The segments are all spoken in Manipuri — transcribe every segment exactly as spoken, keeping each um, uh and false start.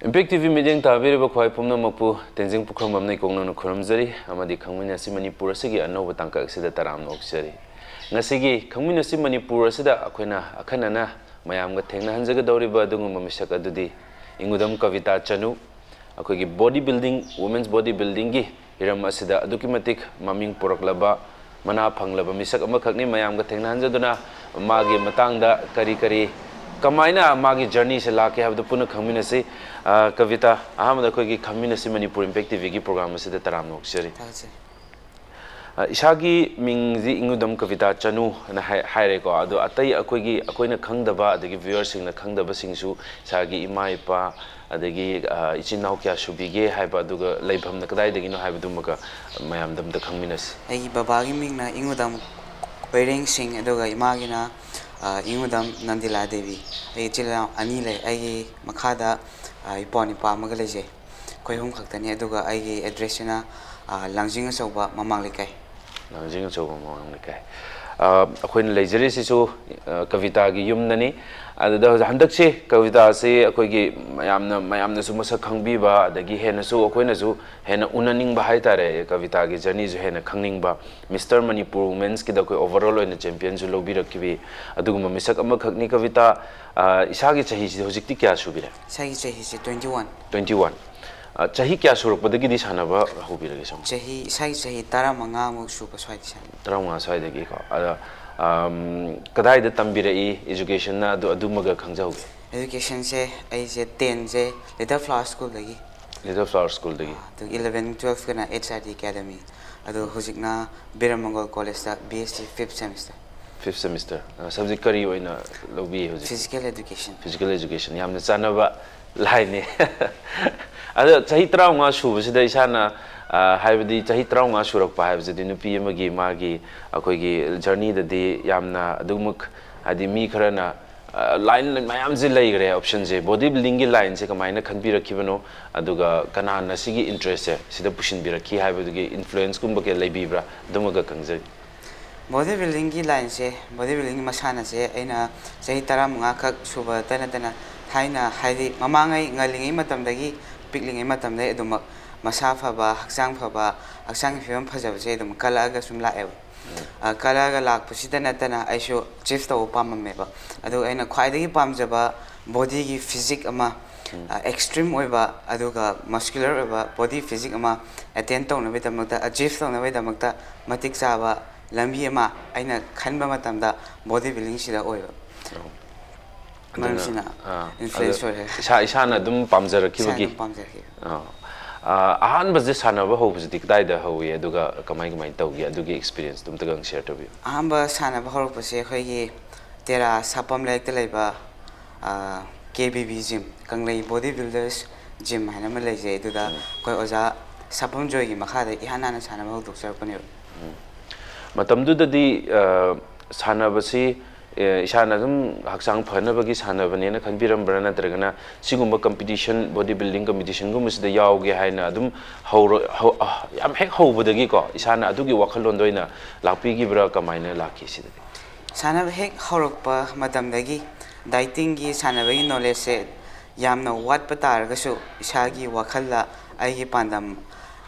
Impact T V ꯃꯤꯠꯌꯦꯡ ꯇꯥꯕꯤꯔꯤꯕ ꯈ꯭ꯋꯥꯏ ꯄꯨꯝꯅꯃꯛꯄꯨ ꯇꯦꯟꯖꯤꯡ ꯄꯨꯈ꯭ꯔꯝꯕꯝꯅ ꯏꯀꯣꯛꯅꯅ ꯈꯨꯔꯨꯝꯖꯔꯤ ꯑꯃꯗꯤ ꯈꯪꯃꯤꯟꯅꯁꯤ ꯃꯅꯤꯄꯨꯔ ꯑꯁꯤꯒꯤ ꯑꯅꯧꯕ ꯇꯥꯡꯀꯛ ꯑꯁꯤꯗ ꯇꯔꯥꯝꯅ ꯑꯣꯛꯆꯔꯤ꯫ ꯉꯁꯤꯒꯤ ꯈꯪꯃꯤꯟꯅꯁꯤ ꯃꯅꯤꯄꯨꯔ ꯑꯁꯤꯗ ꯑꯩꯈꯣꯏꯅ ꯑꯈꯟꯅꯅ ꯃꯌꯥꯝꯒ ꯊꯦꯡꯅꯍꯟꯖꯒꯗꯧꯔꯤꯕ ꯑꯗꯨꯒꯨꯝꯕ ꯃꯤꯁꯛ ꯑꯗꯨꯗꯤ ꯏꯉꯨꯗꯝ ꯀꯕꯤꯇꯥ ꯆꯅꯨ, ꯑꯩꯈꯣꯏꯒꯤ body building, women's body buildingꯒꯤ ꯍꯤꯔꯝ ꯑꯁꯤꯗ ꯑꯗꯨꯛꯀꯤ ꯃꯇꯤꯛ ꯃꯃꯤꯡ ꯄꯨꯔꯛꯂꯕ, ꯃꯅꯥ ꯐꯪꯂꯕ ꯃꯤꯁꯛ ꯑꯃꯈꯛꯅꯤ꯫ ꯃꯌꯥꯝꯒ ꯊꯦꯡꯅꯍꯟꯖꯗꯨꯅ ꯃꯥꯒꯤ ꯃꯇꯥꯡꯗ ꯀꯔꯤ ꯀꯔꯤ, ꯀꯃꯥꯏꯅ ꯃꯥꯒꯤ journeyꯁꯦ ꯂꯥꯛꯀꯦ ꯍꯥꯏꯕꯗꯨ ꯄꯨꯟꯅ ꯈꯪꯃꯤꯟꯅꯁꯤ꯫ ꯑ, ꯀꯕꯤꯇꯥ, ꯑꯍꯥꯟꯕꯗ ꯑꯩꯈꯣꯏꯒꯤ ꯈꯪꯃꯤꯟꯅꯁꯤ ꯃꯅꯤꯄꯨꯔ Impact TVꯒꯤ program ꯑꯁꯤꯗ ꯇꯔꯥꯝꯅ ꯑꯣꯛꯆꯔꯤ꯫ ꯊꯥꯒꯠꯆꯔꯤ꯫ ꯑ, ꯏꯁꯥꯒꯤ ꯃꯤꯡꯁꯤ ꯏꯉꯨꯗꯝ ꯀꯕꯤꯇꯥ ꯆꯅꯨ ꯍꯥꯏꯅ ꯍꯥꯏ-, ꯍꯥꯏꯔꯦꯀꯣ꯫ ꯑꯗꯣ ꯑꯇꯩ ꯑꯩꯈꯣꯏꯒꯤ, ꯑꯩꯈꯣꯏꯅ ꯈꯪꯗꯕ, ꯑꯗꯒꯤ viewerꯁꯤꯡꯅ ꯈꯪꯗꯕꯁꯤꯡꯁꯨ ꯏꯁꯥꯒꯤ ꯏꯃꯥ ꯏꯄꯥ, ꯑꯗꯒꯤ, ꯑ, ꯏꯆꯤꯟ ꯏꯅꯥꯎ ꯀꯌꯥ ꯁꯨꯕꯤꯒꯦ ꯍꯥꯏꯕ, ꯑꯗꯨꯒ ꯂꯩꯐꯝꯅ ꯀꯗꯥꯏꯗꯒꯤꯅꯣ ꯍꯥꯏꯕꯗꯨꯃꯒ ꯃꯌꯥꯝꯗ ꯑꯝꯇ ꯈꯪꯃꯤꯟꯅꯁꯤ꯫ ꯑꯩꯒꯤ ꯕꯕꯥꯒꯤ ꯃꯤꯡꯅ ꯏꯉꯨꯗꯝ ꯀꯣꯏꯔꯦꯡ ꯁꯤꯡ, ꯑꯗꯨꯒ ꯏꯃꯥꯒꯤꯅ, ꯑ, ꯏꯉꯨꯗꯝ ꯅꯟꯗꯤꯂꯥ ꯗꯦꯕꯤ꯫ ꯑꯩ ꯏꯆꯤꯜ ꯏꯅꯥꯎ ꯑꯅꯤ ꯂꯩ꯫ ꯑꯩꯒꯤ ꯃꯈꯥꯗ, ꯑ, ꯏꯄ꯭ꯋꯥ ꯅꯨꯄꯥ ꯑꯃꯒ ꯂꯩꯖꯩ꯫ ꯑꯩꯈꯣꯏ ꯑꯍꯨꯝ ꯈꯛꯇꯅꯤ꯫ ꯑꯗꯨꯒ ꯑꯩꯒꯤ addressꯁꯤꯅ, ꯑ, ꯂꯥꯡꯖꯤꯡ ꯑꯆꯧꯕ ꯃꯃꯥꯡ ꯂꯩꯀꯥꯏ꯫ ꯂꯥꯡꯖꯤꯡ ꯑꯆꯧꯕ ꯃꯃꯥꯡ ꯂꯩꯀꯥꯏ꯫ ꯑ, ꯑꯩꯈꯣꯏꯅ ꯂꯩꯖꯔꯤꯁꯤꯁꯨ, ꯑ, ꯀꯕꯤꯇꯥꯒꯤ ꯌꯨꯝꯗꯅꯤ꯫ ꯑꯗꯨꯗ ꯍꯧꯖꯤꯛ, ꯍꯟꯗꯛꯁꯤ ꯀꯕꯤꯇꯥꯁꯤ ꯑꯩꯈꯣꯏꯒꯤ ꯃꯌꯥꯝꯅ, ꯃꯌꯥꯝꯅꯁꯨ ꯃꯁꯛ ꯈꯪꯕꯤꯕ, ꯑꯗꯒꯤ ꯍꯦꯟꯅꯁꯨ ꯑꯩꯈꯣꯏꯅꯁꯨ ꯍꯦꯟꯅ ꯎꯅꯅꯤꯡꯕ ꯍꯥꯏꯇꯥꯔꯦ, ꯀꯕꯤꯇꯥꯒꯤ journeyꯁꯨ ꯍꯦꯟꯅ ꯈꯪꯅꯤꯡꯕ꯫ Mister Manipur Womensꯀꯤꯗ ꯑꯩꯈꯣꯏ overall ꯑꯣꯏꯅ championꯁꯨ ꯂꯧꯕꯤꯔꯛꯈꯤꯕꯤ ꯑꯗꯨꯒꯨꯝꯕ ꯃꯤꯁꯛ ꯑꯃꯈꯛꯅꯤ꯫ ꯀꯕꯤꯇꯥ, ꯑ, ꯏꯁꯥꯒꯤ ꯆꯍꯤꯁꯤ ꯍꯧꯖꯤꯛꯇꯤ ꯀꯌꯥ ꯁꯨꯕꯤꯔꯦ? ꯏꯁꯥꯒꯤ ꯆꯍꯤꯁꯤ twenty one꯫ Twenty one꯫ ꯑ, ꯆꯍꯤ ꯀꯌꯥ ꯁꯨꯔꯛꯄꯗꯒꯤꯗꯤ ꯁꯥꯟꯅꯕ ꯍꯧꯕꯤꯔꯒꯦ ꯁꯣꯝ? ꯆꯍꯤ, ꯏꯁꯥꯒꯤ ꯆꯍꯤ ꯇꯔꯥꯃꯉꯥꯃꯨꯛ ꯁꯨꯕ ꯁ꯭ꯋꯥꯏꯗ ꯁꯥꯟꯅꯩ꯫ ꯇꯔꯥꯃꯉꯥ ꯁ꯭ꯋꯥꯏꯗꯒꯤꯀꯣ꯫ ꯑꯗ, ꯑꯝ, ꯀꯗꯥꯏꯗ ꯇꯝꯕꯤꯔꯛꯏ educationꯅ? ꯑꯗꯨ, ꯑꯗꯨꯃꯒ ꯈꯪꯖꯍꯧꯒꯦ꯫ Educationꯁꯦ ꯑꯩꯁꯦ tenꯁꯦ Little Flower Schoolꯗꯒꯤ꯫ Little Flower Schoolꯗꯒꯤ꯫ ꯑꯗꯨꯒ eleven twelveꯀꯅ H R D Academy꯫ ꯑꯗꯣ ꯍꯧꯖꯤꯛꯅ ꯕꯤꯔꯃꯪꯒꯣꯜ Collegeꯇ B S C fifth semester꯫ Fifth semester꯫ ꯑ, subject ꯀꯔꯤ ꯑꯣꯏꯅ ꯂꯧꯕꯤ ꯍꯧꯖꯤꯛ? Physical Education꯫ Physical Education꯫ ꯌꯥꯝꯅ ꯆꯥꯟꯅꯕ line ꯅꯤ꯫ ꯑꯗꯣ ꯆꯍꯤ ꯇꯔꯥꯃꯉꯥ ꯁꯨꯕꯁꯤꯗ ꯏꯁꯥꯅ, ꯑ, ꯍꯥꯏꯕꯗꯤ ꯆꯍꯤ ꯇꯔꯥꯃꯉꯥ ꯁꯨꯔꯛꯄ ꯍꯥꯏꯕꯁꯤꯗꯤ ꯅꯨꯄꯤ ꯑꯃꯒꯤ ꯃꯥꯒꯤ ꯑꯩꯈꯣꯏꯒꯤ journeyꯗꯗꯤ ꯌꯥꯝꯅ ꯑꯗꯨꯃꯛ, ꯍꯥꯏꯗꯤ ꯃꯤ ꯈꯔꯅ, ꯑ, line ꯃꯌꯥꯝꯁꯦ ꯂꯩꯈ꯭ꯔꯦ optionꯁꯦ꯫ Body buildingꯒꯤ lineꯁꯦ ꯀꯃꯥꯏꯅ ꯈꯟꯕꯤꯔꯛꯈꯤꯕꯅꯣ? ꯑꯗꯨꯒ ꯀꯅꯥꯅ ꯁꯤꯒꯤ interestꯁꯦ ꯁꯤꯗ ꯄꯨꯁꯤꯟꯕꯤꯔꯛꯈꯤ ꯍꯥꯏꯕꯗꯨꯒꯤ influenceꯀꯨꯝꯕ ꯀꯌꯥ ꯂꯩꯕꯤꯕ꯭ꯔꯥ? ꯑꯗꯨꯃꯒ ꯈꯪꯖꯒꯦ꯫ Body buildingꯒꯤ lineꯁꯦ, body buildingꯒꯤ ꯃꯁꯥꯟꯅꯁꯦ ꯑꯩꯅ ꯆꯍꯤ ꯇꯔꯥꯃꯉꯥ ꯈꯛ ꯁꯨꯕꯗ ꯅꯠꯇꯅ ꯊꯥꯏꯅ ꯍꯥꯏꯗꯤ ꯃꯃꯥꯡꯉꯩ ꯉꯜꯂꯤꯉꯩ ꯃꯇꯝꯗꯒꯤ, ꯄꯤꯛꯂꯤꯉꯩ ꯃꯇꯝꯗꯒꯤ ꯑꯗꯨꯃꯛ ꯃꯁꯥ ꯐꯕ, ꯍꯛꯆꯥꯡ ꯐꯕ, ꯍꯛꯆꯥꯡꯒꯤ ꯐꯤꯕꯝ ꯐꯖꯕꯁꯦ ꯑꯗꯨꯝ ꯀꯜꯂꯛꯑꯒ ꯁꯨꯝ ꯂꯥꯛꯑꯦꯕ꯫ ꯑ, ꯀꯜꯂꯛꯑꯒ ꯂꯥꯛꯄꯁꯤꯗ ꯅꯠꯇꯅ ꯑꯩꯁꯨ ꯑꯦꯆꯤꯞ ꯇꯧꯕ ꯄꯥꯝꯃꯝꯃꯦꯕ꯫ ꯑꯗꯨꯒ ꯑꯩꯅ ꯈ꯭ꯋꯥꯏꯗꯒꯤ ꯄꯥꯝꯖꯕ ꯕꯣꯗꯤꯒꯤ ꯐꯤꯖꯤꯛ ꯑꯃ, ꯑ, ꯑꯦꯛꯁꯇ꯭ꯔꯤꯝ ꯑꯣꯏꯕ ꯑꯗꯨꯒ ꯃꯁꯀꯨꯂꯔ ꯑꯣꯏꯕ ꯕꯣꯗꯤ ꯐꯤꯖꯤꯛ ꯑꯃ ꯑꯦꯇꯦꯟ ꯇꯧꯅꯕꯒꯤꯗꯃꯛꯇ, ꯑꯦꯆꯤꯞ ꯇꯧꯅꯕꯒꯤꯗꯃꯛꯇ ꯃꯇꯤꯛ ꯆꯥꯕ ꯂꯝꯕꯤ ꯑꯃ ꯑꯩꯅ ꯈꯟꯕ ꯃꯇꯝꯗ ꯕꯣꯗꯤ ꯕꯤꯜꯗꯤꯡꯁꯤꯗ ꯑꯣꯏꯕ꯫ ꯑꯣ꯫ ꯑꯗꯨꯅ, ꯃꯔꯝꯁꯤꯅ ꯑꯥ, ꯏꯟꯐ꯭ꯂꯨꯌꯦꯟꯁ ꯑꯗꯣ ꯑꯣꯏꯔꯦ꯫ ꯏꯁꯥ, ꯏꯁꯥꯅ ꯑꯗꯨꯝ ꯏꯁꯥꯅ ꯄꯥꯝꯖꯔꯛꯈꯤꯕꯒꯤ? ꯑꯗꯨꯝ ꯄꯥꯝꯖꯔꯛꯈꯤꯕ꯫ ꯑꯥ꯫ ꯑꯥ, ꯑꯍꯥꯟꯕꯁꯦ ꯁꯥꯟꯅꯕ ꯍꯧꯕꯁꯤꯗꯤ ꯀꯗꯥꯏꯗ ꯍꯧꯋꯤ, ꯑꯗꯨꯒ ꯀꯃꯥꯏ ꯀꯃꯥꯏꯅ ꯇꯧꯒꯦ? ꯑꯗꯨꯒꯤ ꯑꯦꯛꯁꯄꯤꯔꯤꯌꯦꯟꯁꯇꯣ ꯑꯝꯇꯒ ꯁꯤꯌꯔ ꯇꯧꯕꯤꯌꯨ꯫ ꯑꯍꯥꯟꯕ ꯁꯥꯟꯅꯕ ꯍꯧꯔꯛꯄꯁꯦ ꯑꯩꯈꯣꯏꯒꯤ ꯇꯦꯔꯥ ꯁꯥꯄꯝ ꯂꯩꯔꯛꯇ ꯂꯩꯕ, ꯑꯥ, ꯀꯦ ꯕꯤ ꯕꯤ ꯖꯤꯝ, ꯀꯪꯂꯩ ꯕꯣꯗꯤ ꯕꯤꯜꯗꯔꯁ ꯖꯤꯝ ꯍꯥꯏꯅ ꯑꯃ ꯂꯩꯖꯩ꯫ ꯑꯗꯨꯗ ꯎꯝ꯫ ꯑꯩꯈꯣꯏ ꯑꯣꯖꯥ ꯁꯥꯄꯝ ꯖꯣꯏꯒꯤ ꯃꯈꯥꯗ ꯏꯍꯥꯟ ꯍꯥꯟꯅ ꯁꯥꯟꯅꯕ ꯍꯧꯗꯣꯛꯆꯔꯛꯄꯅꯦꯕ꯫ ꯎꯝ꯫ ꯃꯇꯝꯗꯨꯗꯗꯤ, ꯑ, ꯁꯥꯟꯅꯕꯁꯤ, ꯑ, ꯏꯁꯥꯅ ꯑꯗꯨꯝ ꯍꯛꯆꯥꯡ ꯐꯅꯕꯒꯤ ꯁꯥꯟꯅꯕꯅꯦꯅ ꯈꯟꯕꯤꯔꯝꯕ꯭ꯔꯥ, ꯅꯠꯇ꯭ꯔꯒꯅ ꯁꯤꯒꯨꯝꯕ ꯀꯝꯄꯤꯇꯤꯁꯟ, ꯕꯣꯗꯤ ꯕꯤꯜꯗꯤꯡ ꯀꯝꯄꯤꯇꯤꯁꯟꯒꯨꯝꯕꯁꯤꯗ ꯌꯥꯎꯒꯦ ꯍꯥꯏꯅ ꯑꯗꯨꯝ ꯍꯧꯔ-, ꯍꯧ-, ꯑ, ꯌꯥꯝ ꯍꯦꯛ ꯍꯧꯕꯗꯒꯤꯀꯣ ꯏꯁꯥꯅ ꯑꯗꯨꯒꯤ ꯋꯥꯈꯜꯂꯣꯟꯗ ꯑꯣꯏꯅ ꯂꯥꯛꯄꯤꯈꯤꯕ꯭ꯔꯥ? ꯀꯃꯥꯏꯅ ꯂꯥꯛꯈꯤ ꯁꯤꯗꯗꯤ? ꯁꯥꯟꯅꯕ ꯍꯦꯛ ꯍꯧꯔꯛꯄ ꯃꯇꯝꯗꯒꯤ ꯗꯥꯏꯇꯤꯡꯒꯤ, ꯁꯥꯟꯅꯕꯒꯤ ꯅꯣꯂꯦꯖꯁꯦ ꯌꯥꯝꯅ ꯋꯥꯠꯄ ꯇꯥꯔꯒꯁꯨ, ꯏꯁꯥꯒꯤ ꯋꯥꯈꯜꯗ ꯑꯩꯒꯤ ꯄꯥꯟꯗꯝ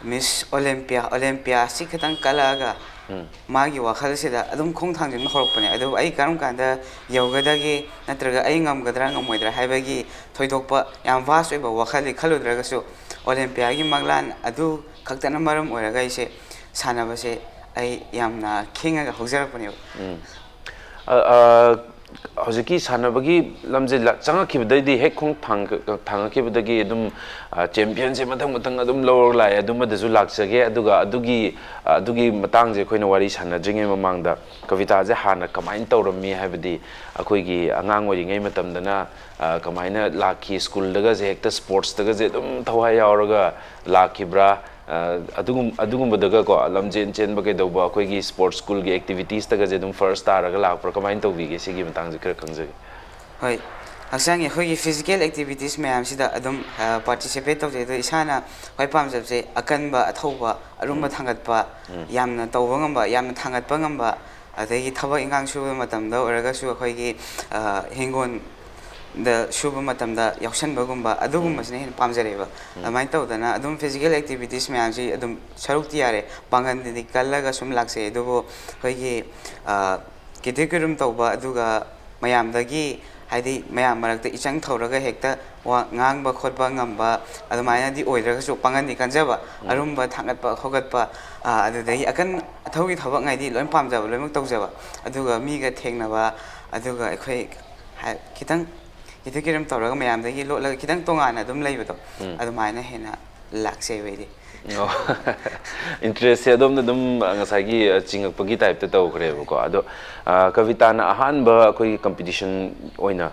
ꯃꯤꯁ ꯑꯣꯂꯦꯝꯄꯤꯌꯥ, ꯑꯣꯂꯦꯝꯄꯤꯌꯥ ꯑꯁꯤ ꯈꯤꯇꯪ ꯀꯜꯂꯛꯑꯒ ꯎꯝ꯫ ꯃꯥꯒꯤ ꯋꯥꯈꯜꯁꯤꯗ ꯑꯗꯨꯝ ꯈꯣꯡ ꯊꯥꯡꯖꯤꯟꯕ ꯍꯧꯔꯛꯄꯅꯦ꯫ ꯑꯗꯨꯕꯨ ꯑꯩ ꯀꯔꯝ ꯀꯥꯟꯗ ꯌꯧꯒꯗꯒꯦ, ꯅꯠꯇ꯭ꯔꯒ ꯑꯩ ꯉꯝꯒꯗ꯭ꯔꯥ ꯉꯝꯃꯣꯏꯗ꯭ꯔꯥ ꯍꯥꯏꯕꯒꯤ ꯊꯣꯏꯗꯣꯛꯄ ꯌꯥꯝ ꯚꯥꯁ ꯑꯣꯏꯕ ꯋꯥꯈꯜꯗꯤ ꯈꯜꯂꯨꯗ꯭ꯔꯒꯁꯨ, ꯑꯣꯂꯦꯝꯄꯤꯌꯥꯒꯤ ꯃꯪꯂꯥꯟ ꯑꯗꯨ ꯈꯛꯇꯅ ꯃꯔꯝ ꯑꯣꯏꯔꯒ ꯑꯩꯁꯦ ꯁꯥꯟꯅꯕꯁꯦ ꯑꯩ ꯌꯥꯝꯅ ꯈꯦꯡꯉꯒ ꯍꯧꯖꯔꯛꯄꯅꯦꯕ꯫ ꯎꯝ꯫ ꯑ, ꯑ, ꯍꯧꯖꯤꯛꯀꯤ ꯁꯥꯟꯅꯕꯒꯤ ꯂꯝꯁꯦ ꯂ-, ꯆꯪꯉꯛꯈꯤꯕꯗꯩꯗꯤ, ꯍꯦꯛ ꯈꯣꯡ ꯊꯥꯡ-, ꯊꯥꯡꯉꯛꯈꯤꯕꯗꯒꯤ ꯑꯗꯨꯝ, ꯑ, ꯆꯦꯝꯄꯤꯌꯟꯁꯦ ꯃꯊꯪ ꯃꯊꯪ ꯑꯗꯨꯝ ꯂꯧꯔꯒ ꯂꯥꯛꯑꯦ꯫ ꯑꯗꯨꯃꯗꯁꯨ ꯂꯥꯛꯆꯒꯦ꯫ ꯑꯗꯨꯒ ꯑꯗꯨꯒꯤ, ꯑ, ꯑꯗꯨꯒꯤ ꯃꯇꯥꯡꯁꯦ ꯑꯩꯈꯣꯏꯅ ꯋꯥꯔꯤ ꯁꯥꯟꯅꯗ꯭ꯔꯤꯉꯩ ꯃꯃꯥꯡꯗ, ꯀꯕꯤꯇꯥꯁꯦ ꯍꯥꯟꯅ ꯀꯃꯥꯏꯅ ꯇꯧꯔꯝꯃꯤ ꯍꯥꯏꯕꯗꯤ, ꯑꯩꯈꯣꯏꯒꯤ ꯑꯉꯥꯡ ꯑꯣꯏꯔꯤꯉꯩ ꯃꯇꯝꯗꯅ, ꯑ, ꯀꯃꯥꯏꯅ ꯂꯥꯛꯈꯤ? ꯁ꯭ꯀꯨꯜꯗꯒꯁꯦ ꯍꯦꯛꯇ ꯁ꯭ꯄꯣꯔꯠꯁꯇꯒꯁꯦ ꯑꯗꯨꯝ ꯊꯋꯥꯏ ꯌꯥꯎꯔꯒ ꯂꯥꯛꯈꯤꯕ꯭ꯔꯥ? ꯑ, ꯑꯗꯨꯒꯨꯝ-, ꯑꯗꯨꯒꯨꯝꯕꯗꯒꯀꯣ, ꯂꯝꯖꯦꯟ ꯆꯦꯟꯕ ꯀꯩꯗꯧꯕ, ꯑꯩꯈꯣꯏꯒꯤ ꯁ꯭ꯄꯣꯔꯠꯁ ꯁ꯭ꯀꯨꯜꯒꯤ ꯑꯦꯛꯇꯤꯚꯤꯇꯤꯁꯇꯒꯁꯦ ꯑꯗꯨꯝ ꯐꯥꯔꯁ ꯇꯥꯔꯒ ꯂꯥꯛꯄ꯭ꯔꯥ? ꯀꯃꯥꯏꯅ ꯇꯧꯕꯤꯒꯦ? ꯁꯤꯒꯤ ꯃꯇꯥꯡꯁꯦ ꯈꯔ ꯈꯪꯖꯒꯦ꯫ ꯍꯣꯏ, ꯍꯛꯆꯥꯡꯒꯤ ꯑꯩꯈꯣꯏꯒꯤ ꯐꯤꯖꯤꯀꯦꯜ ꯑꯦꯛꯇꯤꯚꯤꯇꯤꯁ ꯃꯌꯥꯝꯁꯤꯗ ꯑꯗꯨꯝ, ꯑ, ꯄꯥꯔꯇꯤꯁꯤꯄꯦꯠ ꯇꯧꯖꯩ꯫ ꯑꯗꯣ ꯏꯁꯥꯅ ꯈ꯭ꯋꯥꯏ ꯄꯥꯝꯖꯕꯁꯦ ꯑꯀꯟꯕ, ꯑꯊꯧꯕ, ꯑꯔꯨꯝꯕ ꯎꯝ꯫ ꯊꯥꯡꯒꯠꯄ, ꯎꯝ꯫ ꯌꯥꯝꯅ ꯇꯧꯕ ꯉꯝꯕ, ꯌꯥꯝꯅ ꯊꯥꯡꯒꯠꯄ ꯉꯝꯕ, ꯑꯗꯒꯤ ꯊꯕꯛ ꯏꯟꯈꯥꯡ ꯁꯨꯕ ꯃꯇꯝꯗ ꯑꯣꯏꯔꯒꯁꯨ ꯑꯩꯈꯣꯏꯒꯤ, ꯑ, ꯍꯤꯡꯒꯣꯜ ꯗ ꯁꯨꯕ ꯃꯇꯝꯗ ꯌꯥꯎꯁꯟꯕꯒꯨꯝꯕ ꯑꯗꯨꯒꯨꯝꯕꯁꯤꯅ ꯍꯦꯟꯅ ꯄꯥꯝꯖꯔꯛꯑꯦꯕ꯫ ꯑꯗꯨꯃꯥꯏꯅ ꯇꯧꯗꯅ ꯑꯗꯨꯝ ꯐꯤꯖꯤꯀꯦꯜ ꯑꯦꯛꯇꯤꯚꯤꯇꯤꯁ ꯃꯌꯥꯝꯁꯤ ꯑꯗꯨꯝ ꯁꯔꯨꯛꯇꯤ ꯌꯥꯔꯦ, ꯄꯥꯡꯒꯜꯗꯗꯤ ꯀꯜꯂꯒ ꯁꯨꯝ ꯂꯥꯛꯆꯩ꯫ ꯑꯗꯨꯕꯨ ꯑꯩꯈꯣꯏꯒꯤ ꯀꯤꯊꯤ ꯀꯤꯔꯨꯝ ꯇꯧꯕ, ꯑꯗꯨꯒ ꯃꯌꯥꯝꯗꯒꯤ, ꯍꯥꯏꯗꯤ ꯃꯌꯥꯝ ꯃꯔꯛꯇ ꯏꯆꯪ ꯊꯧꯔꯒ ꯍꯦꯛꯇ ꯋꯥ ꯉꯥꯡꯕ ꯈꯣꯠꯄ ꯉꯝꯕ ꯑꯗꯨꯃꯥꯏꯅꯗꯤ ꯑꯣꯏꯗ꯭ꯔꯒꯁꯨ, ꯄꯥꯡꯒꯜꯗꯤ ꯀꯟꯖꯕ, ꯑꯔꯨꯝꯕ ꯊꯥꯡꯒꯠꯄ ꯈꯣꯀꯠꯄ, ꯑꯗꯨꯗꯒꯤ ꯑꯀꯟ ꯑꯊꯧꯒꯤ ꯊꯕꯛꯉꯩꯗꯤ ꯂꯣꯏ ꯄꯥꯝꯖꯕ, ꯂꯣꯏꯅꯃꯛ ꯇꯧꯖꯕ꯫ ꯑꯗꯨꯒ ꯃꯤꯒ ꯊꯦꯡꯅꯕ, ꯑꯗꯨꯒ ꯑꯩꯈꯣꯏ ꯈꯤꯇꯪ ꯀꯤꯊꯤ ꯀꯤꯔꯨꯝ ꯇꯧꯔꯒ ꯃꯌꯥꯝꯗꯒꯤ ꯂꯣꯠꯂꯒ ꯈꯤꯇꯪ ꯇꯣꯉꯥꯟꯅ ꯑꯗꯨꯝ ꯂꯩꯕꯗꯣ, ꯑꯗꯨꯃꯥꯏꯅ ꯍꯦꯟꯅ ꯂꯥꯛꯆꯩꯕ ꯑꯩꯗꯤ꯫ ꯏꯟꯇꯔꯦꯁꯁꯦ ꯑꯗꯣꯝꯗ ꯑꯗꯨꯝ ꯉꯁꯥꯏꯒꯤ ꯆꯤꯡꯉꯛꯄꯒꯤ ꯇꯥꯏꯞꯇ ꯇꯧꯈ꯭ꯔꯦꯕꯀꯣ꯫ ꯑꯗꯣ ꯀꯕꯤꯇꯥꯅ ꯑꯍꯥꯟꯕ ꯑꯩꯈꯣꯏꯒꯤ ꯀꯝꯄꯤꯇꯤꯁꯟ ꯑꯣꯏꯅ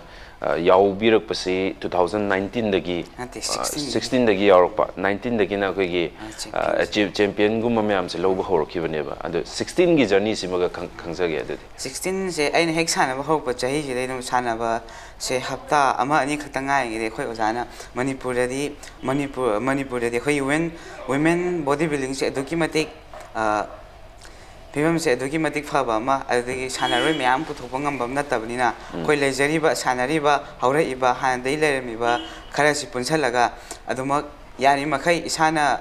ꯌꯥꯎꯕꯤꯔꯛꯄꯁꯤ ꯇꯨ ꯊꯥꯎꯖꯟ ꯅꯥꯏꯟꯇꯤꯟꯗꯒꯤ, ꯅꯠꯇꯦ, ꯁꯤꯛꯁꯇꯤꯟ꯫ ꯁꯤꯛꯁꯇꯤꯟꯗꯒꯤ ꯌꯥꯎꯔꯛꯄ, ꯅꯥꯏꯟꯇꯤꯟꯗꯒꯤꯅ ꯑꯩꯈꯣꯏꯒꯤ ꯑ, ꯆꯦꯝꯄꯤꯌꯟꯁ꯫ ꯆꯦꯝꯄꯤꯌꯟꯒꯨꯝꯕ ꯃꯌꯥꯝꯁꯦ ꯂꯧꯕ ꯍꯧꯔꯛꯈꯤꯕꯅꯦꯕ꯫ ꯑꯗꯣ ꯁꯤꯛꯁꯇꯤꯟꯒꯤ ꯖꯔꯅꯤꯁꯤꯃꯒ ꯈꯪ- ꯈꯪꯖꯒꯦ꯫ ꯑꯗꯨꯗꯤ ꯁꯤꯛꯁꯇꯤꯟꯁꯦ ꯑꯩꯅ ꯍꯦꯛ ꯁꯥꯟꯅꯕ ꯍꯧꯔꯛꯄ ꯆꯍꯤꯁꯤꯗꯩ ꯑꯗꯨꯝ ꯁꯥꯟꯅꯕꯁꯦ ꯍꯞꯇꯥ ꯑꯃ ꯑꯅꯤ ꯈꯛꯇ ꯉꯥꯏꯔꯤꯉꯩꯗ ꯑꯩꯈꯣꯏ ꯑꯣꯖꯥꯅ ꯃꯅꯤꯄꯨꯔꯗꯗꯤ, ꯃꯅꯤꯄꯨꯔ, ꯃꯅꯤꯄꯨꯔꯗꯗꯤ ꯑꯩꯈꯣꯏꯒꯤ ꯋꯨꯃꯦꯟ, ꯋꯨꯃꯦꯟ ꯕꯣꯗꯤ ꯕꯤꯜꯗꯤꯡꯁꯦ ꯑꯗꯨꯛꯀꯤ ꯃꯇꯤꯛ, ꯑ, ꯐꯤꯕꯝꯁꯦ ꯑꯗꯨꯛꯀꯤ ꯃꯇꯤꯛ ꯐꯕ ꯑꯃ, ꯑꯗꯨꯗꯒꯤ ꯁꯥꯟꯅꯔꯣꯏ ꯃꯌꯥꯝ ꯄꯨꯊꯣꯛꯄ ꯉꯝꯕ ꯑꯃ ꯅꯠꯇꯕꯅꯤꯅ, ꯑꯩꯈꯣꯏ ꯂꯩꯖꯔꯤꯕ, ꯁꯥꯟꯅꯔꯤꯕ, ꯍꯧꯔꯛꯏꯕ, ꯍꯥꯟꯅꯗꯒꯤ ꯂꯩꯔꯝꯃꯤꯕ ꯈꯔꯁꯤ ꯄꯨꯟꯁꯜꯂꯒ ꯑꯗꯨꯃꯛ ꯌꯥꯔꯤꯃꯈꯩ ꯏꯁꯥꯅ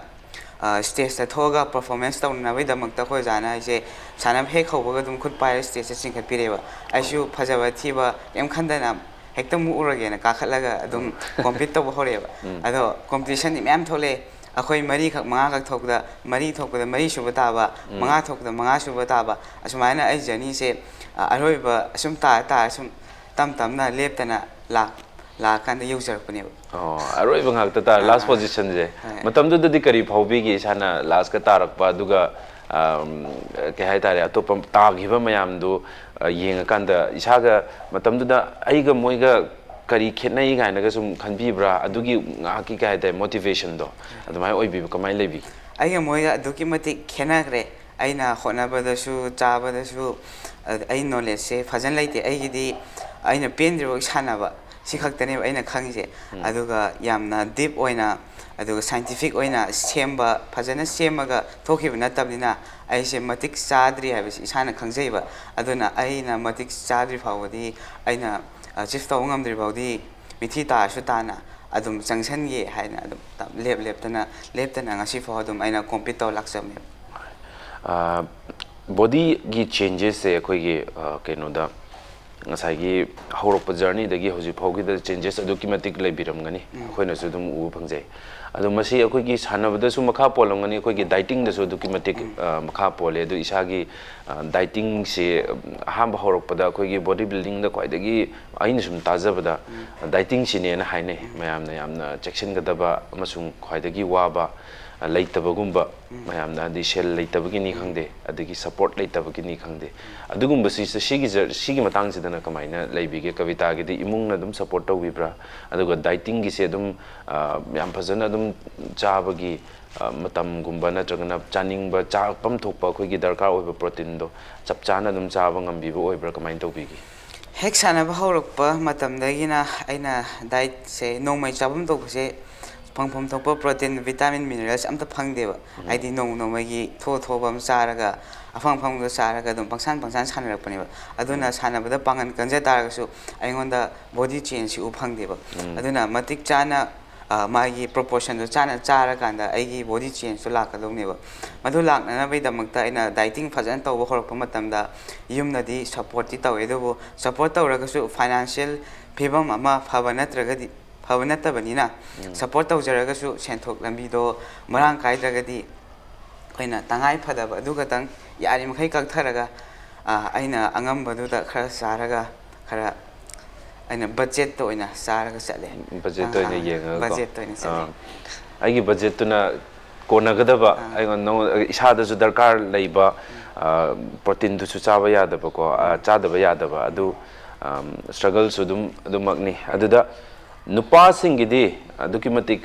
ꯁ꯭ꯇꯦꯖꯇ ꯊꯣꯛꯑꯒ ꯄꯔꯐꯣꯔꯃꯦꯟꯁ ꯇꯧꯅꯅꯕꯒꯤꯗꯃꯛꯇ ꯑꯩꯈꯣꯏ ꯑꯣꯖꯥꯅ ꯑꯩꯁꯦ ꯁꯥꯟꯅꯕ ꯍꯦꯛ ꯍꯧꯕꯒ ꯑꯗꯨꯝ ꯈꯨꯠ ꯄꯥꯏꯔꯒ ꯁ꯭ꯇꯦꯖꯇ ꯆꯤꯡꯈꯠꯄꯤꯔꯛꯑꯦꯕ꯫ ꯑꯩꯁꯨ ꯐꯖꯕ ꯊꯤꯕ ꯀꯩꯝ ꯈꯟꯗꯅ ꯍꯦꯛꯇ ꯃꯨꯛꯎꯔꯒꯦꯅ ꯀꯥꯈꯠꯂꯒ ꯑꯗꯨꯝ ꯀꯣꯝꯄꯤꯠ ꯇꯧꯕ ꯍꯧꯔꯛꯑꯦꯕ꯫ ꯑꯗꯣ ꯀꯣꯝꯄꯤꯇꯤꯁꯟꯗꯤ ꯃꯌꯥꯝ ꯊꯣꯛꯂꯛꯑꯦ꯫ ꯑꯩꯈꯣꯏ ꯃꯔꯤꯈꯛ, ꯃꯉꯥꯈꯛ ꯊꯣꯛꯄꯗ, ꯃꯔꯤ ꯊꯣꯛꯄꯗ ꯃꯔꯤ ꯁꯨꯕ ꯇꯥꯕ, ꯃꯉꯥ ꯊꯣꯛꯄꯗ ꯃꯉꯥ ꯁꯨꯕ ꯇꯥꯕ, ꯑꯁꯨꯃꯥꯏꯅ ꯑꯩ ꯖꯔꯅꯤꯁꯦ, ꯑ, ꯑꯔꯣꯏꯕ ꯑꯁꯨꯝ ꯇꯥꯔ ꯇꯥꯔ ꯁꯨꯝ ꯇꯞ ꯇꯞꯅ ꯂꯦꯞꯇꯅ ꯂꯥꯛ-, ꯂꯥꯛꯑꯀꯥꯟꯗ ꯌꯧꯖꯔꯛꯄꯅꯦꯕ꯫ ꯑꯣ, ꯑꯔꯣꯏꯕ ꯉꯥꯛꯇ ꯇꯥꯔꯦ, ꯂꯥꯁ ꯄꯣꯖꯤꯁꯟꯁꯦ꯫ ꯍꯣꯏ꯫ ꯃꯇꯝꯗꯨꯗꯗꯤ ꯀꯔꯤ ꯐꯥꯎꯕꯤꯒꯦ ꯏꯁꯥꯅ ꯂꯥꯁꯀ ꯇꯥꯔꯛꯄ, ꯑꯗꯨꯒ, ꯑꯝ, ꯀꯩ ꯍꯥꯏꯇꯥꯔꯦ, ꯑꯇꯣꯞꯄ ꯇꯥꯈꯤꯕ ꯃꯌꯥꯝꯗꯨ, ꯑ, ꯌꯦꯡꯉꯀꯥꯟꯗ ꯏꯁꯥꯒ ꯃꯇꯝꯗꯨꯗ ꯑꯩꯒ ꯃꯣꯏꯒ ꯀꯔꯤ ꯈꯦꯠꯅꯩ ꯀꯥꯏꯅꯒ ꯁꯨꯝ ꯈꯟꯕꯤꯕ꯭ꯔꯥ? ꯑꯗꯨꯒꯤ ꯉꯥꯏꯍꯥꯛꯀꯤ, ꯀꯩ ꯍꯥꯏꯇꯥꯔꯦ, ꯃꯣꯇꯤꯚꯦꯁꯟꯗꯣ ꯑꯗꯨꯃꯥꯏꯅ ꯑꯣꯏꯕꯤꯕ, ꯀꯃꯥꯏꯅ ꯂꯩꯕꯤꯒꯦ? ꯑꯩꯒ ꯃꯣꯏꯒ ꯑꯗꯨꯛꯀꯤ ꯃꯇꯤꯛ ꯈꯦꯠꯅꯈ꯭ꯔꯦ꯫ ꯑꯩꯅ ꯍꯣꯠꯅꯕꯗꯁꯨ, ꯆꯥꯕꯗꯁꯨ, ꯑ, ꯑꯩ ꯅꯣꯂꯦꯖꯁꯦ ꯐꯖꯅ ꯂꯩꯇꯦ꯫ ꯑꯩꯒꯤꯗꯤ ꯑꯩꯅ ꯄꯦꯟꯗ꯭ꯔꯤꯐꯥꯎ ꯁꯥꯟꯅꯕ, ꯁꯤ ꯈꯛꯇꯅꯦꯕ ꯑꯩꯅ ꯈꯪꯉꯤꯁꯦ꯫ ꯑꯗꯨꯒ ꯌꯥꯝꯅ ꯗꯤꯞ ꯑꯣꯏꯅ, ꯑꯗꯨꯒ ꯁꯥꯏꯟꯇꯤꯐꯤꯛ ꯑꯣꯏꯅ ꯁꯦꯝꯕ, ꯐꯖꯅ ꯁꯦꯝꯃꯒ ꯊꯣꯛꯈꯤꯕ ꯅꯠꯇꯕꯅꯤꯅ, ꯑꯩꯁꯦ ꯃꯇꯤꯛ ꯆꯥꯗ꯭ꯔꯤ ꯍꯥꯏꯕꯁꯤ ꯏꯁꯥꯅ ꯈꯪꯖꯩꯕ꯫ ꯑꯗꯨꯅ ꯑꯩꯅ ꯃꯇꯤꯛ ꯆꯥꯗ꯭ꯔꯤ ꯐꯥꯎꯕꯗꯤ ꯑꯩꯅ ꯑꯆꯤꯞ ꯇꯧꯕ ꯉꯝꯗ꯭ꯔꯤ ꯐꯥꯎꯗꯤ ꯃꯤꯊꯤ ꯇꯥꯔꯁꯨ ꯇꯥꯅ ꯑꯗꯨꯝ ꯆꯪꯁꯟꯒꯦ ꯍꯥꯏꯅ ꯑꯗꯨꯝ ꯂꯦꯞ ꯂꯦꯞꯇꯅ ꯂꯦꯞꯇꯅ ꯉꯁꯤ ꯐꯥꯎ ꯑꯗꯨꯝ ꯑꯩꯅ ꯀꯣꯝꯄꯤꯠ ꯇꯧꯔ ꯂꯥꯛꯆꯕꯅꯦꯕ꯫ ꯕꯣꯗꯤꯒꯤ ꯆꯦꯟꯖꯦꯁꯁꯦ ꯑꯩꯈꯣꯏꯒꯤ ꯀꯩꯅꯣꯗ ꯉꯁꯥꯏꯒꯤ ꯍꯧꯔꯛꯄ ꯖꯔꯅꯤꯗꯒꯤ ꯍꯧꯖꯤꯛ ꯐꯥꯎꯒꯤꯗ ꯆꯦꯟꯖꯦꯁ ꯑꯗꯨꯛꯀꯤ ꯃꯇꯤꯛ ꯂꯩꯕꯤꯔꯝꯒꯅꯤ꯫ ꯑꯩꯈꯣꯏꯅꯁꯨ ꯑꯗꯨꯝ ꯎꯕ ꯐꯪꯖꯩ꯫ ꯑꯗꯣ ꯃꯁꯤ ꯑꯩꯈꯣꯏꯒꯤ ꯁꯥꯟꯅꯕꯗꯁꯨ ꯃꯈꯥ ꯄꯣꯜꯂꯝꯒꯅꯤ, ꯑꯩꯈꯣꯏꯒꯤ ꯗꯥꯏꯇꯤꯡꯗꯁꯨ ꯑꯗꯨꯛꯀꯤ ꯃꯇꯤꯛ ꯃꯈꯥ ꯄꯣꯜꯂꯦ꯫ ꯑꯗꯨ ꯏꯁꯥꯒꯤ ꯗꯥꯏꯇꯤꯡꯁꯤ ꯑꯍꯥꯟꯕ ꯍꯧꯔꯛꯄꯗ ꯑꯩꯈꯣꯏꯒꯤ ꯕꯣꯗꯤ ꯕꯤꯜꯗꯤꯡꯗ ꯈ꯭ꯋꯥꯏꯗꯒꯤ ꯑꯩꯅ ꯁꯨꯝ ꯇꯥꯖꯕꯗ ꯗꯥꯏꯇꯤꯡꯁꯤꯅꯦꯅ ꯍꯥꯏꯅꯩ꯫ ꯃꯌꯥꯝꯅ ꯌꯥꯝꯅ ꯆꯦꯛꯁꯤꯟꯒꯗꯕ ꯑꯃꯁꯨꯡ ꯈ꯭ꯋꯥꯏꯗꯒꯤ ꯋꯥꯕ ꯂꯩꯇꯕꯒꯨꯝꯕ, ꯃꯌꯥꯝꯅ ꯍꯥꯏꯗꯤ ꯁꯦꯜ ꯂꯩꯇꯕꯒꯤꯅꯤ ꯈꯪꯗꯦ, ꯑꯗꯒꯤ ꯁꯄꯣꯔꯠ ꯂꯩꯇꯕꯒꯤꯅꯤ ꯈꯪꯗꯦ, ꯑꯗꯨꯒꯨꯝꯕꯁꯤ ꯁꯤꯒꯤ ꯖ- ꯁꯤꯒꯤ ꯃꯇꯥꯡꯁꯤꯗꯅ ꯀꯃꯥꯏꯅ ꯂꯩꯕꯤꯒꯦ? ꯀꯕꯤꯇꯥꯒꯤꯗꯤ ꯏꯃꯨꯡꯅ ꯑꯗꯨꯝ ꯁꯄꯣꯔꯠ ꯇꯧꯕꯤꯕ꯭ꯔꯥ? ꯑꯗꯨꯒ ꯗꯥꯏꯇꯤꯡꯒꯤꯁꯦ ꯑꯗꯨꯝ ꯌꯥꯝ ꯐꯖꯅ ꯑꯗꯨꯝ ꯆꯥꯕꯒꯤ ꯃꯇꯝꯒꯨꯝꯕ ꯅꯠꯇ꯭ꯔꯒꯅ ꯆꯥꯅꯤꯡꯕ ꯆꯥꯐꯝ ꯊꯣꯛꯄ ꯑꯩꯈꯣꯏꯒꯤ ꯗꯔꯀꯥꯔ ꯑꯣꯏꯕ ꯄ꯭ꯔꯣꯇꯤꯟꯗꯣ ꯆꯞ ꯆꯥꯅ ꯑꯗꯨꯝ ꯆꯥꯕ ꯉꯝꯕꯤꯕ ꯑꯣꯏꯕ꯭ꯔꯥ? ꯀꯃꯥꯏꯅ ꯇꯧꯕꯤꯒꯦ? ꯍꯦꯛ ꯁꯥꯟꯅꯕ ꯍꯧꯔꯛꯄ ꯃꯇꯝꯗꯒꯤꯅ ꯑꯩꯅ ꯗꯥꯏꯠꯁꯦ, ꯅꯣꯡꯃꯩ ꯆꯥꯐꯝ ꯊꯣꯛꯄꯁꯦ, ꯐꯪꯐꯝ ꯊꯣꯛꯄ ꯄ꯭ꯔꯣꯇꯤꯟ, ꯚꯤꯇꯥꯃꯤꯟ, ꯃꯤꯅꯔꯦꯜꯁ ꯑꯝꯇ ꯐꯪꯗꯦꯕ꯫ ꯍꯥꯏꯗꯤ ꯅꯣꯡꯃ ꯅꯣꯡꯃꯒꯤ ꯊꯣꯛꯑ ꯊꯣꯛꯑꯕ ꯑꯃ ꯆꯥꯔꯒ, ꯑꯐꯪ ꯑꯐꯪꯕꯗꯣ ꯆꯥꯔꯒ ꯑꯗꯨꯝ ꯄꯪꯁꯥꯟ ꯄꯪꯁꯥꯟ ꯁꯥꯟꯅꯔꯛꯄꯅꯦꯕ꯫ ꯑꯗꯨꯅ ꯁꯥꯟꯅꯕꯗ ꯄꯥꯡꯒꯜ ꯀꯟꯖ ꯇꯥꯔꯒꯁꯨ ꯑꯩꯉꯣꯟꯗ ꯕꯣꯗꯤ ꯆꯦꯟꯖꯁꯤ ꯎ ꯐꯪꯗꯦꯕ꯫ ꯑꯗꯨꯅ ꯃꯇꯤꯛ ꯆꯥꯅ ꯃꯥꯒꯤ ꯄ꯭ꯔꯣꯄꯣꯔꯁꯟꯗꯣ ꯆꯥꯅ ꯆꯥꯔꯀꯥꯟꯗ ꯑꯩꯒꯤ ꯕꯣꯗꯤ ꯆꯦꯟꯖꯇꯣ ꯂꯥꯛꯀꯗꯧꯅꯦꯕ꯫ ꯃꯗꯨ ꯂꯥꯛꯅꯅꯕꯒꯤꯗꯃꯛꯇ ꯑꯩꯅ ꯗꯥꯏꯇꯤꯡ ꯐꯖꯅ ꯇꯧꯕ ꯍꯧꯔꯛꯄ ꯃꯇꯝꯗ ꯌꯨꯝꯅꯗꯤ ꯁꯞꯄꯣꯔꯠꯇꯤ ꯇꯧꯋꯦ, ꯑꯗꯨꯕꯨ ꯁꯞꯄꯣꯔꯠ ꯇꯧꯔꯒꯁꯨ ꯐꯥꯏꯅꯥꯟꯁꯤꯌꯦꯜ ꯐꯤꯕꯝ ꯑꯃ ꯐꯕ ꯅꯠꯇ꯭ꯔꯒꯗꯤ, ꯐꯕ ꯅꯠꯇꯕꯅꯤꯅ, ꯁꯞꯄꯣꯔꯠ ꯇꯧꯖꯔꯒꯁꯨ ꯁꯦꯟꯊꯣꯛ ꯂꯝꯕꯤꯗꯣ ꯃꯔꯥꯡ ꯀꯥꯏꯗ꯭ꯔꯒꯗꯤ ꯑꯩꯈꯣꯏꯅ ꯇꯉꯥꯏ ꯐꯗꯕ ꯑꯗꯨ ꯈꯛꯇꯪ, ꯌꯥꯔꯤꯃꯈꯩ ꯀꯛꯊꯔꯒ ꯑꯩꯅ ꯑꯉꯝꯕꯗꯨꯗ ꯈꯔ ꯆꯥꯔꯒ, ꯈꯔ ꯑꯩꯅ ꯕꯖꯦꯠꯇ ꯑꯣꯏꯅ ꯆꯥꯔꯒ ꯆꯠꯂꯦ꯫ ꯕꯖꯦꯠꯇ ꯑꯣꯏꯅ ꯌꯦꯡꯉꯒꯀꯣ꯫ ꯕꯖꯦꯠꯇ ꯑꯣꯏꯅ ꯆꯠꯂꯦ꯫ ꯑꯩꯒꯤ ꯕꯖꯦꯠꯇꯨꯅ ꯀꯣꯟꯅꯒꯗꯕ, ꯑꯩꯉꯣꯟꯗ ꯏꯁꯥꯗꯁꯨ ꯗꯔꯀꯥꯔ ꯂꯩꯕ ꯄ꯭ꯔꯣꯇꯤꯟꯗꯨꯁꯨ ꯆꯥꯕ ꯌꯥꯗꯕꯀꯣ, ꯆꯥꯗꯕ ꯌꯥꯗꯕ ꯑꯗꯨ ꯁ꯭ꯇ꯭ꯔꯒꯜꯁꯨ ꯑꯗꯨꯝ ꯑꯗꯨꯃꯛꯅꯤ꯫ ꯑꯗꯨꯗ ꯅꯨꯄꯥꯁꯤꯡꯒꯤꯗꯤ ꯑꯗꯨꯛꯀꯤ ꯃꯇꯤꯛ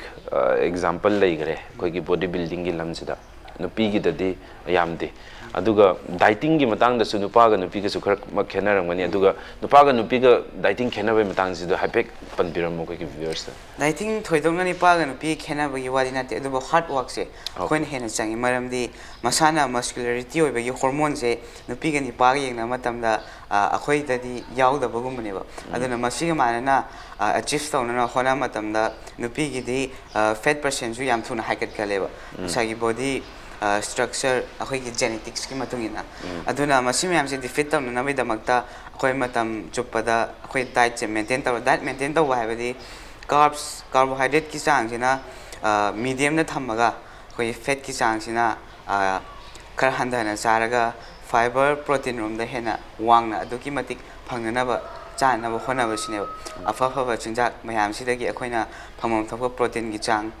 ꯑꯦꯛꯖꯥꯝꯄꯜ ꯂꯩꯈ꯭ꯔꯦ ꯑꯩꯈꯣꯏꯒꯤ ꯕꯣꯗꯤ ꯕꯤꯜꯗꯤꯡꯒꯤ ꯂꯝꯁꯤꯗ꯫ ꯅꯨꯄꯤꯒꯤꯗꯗꯤ ꯌꯥꯝꯗꯦ꯫ ꯑꯗꯨꯒ ꯗꯥꯏꯇꯤꯡꯒꯤ ꯃꯇꯥꯡꯗꯁꯨ ꯅꯨꯄꯥꯒ ꯅꯨꯄꯤꯒꯁꯨ ꯈꯔ ꯃꯛ ꯈꯦꯠꯅꯔꯝꯒꯅꯤ꯫ ꯑꯗꯨꯒ ꯅꯨꯄꯥꯒ ꯅꯨꯄꯤꯒ ꯗꯥꯏꯇꯤꯡ ꯈꯦꯠꯅꯕꯒꯤ ꯃꯇꯥꯡꯁꯤꯗ ꯍꯥꯏꯐꯦꯠ ꯄꯟꯕꯤꯔꯝꯃꯣ ꯑꯩꯈꯣꯏꯒꯤ ꯚ꯭ꯌꯨꯋꯔꯁꯇ꯫ ꯗꯥꯏꯇꯤꯡ ꯊꯣꯏꯗꯣꯛꯅ ꯅꯨꯄꯥꯒ ꯅꯨꯄꯤꯒ ꯈꯦꯠꯅꯕꯒꯤ ꯋꯥꯗꯤ ꯅꯠꯇꯦ, ꯑꯗꯨꯕꯨ ꯍꯥꯔꯗ ꯋꯥꯔꯛꯁꯦ ꯑꯩꯈꯣꯏꯅ ꯍꯦꯟꯅ ꯆꯪꯉꯤ꯫ ꯃꯔꯝꯗꯤ ꯃꯁꯥꯅ ꯃꯁꯀ꯭ꯌꯨꯂꯔꯤꯇꯤ ꯑꯣꯏꯕꯒꯤ ꯍꯣꯔꯃꯣꯟꯁꯦ ꯅꯨꯄꯤꯒ ꯅꯨꯄꯥꯒ ꯌꯦꯡꯅꯕ ꯃꯇꯝꯗ ꯑꯩꯈꯣꯏꯗꯗꯤ ꯌꯥꯎꯗꯕꯒꯨꯝꯕꯅꯦꯕ꯫ ꯑꯗꯨꯅ ꯃꯁꯤꯒ ꯃꯥꯟꯅꯅ ꯑꯆꯤꯞ ꯇꯧꯅꯅ ꯍꯣꯠꯅꯕ ꯃꯇꯝꯗ ꯅꯨꯄꯤꯒꯤꯗꯤ ꯐꯦꯠ ꯄꯔꯁꯦꯟꯁꯨ ꯌꯥꯝ ꯊꯨꯅ ꯍꯥꯏꯒꯠꯀꯜꯂꯦꯕ꯫ ꯉꯁꯥꯏꯒꯤ ꯕꯣꯗꯤ ꯁ꯭ꯇ꯭ꯔꯛꯆꯔ, ꯑꯩꯈꯣꯏꯒꯤ ꯖꯦꯅꯦꯇꯤꯛꯁꯀꯤ ꯃꯇꯨꯡ ꯏꯟꯅ꯫ ꯑꯗꯨꯅ ꯃꯁꯤ ꯃꯌꯥꯝꯁꯦ ꯗꯤꯐꯤꯠ ꯇꯧꯅꯅꯕꯒꯤꯗꯃꯛꯇ ꯑꯩꯈꯣꯏ ꯃꯇꯝ ꯆꯨꯞꯄꯗ ꯑꯩꯈꯣꯏ ꯗꯥꯏꯠꯁꯦ ꯃꯦꯟꯇꯦꯟ ꯇꯧꯔ, ꯗꯥꯏꯠ ꯃꯦꯟꯇꯦꯟ ꯇꯧꯕ ꯍꯥꯏꯕꯗꯤ ꯀꯥꯔꯕꯁ, ꯀꯥꯔꯕꯣꯍꯥꯏꯗ꯭ꯔꯦꯠꯀꯤ ꯆꯥꯡꯁꯤꯅ ꯃꯤꯗꯤꯌꯝꯗ ꯊꯝꯃꯒ ꯑꯩꯈꯣꯏꯒꯤ ꯐꯦꯠꯀꯤ ꯆꯥꯡꯁꯤꯅ ꯈꯔ ꯍꯟꯊꯅ ꯆꯥꯔꯒ ꯐꯥꯏꯕꯔ, ꯄ꯭ꯔꯣꯇꯤꯟ ꯔꯣꯝꯗ ꯍꯦꯟꯅ ꯋꯥꯡꯅ ꯑꯗꯨꯛꯀꯤ ꯃꯇꯤꯛ ꯐꯪꯅꯅꯕ ꯆꯥꯅꯅꯕ ꯍꯣꯠꯅꯕꯁꯤꯅꯦꯕ꯫ ꯑꯐ ꯑꯐꯕ ꯆꯤꯟꯖꯥꯛ ꯃꯌꯥꯝꯁꯤꯗꯒꯤ ꯑꯩꯈꯣꯏꯅ ꯐꯪꯐꯝ ꯊꯣꯛꯄ ꯄ꯭ꯔꯣꯇꯤꯟꯒꯤ ꯆꯥꯡ,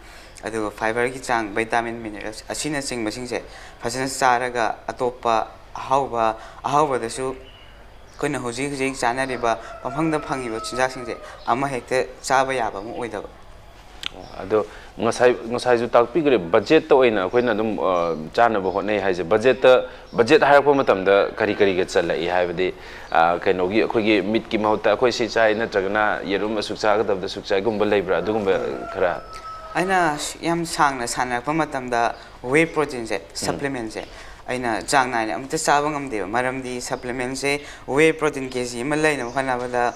ꯑꯗꯨꯒ ꯐꯥꯏꯕꯔꯒꯤ ꯆꯥꯡ, ꯚꯤꯇꯥꯃꯤꯟ, ꯃꯤꯅꯔꯦꯜꯁ ꯑꯁꯤꯅꯆꯤꯡꯕꯁꯤꯡꯁꯦ ꯐꯖꯅ ꯆꯥꯔꯒ ꯑꯇꯣꯞꯄ ꯑꯍꯥꯎꯕ, ꯑꯍꯥꯎꯕꯗꯁꯨ ꯑꯩꯈꯣꯏꯅ ꯍꯧꯖꯤꯛ ꯍꯧꯖꯤꯛ ꯆꯥꯅꯔꯤꯕ ꯄꯪꯐꯪꯗ ꯐꯪꯉꯤꯕ ꯆꯤꯟꯖꯥꯛꯁꯤꯡꯁꯦ ꯑꯃ ꯍꯦꯛꯇ ꯆꯥꯕ ꯌꯥꯕ ꯑꯃ ꯑꯣꯏꯗꯕ꯫ ꯑꯗꯣ ꯉꯁꯥꯏ, ꯉꯁꯥꯏꯁꯨ ꯇꯥꯛꯄꯤꯈ꯭ꯔꯦ, ꯕꯖꯦꯠꯇ ꯑꯣꯏꯅ ꯑꯩꯈꯣꯏꯅ ꯑꯗꯨꯝ ꯆꯥꯅꯕ ꯍꯣꯠꯅꯩ ꯍꯥꯏꯁꯦ꯫ ꯕꯖꯦꯠꯇ, ꯕꯖꯦꯠ ꯍꯥꯏꯔꯛꯄ ꯃꯇꯝꯗ ꯀꯔꯤ ꯀꯔꯤꯒ ꯆꯜꯂꯛꯏ? ꯍꯥꯏꯕꯗꯤ ꯀꯩꯅꯣꯒꯤ, ꯑꯩꯈꯣꯏꯒꯤ ꯃꯤꯠꯀꯤ ꯃꯍꯨꯠꯇ ꯑꯩꯈꯣꯏ ꯁꯤ ꯆꯥꯏ, ꯅꯠꯇ꯭ꯔꯒꯅ ꯌꯦꯔꯨꯝ ꯑꯁꯨꯛ ꯆꯥꯒꯗꯕꯗ ꯑꯁꯨꯛ ꯆꯥꯏꯒꯨꯝꯕ ꯂꯩꯕ꯭ꯔꯥ? ꯑꯗꯨꯒꯨꯝꯕ ꯈꯔ꯫ ꯑꯩꯅ ꯌꯥꯝ ꯁꯥꯡꯅ ꯁꯥꯟꯅꯔꯛꯄ ꯃꯇꯝꯗ ꯋꯦ ꯄ꯭ꯔꯣꯇꯤꯟꯁꯦ, ꯁꯄ꯭ꯂꯤꯃꯦꯟꯁꯦ ꯑꯩꯅ ꯆꯥꯡ ꯅꯥꯏꯅ ꯑꯃꯇ ꯆꯥꯕ ꯉꯝꯗꯦꯕ꯫ ꯃꯔꯝꯗꯤ ꯁꯄ꯭ꯂꯤꯃꯦꯟꯁꯦ ꯋꯦ ꯄ꯭ꯔꯣꯇꯤꯟ ꯀꯦ ꯖꯤ ꯑꯃ ꯂꯩꯅꯕ ꯍꯣꯠꯅꯕꯗ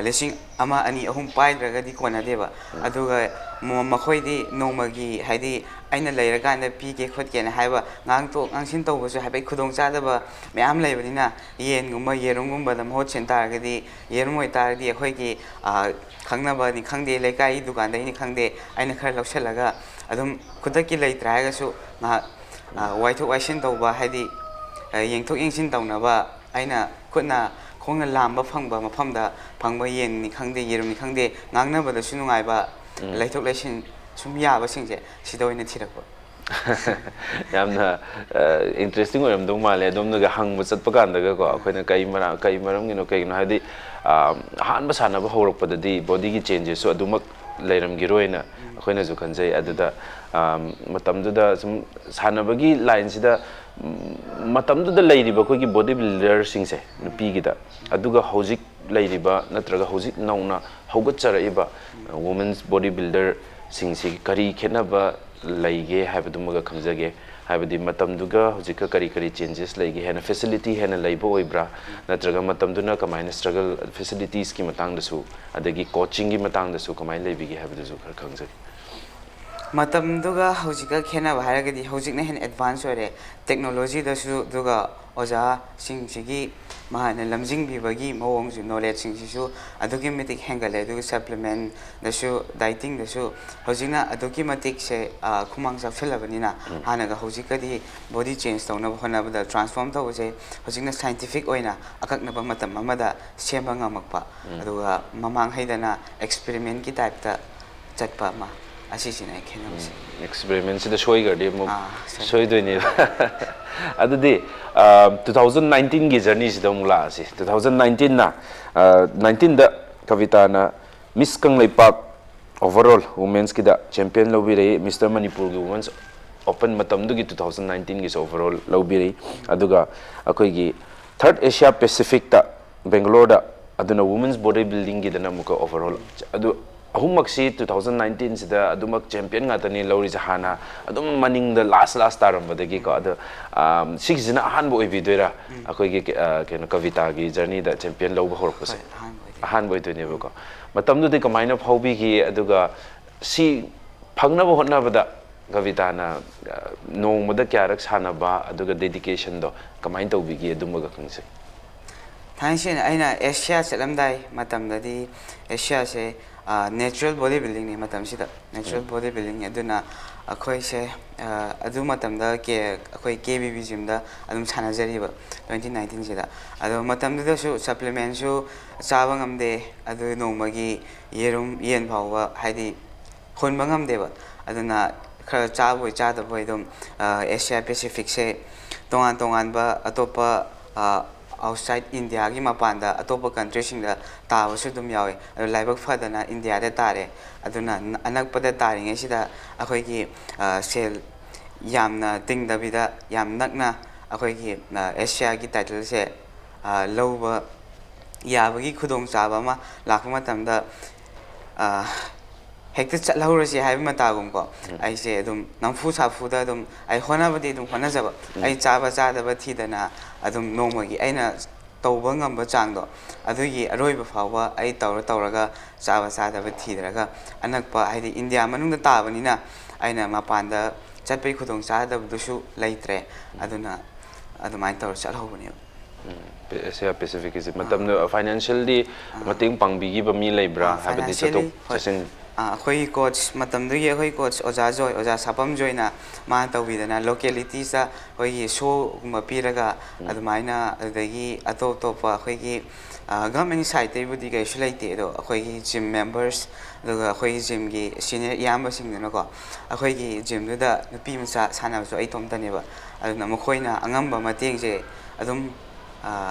ꯂꯤꯁꯤꯡ ꯑꯃ, ꯑꯅꯤ, ꯑꯍꯨꯝ ꯄꯥꯏꯗ꯭ꯔꯒꯗꯤ ꯀꯣꯟꯅꯗꯦꯕ꯫ ꯑꯗꯨꯒ ꯃꯈꯣꯏꯗꯤ ꯅꯣꯡꯃꯒꯤ, ꯍꯥꯏꯗꯤ ꯑꯩꯅ ꯂꯩꯔꯀꯥꯟꯗ ꯄꯤꯒꯦ ꯈꯣꯠꯀꯦꯅ ꯍꯥꯏꯕ ꯉꯥꯡꯊꯣꯛ ꯉꯥꯡꯁꯤꯟ ꯇꯧꯕꯁꯨ ꯍꯥꯏꯐꯦꯠ ꯈꯨꯗꯣꯡꯆꯥꯗꯕ ꯃꯌꯥꯝ ꯂꯩꯕꯅꯤꯅ, ꯌꯦꯟꯒꯨꯝꯕ ꯌꯦꯔꯨꯝꯒꯨꯝꯕꯗ ꯃꯍꯨꯠ ꯁꯤꯟ ꯇꯥꯔꯒꯗꯤ, ꯌꯦꯔꯨꯝ ꯑꯣꯏꯇꯥꯔꯒꯗꯤ ꯑꯩꯈꯣꯏꯒꯤ ꯈꯪꯅꯕꯅꯤ ꯈꯪꯗꯦ, ꯂꯩꯀꯥꯏꯒꯤ ꯗꯨꯀꯥꯟꯗꯒꯤꯅꯤ ꯈꯪꯗꯦ, ꯑꯩꯅ ꯈꯔ ꯂꯧꯁꯤꯜꯂꯒ ꯑꯗꯨꯝ ꯈꯨꯗꯛꯀꯤ ꯂꯩꯇ꯭ꯔꯦ ꯍꯥꯏꯔꯒꯁꯨ ꯉꯥꯏꯍꯥꯛ ꯋꯥꯏꯊꯣꯛ ꯋꯥꯏꯁꯤꯟ ꯇꯧꯕ, ꯍꯥꯏꯗꯤ ꯌꯦꯡꯊꯣꯛ ꯌꯦꯡꯁꯤꯟ ꯇꯧꯅꯕ ꯑꯩꯅ ꯈꯨꯠꯅ ꯈꯣꯡꯅ ꯂꯥꯝꯕ ꯐꯪꯕ ꯃꯐꯝꯗ ꯐꯪꯕ ꯌꯦꯟꯅꯤ ꯈꯪꯗꯦ, ꯌꯦꯔꯨꯝꯅꯤ ꯈꯪꯗꯦ, ꯉꯥꯡꯅꯕꯗꯁꯨ ꯅꯨꯡꯉꯥꯏꯕ, ꯂꯩꯊꯣꯛ ꯂꯩꯁꯤꯟ ꯁꯨꯝ ꯌꯥꯕꯁꯤꯡꯁꯦ ꯁꯤꯗ ꯑꯣꯏꯅ ꯊꯤꯔꯛꯄ꯫ ꯌꯥꯝꯅ ꯏꯟꯇꯔꯦꯁꯇꯤꯡ ꯑꯣꯏꯔꯝꯗꯧ ꯃꯥꯜꯂꯦ꯫ ꯑꯗꯣꯝꯅꯒ ꯍꯪꯕ ꯆꯠꯄ ꯀꯥꯟꯗꯒꯀꯣ, ꯑꯩꯈꯣꯏꯅ ꯀꯩ ꯃꯔꯝ, ꯀꯩ ꯃꯔꯝꯒꯤꯅꯣ, ꯀꯩꯒꯤꯅꯣ ꯍꯥꯏꯗꯤ ꯑꯍꯥꯟꯕ ꯁꯥꯟꯅꯕ ꯍꯧꯔꯛꯄꯗꯗꯤ ꯕꯣꯗꯤꯒꯤ ꯆꯦꯟꯖꯦꯁꯁꯨ ꯑꯗꯨꯃꯛ ꯂꯩꯔꯝꯈꯤꯔꯣꯏꯅ ꯑꯩꯈꯣꯏꯅꯁꯨ ꯈꯟꯖꯩ꯫ ꯑꯗꯨꯗ, ꯑꯝ, ꯃꯇꯝꯗꯨꯗ ꯁꯨꯝ ꯁꯥꯟꯅꯕꯒꯤ ꯂꯥꯏꯟꯁꯤꯗ, ꯎꯝ, ꯃꯇꯝꯗꯨꯗ ꯂꯩꯔꯤꯕ ꯑꯩꯈꯣꯏꯒꯤ ꯕꯣꯗꯤ ꯕꯤꯜꯗꯔꯁꯤꯡꯁꯦ, ꯅꯨꯄꯤꯒꯤꯗ, ꯑꯗꯨꯒ ꯍꯧꯖꯤꯛ ꯂꯩꯔꯤꯕ ꯅꯠꯇ꯭ꯔꯒ ꯍꯧꯖꯤꯛ ꯅꯧꯅ ꯍꯧꯒꯠꯆꯔꯛꯏꯕ ꯋꯨꯃꯦꯟꯁ ꯕꯣꯗꯤ ꯕꯤꯜꯗꯔꯁꯤꯡꯁꯤ ꯀꯔꯤ ꯈꯦꯠꯅꯕ ꯂꯩꯒꯦ ꯍꯥꯏꯕꯗꯨꯃꯒ ꯈꯪꯖꯒꯦ꯫ ꯍꯥꯏꯕꯗꯤ ꯃꯇꯝꯗꯨꯒ ꯍꯧꯖꯤꯛꯀ ꯀꯔꯤ ꯀꯔꯤ ꯆꯦꯟꯖꯦꯁ ꯂꯩꯒꯦ? ꯍꯦꯟꯅ ꯐꯦꯁꯤꯂꯤꯇꯤ ꯍꯦꯟꯅ ꯂꯩꯕ ꯑꯣꯏꯕ꯭ꯔꯥ? ꯅꯠꯇ꯭ꯔꯒ ꯃꯇꯝꯗꯨꯅ ꯀꯃꯥꯏꯅ ꯁ꯭ꯇ꯭ꯔꯒꯜ, ꯐꯦꯁꯤꯂꯤꯇꯤꯁꯀꯤ ꯃꯇꯥꯡꯗꯁꯨ, ꯑꯗꯒꯤ ꯀꯣꯆꯤꯡꯒꯤ ꯃꯇꯥꯡꯗꯁꯨ ꯀꯃꯥꯏꯅ ꯂꯩꯕꯤꯒꯦ ꯍꯥꯏꯕꯗꯨꯁꯨ ꯈꯔ ꯈꯪꯖꯒꯦ꯫ ꯃꯇꯝꯗꯨꯒ ꯍꯧꯖꯤꯛꯀ ꯈꯦꯠꯅꯕ ꯍꯥꯏꯔꯒꯗꯤ, ꯍꯧꯖꯤꯛꯅ ꯍꯦꯟꯅ ꯑꯦꯗꯚꯥꯟꯁ ꯑꯣꯏꯔꯦ ꯇꯦꯛꯅꯣꯂꯣꯖꯤꯗꯁꯨ, ꯑꯗꯨꯒ ꯑꯣꯖꯥꯁꯤꯡꯁꯤꯒꯤ ꯃꯥꯅ ꯂꯝꯖꯤꯡꯕꯤꯕꯒꯤ ꯃꯑꯣꯡꯁꯨ, ꯅꯣꯂꯦꯖꯁꯤꯡꯁꯤꯁꯨ ꯑꯗꯨꯛꯀꯤ ꯃꯇꯤꯛ ꯍꯦꯟꯒꯠꯂꯦ꯫ ꯑꯗꯨꯒ ꯁꯄ꯭ꯂꯤꯃꯦꯟꯗꯁꯨ, ꯗꯥꯏꯇꯤꯡꯗꯁꯨ ꯍꯧꯖꯤꯛꯅ ꯑꯗꯨꯛꯀꯤ ꯃꯇꯤꯛꯁꯦ, ꯑ, ꯈꯨꯃꯥꯡ ꯆꯥꯎꯁꯤꯜꯂꯕꯅꯤꯅ, ꯍꯥꯟꯅꯒ ꯍꯧꯖꯤꯛꯀꯗꯤ ꯕꯣꯗꯤ ꯆꯦꯟꯖ ꯇꯧꯅꯕ ꯍꯣꯠꯅꯕꯗ, ꯇ꯭ꯔꯥꯟꯁꯐꯣꯔꯝ ꯇꯧꯕꯁꯦ ꯍꯧꯖꯤꯛꯅ ꯁꯥꯏꯟꯇꯤꯐꯤꯛ ꯑꯣꯏꯅ ꯑꯀꯛꯅꯕ ꯃꯇꯝ ꯑꯃꯗ ꯁꯦꯝꯕ ꯉꯝꯃꯛꯄ, ꯑꯗꯨꯒ ꯃꯃꯥꯡꯍꯩꯗꯅ ꯑꯦꯛꯁꯄꯦꯔꯤꯃꯦꯟꯒꯤ ꯇꯥꯏꯞꯇ ꯆꯠꯄ ꯑꯃ, ꯑꯁꯤꯁꯤꯅ ꯑꯩ ꯈꯦꯠꯅꯕꯁꯦ꯫ ꯑꯦꯛꯁꯄꯦꯔꯤꯃꯦꯟꯁꯤꯗ ꯁꯣꯏꯈ꯭ꯔꯗꯤ ꯑꯃꯨꯛ ꯑꯥ, ꯁꯣꯏ- ꯁꯣꯏꯗꯣꯏꯅꯦꯕ꯫ ꯑꯗꯨꯗꯤ, ꯇꯨ ꯊꯥꯎꯖꯟ ꯅꯥꯏꯟꯇꯤꯟꯒꯤ ꯖꯔꯅꯤꯁꯤꯗ ꯑꯃꯨꯛ ꯂꯥꯛꯑꯁꯤ꯫ ꯇꯨ ꯊꯥꯎꯖꯟ ꯅꯥꯏꯟꯇꯤꯟꯅ, ꯅꯥꯏꯟꯇꯤꯟꯗ ꯀꯕꯤꯇꯥꯅ ꯃꯤꯁ ꯀꯪꯂꯩꯄꯥꯛ ꯑꯣꯚꯔꯑꯣꯜ ꯋꯨꯃꯦꯟꯁꯀꯤꯗ ꯆꯦꯝꯄꯤꯌꯟ ꯂꯧꯕꯤꯔꯛꯏ, ꯃꯤꯁꯇꯔ ꯃꯅꯤꯄꯨꯔꯒꯤ ꯋꯨꯃꯦꯟꯁ ꯑꯣꯄꯟ ꯃꯇꯝꯗꯨꯒꯤ ꯇꯨ ꯊꯥꯎꯖꯟ ꯅꯥꯏꯟꯇꯤꯟꯒꯤꯁꯨ ꯑꯣꯚꯔꯑꯣꯜ ꯂꯧꯕꯤꯔꯛꯏ꯫ ꯑꯗꯨꯒ ꯑꯩꯈꯣꯏꯒꯤ ꯊꯔꯠ ꯑꯦꯁꯤꯌꯥ ꯄꯦꯁꯤꯐꯤꯛꯇ ꯕꯦꯡꯒꯂꯣꯔꯗ, ꯑꯗꯨꯅ ꯋꯨꯃꯦꯟꯁ ꯕꯣꯗꯤ ꯕꯤꯜꯗꯤꯡꯒꯤꯗꯅ ꯑꯃꯨꯛꯀ ꯑꯣꯚꯔꯑꯣꯜ꯫ ꯑꯗꯨ ꯑꯍꯨꯝꯃꯛꯁꯤ ꯇꯨ ꯊꯥꯎꯖꯟ ꯅꯥꯏꯟꯇꯤꯟꯁꯤꯗ ꯑꯗꯨꯃꯛ ꯆꯦꯝꯄꯤꯌꯟ ꯉꯥꯛꯇꯅꯤ ꯂꯧꯔꯤꯁꯦ, ꯍꯥꯟꯅ ꯑꯗꯨꯝ ꯃꯅꯤꯡꯗ ꯂꯥꯁ ꯂꯥꯁ ꯇꯥꯔꯝꯕꯗꯒꯤꯀꯣ꯫ ꯑꯗꯣ, ꯑꯝ, ꯁꯤꯒꯤꯁꯤꯅ ꯑꯍꯥꯟꯕ ꯑꯣꯏꯕꯤꯗꯣꯏꯔꯥ ꯑꯩꯈꯣꯏꯒꯤ ꯀ-, ꯑ, ꯀꯩꯅꯣ, ꯀꯕꯤꯇꯥꯒꯤ ꯖꯔꯅꯤꯗ ꯆꯦꯝꯄꯤꯌꯟ ꯂꯧꯕ ꯍꯧꯔꯛꯄꯁꯦ? ꯍꯣꯏ, ꯑꯍꯥꯟꯕ ꯑꯣꯏꯗꯣꯏꯅꯦ꯫ ꯑꯍꯥꯟꯕ ꯑꯣꯏꯗꯣꯏꯅꯦꯕꯀꯣ꯫ ꯃꯇꯝꯗꯨꯗꯤ ꯀꯃꯥꯏꯅ ꯐꯥꯎꯕꯤꯈꯤ? ꯑꯗꯨꯒ ꯁꯤ ꯐꯪꯅꯕ ꯍꯣꯠꯅꯕꯗ ꯀꯕꯤꯇꯥꯅ, ꯑ, ꯅꯣꯡꯃꯗ ꯀꯌꯥꯔꯛ ꯁꯥꯟꯅꯕ, ꯑꯗꯨꯒ ꯗꯦꯗꯤꯀꯦꯁꯟꯗꯣ ꯀꯃꯥꯏꯅ ꯇꯧꯕꯤꯒꯤ, ꯑꯗꯨꯝꯕꯒ ꯈꯪꯖꯩ꯫ ꯊꯥꯏꯅ ꯁꯦꯡꯅ ꯑꯩꯅ ꯑꯦꯁꯤꯌꯥ ꯆꯠꯂꯝꯗꯥꯏ ꯃꯇꯝꯗꯗꯤ, ꯑꯦꯁꯤꯌꯥꯁꯦ, ꯑ, ꯅꯦꯆꯔꯦꯜ ꯕꯣꯗꯤ ꯕꯤꯜꯗꯤꯡꯅꯤ ꯃꯇꯝꯁꯤꯗ꯫ ꯅꯦꯆꯔꯦꯜ ꯕꯣꯗꯤ ꯕꯤꯜꯗꯤꯡ ꯑꯗꯨꯅ ꯑꯩꯈꯣꯏꯁꯦ, ꯑ, ꯑꯗꯨ ꯃꯇꯝꯗ ꯀꯦ-, ꯑꯩꯈꯣꯏ ꯀꯦ ꯕꯤ ꯕꯤ ꯖꯤꯝꯗ ꯑꯗꯨꯝ ꯁꯥꯟꯅꯖꯔꯤꯕ, ꯇ꯭ꯋꯦꯟꯇꯤ ꯅꯥꯏꯟꯇꯤꯟꯁꯤꯗ꯫ ꯑꯗꯣ ꯃꯇꯝꯗꯨꯗꯁꯨ ꯁꯄ꯭ꯂꯤꯃꯦꯟꯁꯨ ꯆꯥꯕ ꯉꯝꯗꯦ, ꯑꯗꯨ ꯅꯣꯡꯃꯒꯤ ꯌꯦꯔꯨꯝ, ꯌꯦꯟ ꯐꯥꯎꯕ, ꯍꯥꯏꯗꯤ, ꯍꯨꯟꯕ ꯉꯝꯗꯦꯕ꯫ ꯑꯗꯨꯅ ꯈꯔ ꯆꯥꯕꯣꯏ ꯆꯥꯗꯕꯣꯏ ꯑꯗꯨꯝ, ꯑ, ꯑꯦꯁꯤꯌꯥ ꯄꯦꯁꯤꯐꯤꯛꯁꯦ ꯇꯣꯉꯥꯟ ꯇꯣꯉꯥꯟꯕ ꯑꯇꯣꯞꯄ, ꯑ, ꯑꯥꯎꯠꯁꯥꯏꯠ ꯏꯟꯗꯤꯌꯥꯒꯤ ꯃꯄꯥꯟꯗ ꯑꯇꯣꯞꯄ ꯀꯟꯇ꯭ꯔꯤꯁꯤꯡꯗ ꯇꯥꯕꯁꯨ ꯑꯗꯨꯝ ꯌꯥꯎꯏ꯫ ꯑꯗꯨ ꯂꯥꯏꯕꯛ ꯐꯗꯅ ꯏꯟꯗꯤꯌꯥꯗ ꯇꯥꯔꯦ꯫ ꯑꯗꯨꯅ ꯑꯅꯛꯄꯗ ꯇꯥꯔꯤꯉꯩꯁꯤꯗ ꯑꯩꯈꯣꯏꯒꯤ ꯁꯦꯜ ꯌꯥꯝꯅ ꯇꯤꯡꯗꯕꯤꯗ ꯌꯥꯝ ꯅꯛꯅ ꯑꯩꯈꯣꯏꯒꯤ ꯑꯦꯁꯤꯌꯥꯒꯤ ꯇꯥꯏꯇꯜꯁꯦ ꯂꯧꯕ ꯌꯥꯕꯒꯤ ꯈꯨꯗꯣꯡꯆꯥꯕ ꯑꯃ ꯂꯥꯛꯄ ꯃꯇꯝꯗ ꯍꯦꯛꯇ ꯆꯠꯍꯧꯔꯁꯤ ꯍꯥꯏꯕ ꯃꯇꯥꯒꯨꯝꯀꯣ꯫ ꯑꯩꯁꯦ ꯑꯗꯨꯝ ꯅꯝꯐꯨ ꯁꯥꯐꯨꯗ ꯑꯗꯨꯝ ꯑꯩ ꯍꯣꯠꯅꯕꯗꯤ ꯑꯗꯨꯝ ꯍꯣꯠꯅꯖꯕ, ꯑꯩ ꯆꯥꯕ ꯆꯥꯗꯕ ꯊꯤꯗꯅ ꯑꯗꯨꯝ ꯅꯣꯡꯃꯒꯤ ꯑꯩꯅ ꯇꯧꯕ ꯉꯝꯕ ꯆꯥꯡꯗꯣ ꯑꯗꯨꯒꯤ ꯑꯔꯣꯏꯕ ꯐꯥꯎꯕ ꯑꯩ ꯇꯧꯔ ꯇꯧꯔꯒ ꯆꯥꯕ ꯆꯥꯗꯕ ꯊꯤꯗ꯭ꯔꯒ ꯑꯅꯛꯄ, ꯍꯥꯏꯗꯤ ꯏꯟꯗꯤꯌꯥ ꯃꯅꯨꯡꯗ ꯇꯥꯕꯅꯤꯅ ꯑꯩꯅ ꯃꯄꯥꯟꯗ ꯆꯠꯄꯒꯤ ꯈꯨꯗꯣꯡ ꯆꯥꯗꯕꯗꯨꯁꯨ ꯂꯩꯇ꯭ꯔꯦ꯫ ꯑꯗꯨꯅ ꯑꯗꯨꯃꯥꯏꯅ ꯇꯧꯔ ꯆꯠꯍꯧꯕꯅꯦꯕ꯫ ꯑꯦꯁꯤꯌꯥ ꯄꯦꯁꯤꯐꯤꯛꯀꯤꯁꯦ ꯃꯇꯝꯗꯨ ꯐꯥꯏꯅꯥꯟꯁꯤꯌꯦꯜꯗꯤ ꯃꯇꯦꯡ ꯄꯥꯡꯕꯤꯈꯤꯕ ꯃꯤ ꯂꯩꯕ꯭ꯔꯥ? ꯍꯥꯏꯕꯗꯤ ꯆꯠꯊꯣꯛ ꯐꯥꯏꯅꯥꯟꯁꯤꯌꯦꯜꯂꯤ ꯍꯣꯏ꯫ ꯆꯠꯁꯤꯟ ꯑꯩꯈꯣꯏꯒꯤ ꯀꯣꯆ ꯃꯇꯝꯗꯨꯒꯤ ꯑꯩꯈꯣꯏ ꯀꯣꯆ ꯑꯣꯖꯥ ꯖꯣꯏ, ꯑꯣꯖꯥ ꯁꯥꯄꯝ ꯖꯣꯏꯅ ꯃꯥꯅ ꯇꯧꯕꯤꯗꯅ ꯂꯣꯀꯦꯂꯤꯇꯤꯁꯇ ꯑꯩꯈꯣꯏꯒꯤ ꯁꯣꯒꯨꯝꯕ ꯄꯤꯔꯒ ꯑꯗꯨꯃꯥꯏꯅ, ꯑꯗꯨꯗꯒꯤ ꯑꯇꯣꯞ ꯑꯇꯣꯞꯄ ꯑꯩꯈꯣꯏꯒꯤ ꯒꯚꯔꯟꯃꯦꯟ ꯁꯥꯏꯠꯇꯩꯕꯨꯗꯤ ꯀꯩꯁꯨ ꯂꯩꯇꯦ꯫ ꯑꯗꯣ ꯑꯩꯈꯣꯏꯒꯤ ꯖꯤꯝ ꯃꯦꯝꯕꯔꯁ ꯑꯗꯨꯒ ꯑꯩꯈꯣꯏꯒꯤ ꯖꯤꯝꯒꯤ ꯁꯤꯅꯤꯌꯔ ꯏꯌꯥꯝꯕꯁꯤꯡꯗꯨꯅꯀꯣ ꯑꯩꯈꯣꯏꯒꯤ ꯖꯤꯝꯗꯨꯗ ꯅꯨꯄꯤ ꯃꯆꯥ ꯁꯥꯟꯅꯕꯁꯨ ꯑꯩ ꯏꯇꯣꯝꯇꯅꯦꯕ꯫ ꯑꯗꯨꯅ ꯃꯈꯣꯏꯅ ꯑꯉꯝꯕ ꯃꯇꯦꯡꯁꯦ ꯑꯗꯨꯝ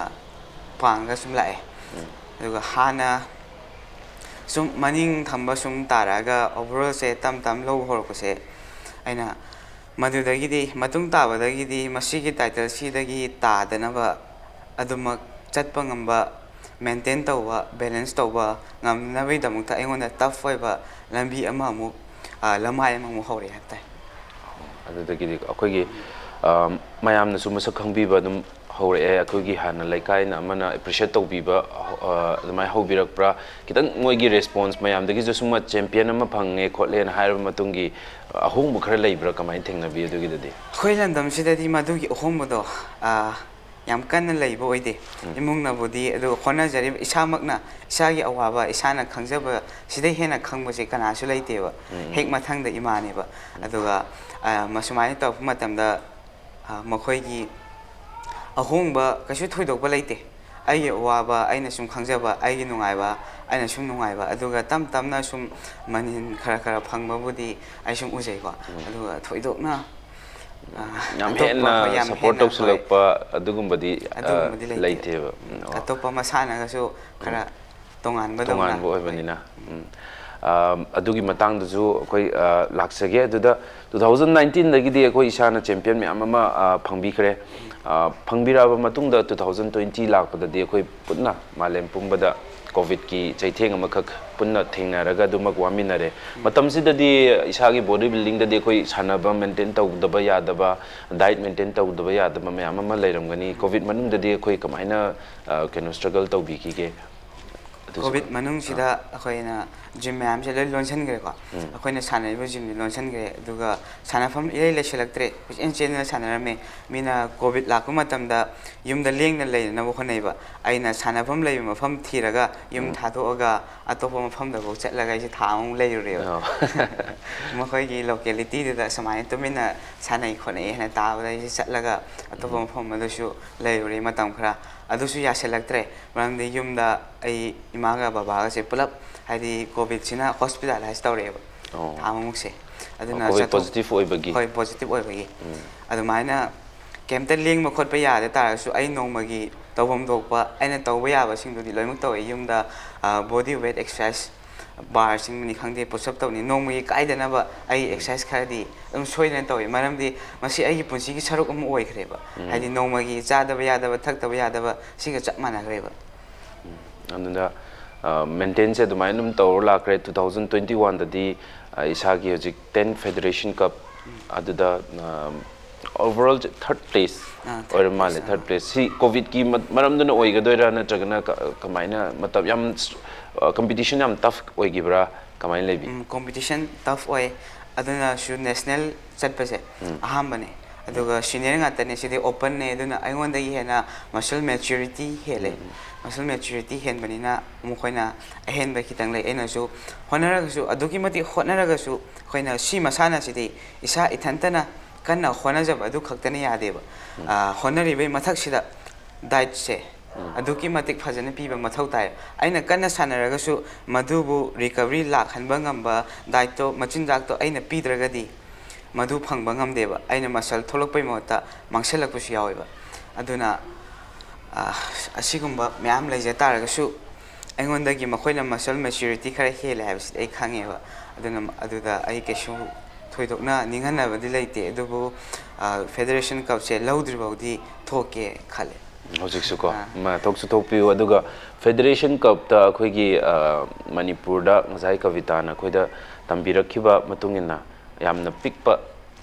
ꯄꯥꯡꯉꯒ ꯁꯨꯝ ꯂꯥꯛꯑꯦ꯫ ꯑꯗꯨꯒ ꯍꯥꯟꯅ ꯁꯨꯝ ꯃꯅꯤꯡ ꯊꯝꯕ ꯁꯨꯝ ꯇꯥꯔꯛꯑꯒ ꯑꯣꯚꯔꯑꯣꯜꯁꯦ ꯇꯞ ꯇꯞ ꯂꯧꯕ ꯍꯧꯔꯛꯄꯁꯦ ꯑꯩꯅ ꯃꯗꯨꯗꯒꯤꯗꯤ, ꯃꯇꯨꯡ ꯇꯥꯕꯗꯒꯤꯗꯤ ꯃꯁꯤꯒꯤ ꯇꯥꯏꯇꯜꯁꯤꯗꯒꯤ ꯇꯥꯗꯅꯕ ꯑꯗꯨꯃꯛ ꯆꯠꯄ ꯉꯝꯕ, ꯃꯦꯟꯇꯦꯟ ꯇꯧꯕ, ꯕꯦꯂꯦꯟꯁ ꯇꯧꯕ ꯉꯝꯅꯕꯒꯤꯗꯃꯛꯇ ꯑꯩꯉꯣꯟꯗ ꯇꯐ ꯑꯣꯏꯕ ꯂꯝꯕꯤ ꯑꯃꯃꯨꯛ, ꯂꯝꯍꯥꯏ ꯑꯃꯃꯨꯛ ꯍꯧꯔꯛꯑꯦ ꯍꯥꯏꯕ ꯇꯥꯏ꯫ ꯑꯗꯨꯗꯒꯤꯗꯤ ꯑꯩꯈꯣꯏꯒꯤ ꯃꯌꯥꯝꯅꯁꯨ ꯃꯁꯛ ꯈꯪꯕꯤꯕ ꯑꯗꯨꯝ ꯍꯧꯔꯛꯑꯦ꯫ ꯑꯩꯈꯣꯏꯒꯤ ꯍꯥꯟꯅ ꯂꯩꯀꯥꯏꯅ ꯑꯃꯅ ꯑꯦꯄ꯭ꯔꯤꯁꯤꯌꯦꯠ ꯇꯧꯕꯤꯕ ꯑꯗꯨꯃꯥꯏꯅ ꯍꯧꯕꯤꯔꯛꯄ꯭ꯔꯥ? ꯈꯤꯇꯪ ꯃꯣꯏꯒꯤ ꯔꯦꯁꯄꯣꯟꯁ, ꯃꯌꯥꯝꯗꯒꯤꯁꯨ ꯁꯨꯝꯕ ꯆꯦꯝꯄꯤꯌꯟ ꯑꯃ ꯐꯪꯉꯦ ꯈꯣꯠꯂꯦꯅ ꯍꯥꯏꯔꯕ ꯃꯇꯨꯡꯒꯤ ꯑꯍꯣꯡꯕ ꯈꯔ ꯂꯩꯕ꯭ꯔꯥ? ꯀꯃꯥꯏꯅ ꯊꯦꯡꯅꯕꯤ ꯑꯗꯨꯒꯤꯗꯗꯤ? ꯑꯩꯈꯣꯏ ꯂꯝꯗꯝꯁꯤꯗꯗꯤ ꯃꯗꯨꯒꯤ ꯑꯍꯣꯡꯕꯗꯣ ꯌꯥꯝ ꯀꯟꯅ ꯂꯩꯕ ꯑꯣꯏꯗꯦ꯫ ꯏꯃꯨꯡꯅꯕꯨꯗꯤ ꯑꯗꯨ ꯍꯣꯠꯅꯖꯔꯤꯕ, ꯏꯁꯥꯃꯛꯅ ꯏꯁꯥꯒꯤ ꯑꯋꯥꯕ ꯏꯁꯥꯅ ꯈꯪꯖꯕ ꯁꯤꯗꯩ ꯍꯦꯟꯅ ꯈꯪꯕꯁꯦ ꯀꯅꯥꯁꯨ ꯂꯩꯇꯦꯕ꯫ ꯍꯦꯛ ꯃꯊꯪꯗ ꯏꯃꯥꯅꯦꯕ꯫ ꯑꯗꯨꯒ ꯁꯨꯃꯥꯏꯅ ꯇꯧꯔꯛꯄ ꯃꯇꯝꯗ ꯃꯈꯣꯏꯒꯤ ꯑꯍꯣꯡꯕ ꯀꯩꯁꯨ ꯊꯣꯏꯗꯣꯛꯄ ꯂꯩꯇꯦ꯫ ꯑꯩꯒꯤ ꯑꯋꯥꯕ ꯑꯩꯅ ꯁꯨꯝ ꯈꯪꯖꯕ, ꯑꯩꯒꯤ ꯅꯨꯡꯉꯥꯏꯕ ꯑꯩꯅ ꯁꯨꯝ ꯅꯨꯡꯉꯥꯏꯕ, ꯑꯗꯨꯒ ꯇꯞ ꯇꯞꯅ ꯁꯨꯝ ꯃꯅꯤꯟ ꯈꯔ ꯈꯔ ꯐꯪꯕꯕꯨꯗꯤ ꯑꯩ ꯁꯨꯝ ꯎꯖꯩꯀꯣ꯫ ꯑꯗꯨꯒ ꯊꯣꯏꯗꯣꯛꯅ ꯌꯥꯝ ꯍꯦꯟꯅ ꯁꯄꯣꯔꯠ ꯇꯧꯁꯤꯜꯂꯛꯄ ꯑꯗꯨꯒꯨꯝꯕꯗꯤ ꯑꯗꯨꯒꯨꯝꯕꯗꯤ ꯂꯩꯇꯦꯕ꯫ ꯎꯝ, ꯑꯣ꯫ ꯑꯇꯣꯞꯄ ꯃꯁꯥꯟꯅꯒꯁꯨ ꯈꯔ ꯇꯣꯉꯥꯟꯕꯗꯧꯅ ꯇꯣꯉꯥꯟꯕ ꯑꯣꯏꯕꯅꯤꯅ꯫ ꯎꯝ꯫ ꯑ, ꯑꯗꯨꯒꯤ ꯃꯇꯥꯡꯗꯁꯨ ꯑꯩꯈꯣꯏ, ꯑ, ꯂꯥꯛꯆꯒꯦ꯫ ꯑꯗꯨꯗ two thousand nineteen ꯗꯒꯤꯗꯤ ꯑꯩꯈꯣꯏ ꯏꯁꯥꯅ ꯆꯦꯝꯄꯤꯌꯟ ꯃꯌꯥꯝ ꯑꯃ, ꯑ, ꯐꯪꯕꯤꯈ꯭ꯔꯦ꯫ ꯑ, ꯐꯪꯕꯤꯔꯛꯑꯕ ꯃꯇꯨꯡꯗ two thousand twenty ꯂꯥꯛꯄꯗꯗꯤ ꯑꯩꯈꯣꯏ ꯄꯨꯟꯅ ꯃꯥꯂꯦꯝ ꯄꯨꯝꯕꯗ ꯀꯣꯚꯤꯗꯀꯤ ꯆꯩꯊꯦꯡ ꯑꯃꯈꯛ ꯄꯨꯟꯅ ꯊꯦꯡꯅꯔꯒ ꯑꯗꯨꯃꯛ ꯋꯥꯃꯤꯟꯅꯔꯦ꯫ ꯃꯇꯝꯁꯤꯗꯗꯤ ꯏꯁꯥꯒꯤ ꯕꯣꯗꯤ ꯕꯤꯜꯗꯤꯡꯗꯗꯤ ꯑꯩꯈꯣꯏ ꯁꯥꯟꯅꯕ ꯃꯦꯟꯇꯦꯟ ꯇꯧꯗꯕ ꯌꯥꯗꯕ, ꯗꯥꯏꯠ ꯃꯦꯟꯇꯦꯟ ꯇꯧꯗꯕ ꯌꯥꯗꯕ ꯃꯌꯥꯝ ꯑꯃ ꯂꯩꯔꯝꯒꯅꯤ꯫ ꯀꯣꯚꯤꯗ ꯃꯅꯨꯡꯗꯗꯤ ꯑꯩꯈꯣꯏ ꯀꯃꯥꯏꯅ, ꯑ, ꯀꯩꯅꯣ, ꯁ꯭ꯇ꯭ꯔꯒꯜ ꯇꯧꯕꯤꯈꯤꯒꯦ? ꯑꯗꯨꯁꯨ ꯀꯣꯚꯤꯗ ꯃꯅꯨꯡꯁꯤꯗ ꯑꯩꯈꯣꯏꯅ ꯖꯤꯝ ꯃꯌꯥꯝꯁꯦ ꯂꯣꯏ ꯂꯣꯟꯁꯤꯟꯈ꯭ꯔꯦꯀꯣ꯫ ꯑꯩꯈꯣꯏꯅ ꯁꯥꯟꯅꯔꯤꯕ ꯖꯤꯝꯁꯦ ꯂꯣꯟꯁꯤꯟꯈ꯭ꯔꯦ, ꯑꯗꯨꯒ ꯁꯥꯟꯅꯐꯝ ꯏꯂꯩ ꯂꯩꯁꯤꯜꯂꯛꯇ꯭ꯔꯦ꯫ ꯀꯣꯏꯆꯦꯟ ꯆꯦꯟꯗꯅ ꯁꯥꯟꯅꯔꯝꯃꯦ꯫ ꯃꯤꯅ ꯀꯣꯚꯤꯗ ꯂꯥꯛꯄ ꯃꯇꯝꯗ ꯌꯨꯝꯗ ꯂꯦꯡꯗꯅ ꯂꯩꯅꯅꯕ ꯍꯣꯠꯅꯩꯕ꯫ ꯑꯩꯅ ꯁꯥꯟꯅꯐꯝ ꯂꯩꯕ ꯃꯐꯝ ꯊꯤꯔꯒ ꯌꯨꯝ ꯊꯥꯗꯣꯛꯑꯒ ꯑꯇꯣꯞꯄ ꯃꯐꯝꯗꯐꯥꯎ ꯆꯠꯂꯒ ꯑꯩꯁꯦ ꯊꯥ ꯑꯃꯃꯨꯛ ꯂꯩꯔꯨꯔꯦꯕ꯫ ꯑꯣ꯫ ꯃꯈꯣꯏꯒꯤ ꯂꯣꯀꯦꯂꯤꯇꯤꯗꯨꯗ ꯁꯨꯃꯥꯏꯅ ꯇꯨꯃꯤꯟꯅ ꯁꯥꯟꯅꯩ ꯈꯣꯠꯅꯩ ꯍꯥꯏꯅ ꯇꯥꯕꯗ ꯑꯩꯁꯦ ꯆꯠꯂꯒ ꯑꯇꯣꯞꯄ ꯃꯐꯝ ꯑꯗꯨꯁꯨ ꯂꯩꯔꯨꯔꯦ ꯃꯇꯝ ꯈꯔ꯫ ꯑꯗꯨꯁꯨ ꯌꯥꯁꯤꯜꯂꯛꯇ꯭ꯔꯦ, ꯃꯔꯝꯗꯤ ꯌꯨꯝꯗ ꯑꯩ ꯏꯃꯥꯒ ꯕꯕꯥꯒꯁꯦ ꯄꯨꯂꯞ, ꯍꯥꯏꯗꯤ ꯀꯣꯚꯤꯗꯁꯤꯅ ꯍꯣꯁꯄꯤꯇꯥꯂꯥꯏꯁ ꯇꯧꯔꯛꯑꯦꯕ꯫ ꯑꯣ꯫ ꯊꯥ ꯑꯃꯃꯨꯛꯁꯦ꯫ ꯑꯗꯨꯅ ꯀꯣꯚꯤꯗ ꯆꯠꯊꯣꯛ- ꯄꯣꯖꯤꯇꯤꯚ ꯑꯣꯏꯕꯒꯤ? ꯍꯣꯏ, ꯄꯣꯖꯤꯇꯤꯚ ꯑꯣꯏꯕꯒꯤ꯫ ꯎꯝ꯫ ꯑꯗꯨꯃꯥꯏꯅ ꯀꯩꯝꯇ ꯂꯦꯡꯕ ꯈꯣꯠꯄ ꯌꯥꯗ ꯇꯥꯔꯒꯁꯨ ꯑꯩ ꯅꯣꯡꯃꯒꯤ ꯇꯧꯐꯝ ꯊꯣꯛꯄ ꯑꯩꯅ ꯇꯧꯕ ꯌꯥꯕꯁꯤꯡꯗꯨꯗꯤ ꯂꯣꯏꯅꯃꯛ ꯇꯧꯋꯦ꯫ ꯌꯨꯝꯗ, ꯑ, ꯕꯣꯗꯤ ꯋꯦꯠ ꯑꯦꯛꯁꯔꯁꯥꯏꯁ, ꯕꯥꯔ ꯆꯤꯡꯕꯅꯤ ꯈꯪꯗꯦ, ꯄꯨꯁ ꯑꯞ ꯇꯧꯅꯤ, ꯅꯣꯡꯃꯒꯤ ꯀꯥꯏꯗꯅꯕ ꯑꯩ ꯑꯦꯛꯁꯔꯁꯥꯏꯁ ꯈꯔꯗꯤ ꯑꯗꯨꯝ ꯁꯣꯏꯗꯅ ꯇꯧꯋꯤ꯫ ꯃꯔꯝꯗꯤ ꯃꯁꯤ ꯑꯩꯒꯤ ꯄꯨꯟꯁꯤꯒꯤ ꯁꯔꯨꯛ ꯑꯃ ꯑꯣꯏꯈ꯭ꯔꯦꯕ꯫ ꯎꯝ꯫ ꯍꯥꯏꯗꯤ ꯅꯣꯡꯃꯒꯤ ꯆꯥꯗꯕ ꯌꯥꯗꯕ, ꯊꯛꯇꯕ ꯌꯥꯗꯕ, ꯁꯤꯒ ꯆꯞ ꯃꯥꯟꯅꯈ꯭ꯔꯦꯕ꯫ ꯎꯝ꯫ ꯑꯗꯨꯅ, ꯑ, ꯃꯦꯟꯇꯦꯟꯁꯦ ꯑꯗꯨꯃꯥꯏꯅ ꯑꯗꯨꯝ ꯇꯧꯔ ꯂꯥꯛꯈ꯭ꯔꯦ꯫ Two thousand twenty one ꯗꯗꯤ, ꯑ, ꯏꯁꯥꯒꯤ ꯍꯧꯖꯤꯛ ten Federation Cup, ꯑꯗꯨꯗ, ꯑ, overall ꯊꯥꯔꯠ ꯄ꯭ꯂꯦꯁ ꯑꯥ, ꯊꯥꯔꯠ ꯑꯣꯏꯔ ꯃꯥꯜꯂꯦ꯫ ꯄ꯭ꯂꯦꯁ, ꯊꯥꯔꯠ ꯑꯥ꯫ ꯄ꯭ꯂꯦꯁ꯫ ꯁꯤ ꯀꯣꯚꯤꯗꯀꯤ ꯃ-, ꯃꯔꯝꯗꯨꯅ ꯑꯣꯏꯒꯗꯣꯏꯔꯥ, ꯅꯠꯇ꯭ꯔꯒꯅ ꯀ-, ꯀꯃꯥꯏꯅ ꯃꯇꯝ ꯌꯥꯝ ꯁ-, ꯑ, ꯀꯝꯄꯤꯇꯤꯁꯟ ꯌꯥꯝ ꯇꯐ ꯑꯣꯏꯈꯤꯕ꯭ꯔꯥ? ꯀꯃꯥꯏꯅ ꯂꯩꯕꯤ? ꯎꯝ, ꯀꯣꯝꯄꯤꯇꯤꯁꯟ ꯇꯐ ꯑꯣꯏ꯫ ꯑꯗꯨꯅꯁꯨ ꯅꯦꯁꯅꯦꯜ ꯆꯠꯄꯁꯦ ꯎꯝ꯫ ꯑꯍꯥꯟꯕꯅꯦ꯫ ꯑꯗꯨꯒ ꯁꯤꯅꯤꯌꯔ ꯉꯥꯛꯇꯅꯦ, ꯁꯤꯗꯤ ꯑꯣꯄꯟꯅꯦ꯫ ꯑꯗꯨꯅ ꯑꯩꯉꯣꯟꯗꯒꯤ ꯍꯦꯟꯅ ꯃꯁꯜ ꯃꯦꯆꯨꯔꯤꯇꯤ ꯍꯦꯜꯂꯦ꯫ ꯎꯝ꯫ ꯃꯁꯜ ꯃꯦꯆꯨꯔꯤꯇꯤ ꯍꯦꯟꯕꯅꯤꯅ ꯃꯈꯣꯏꯅ ꯑꯍꯦꯟꯕ ꯈꯤꯇꯪ ꯂꯩ꯫ ꯑꯩꯅꯁꯨ ꯍꯣꯠꯅꯔꯒꯁꯨ, ꯑꯗꯨꯛꯀꯤ ꯃꯇꯤꯛ ꯍꯣꯠꯅꯔꯒꯁꯨ, ꯑꯩꯈꯣꯏꯅ ꯁꯤ ꯃꯁꯥꯟꯅꯁꯤꯗꯤ ꯏꯁꯥ ꯏꯊꯟꯇꯅ ꯀꯟꯅ ꯍꯣꯠꯅꯖꯕ ꯑꯗꯨ ꯈꯛꯇꯅ ꯌꯥꯗꯦꯕ꯫ ꯎꯝ꯫ ꯑꯥ, ꯍꯣꯠꯅꯔꯤꯕꯩ ꯃꯊꯛꯁꯤꯗ ꯗꯥꯏꯠꯁꯦ ꯎꯝ꯫ ꯑꯗꯨꯛꯀꯤ ꯃꯇꯤꯛ ꯐꯖꯅ ꯄꯤꯕ ꯃꯊꯧ ꯇꯥꯏ꯫ ꯑꯩꯅ ꯀꯟꯅ ꯁꯥꯟꯅꯔꯒꯁꯨ ꯃꯗꯨꯕꯨ ꯔꯤꯀꯚꯔꯤ ꯂꯥꯛꯍꯟꯕ ꯉꯝꯕ ꯗꯥꯏꯠꯇꯣ, ꯃꯆꯤꯟꯖꯥꯛꯇꯣ ꯑꯩꯅ ꯄꯤꯗ꯭ꯔꯒꯗꯤ ꯃꯗꯨ ꯐꯪꯕ ꯉꯝꯗꯦꯕ꯫ ꯑꯩꯅ ꯃꯁꯜ ꯊꯣꯛꯂꯛꯄꯩ ꯃꯍꯨꯠꯇ ꯃꯥꯡꯁꯤꯜꯂꯛꯄꯁꯨ ꯌꯥꯎꯋꯦꯕ꯫ ꯑꯗꯨꯅ ꯑ, ꯑꯁꯤꯒꯨꯝꯕ ꯃꯌꯥꯝ ꯂꯩꯖ ꯇꯥꯔꯒꯁꯨ, ꯑꯩꯉꯣꯟꯗꯒꯤ ꯃꯈꯣꯏꯅ ꯃꯁꯜ ꯃꯦꯆ꯭ꯌꯨꯔꯤꯇꯤ ꯈꯔ ꯍꯦꯜꯂꯦ ꯍꯥꯏꯕꯁꯤꯗꯤ ꯑꯩ ꯈꯪꯉꯦꯕ꯫ ꯑꯗꯨꯅ ꯑꯗꯨꯗ ꯑꯩ ꯀꯩꯁꯨ ꯊꯣꯏꯗꯣꯛꯅ ꯅꯤꯡꯍꯟꯅꯕꯗꯤ ꯂꯩꯇꯦ, ꯑꯗꯨꯕꯨ ꯐꯦꯗꯔꯦꯁꯟ ꯀꯞꯁꯦ ꯂꯧꯗ꯭ꯔꯤꯐꯥꯎꯗꯤ ꯊꯣꯛꯀꯦ ꯈꯜꯂꯦ꯫ ꯍꯧꯖꯤꯛꯁꯨꯀꯣ꯫ ꯑꯥ꯫ ꯃ-, ꯊꯣꯛꯁꯨ ꯊꯣꯛꯄꯤꯌꯨ꯫ ꯑꯗꯨꯒ ꯐꯦꯗꯔꯦꯁꯟ ꯀꯞꯇ ꯑꯩꯈꯣꯏꯒꯤ, ꯑ, ꯃꯅꯤꯄꯨꯔꯗ ꯉꯁꯥꯏ ꯀꯕꯤꯇꯥꯅ ꯑꯩꯈꯣꯏꯗ ꯇꯝꯕꯤꯔꯛꯈꯤꯕ ꯃꯇꯨꯡ ꯏꯟꯅ, ꯌꯥꯝꯅ ꯄꯤꯛꯄ,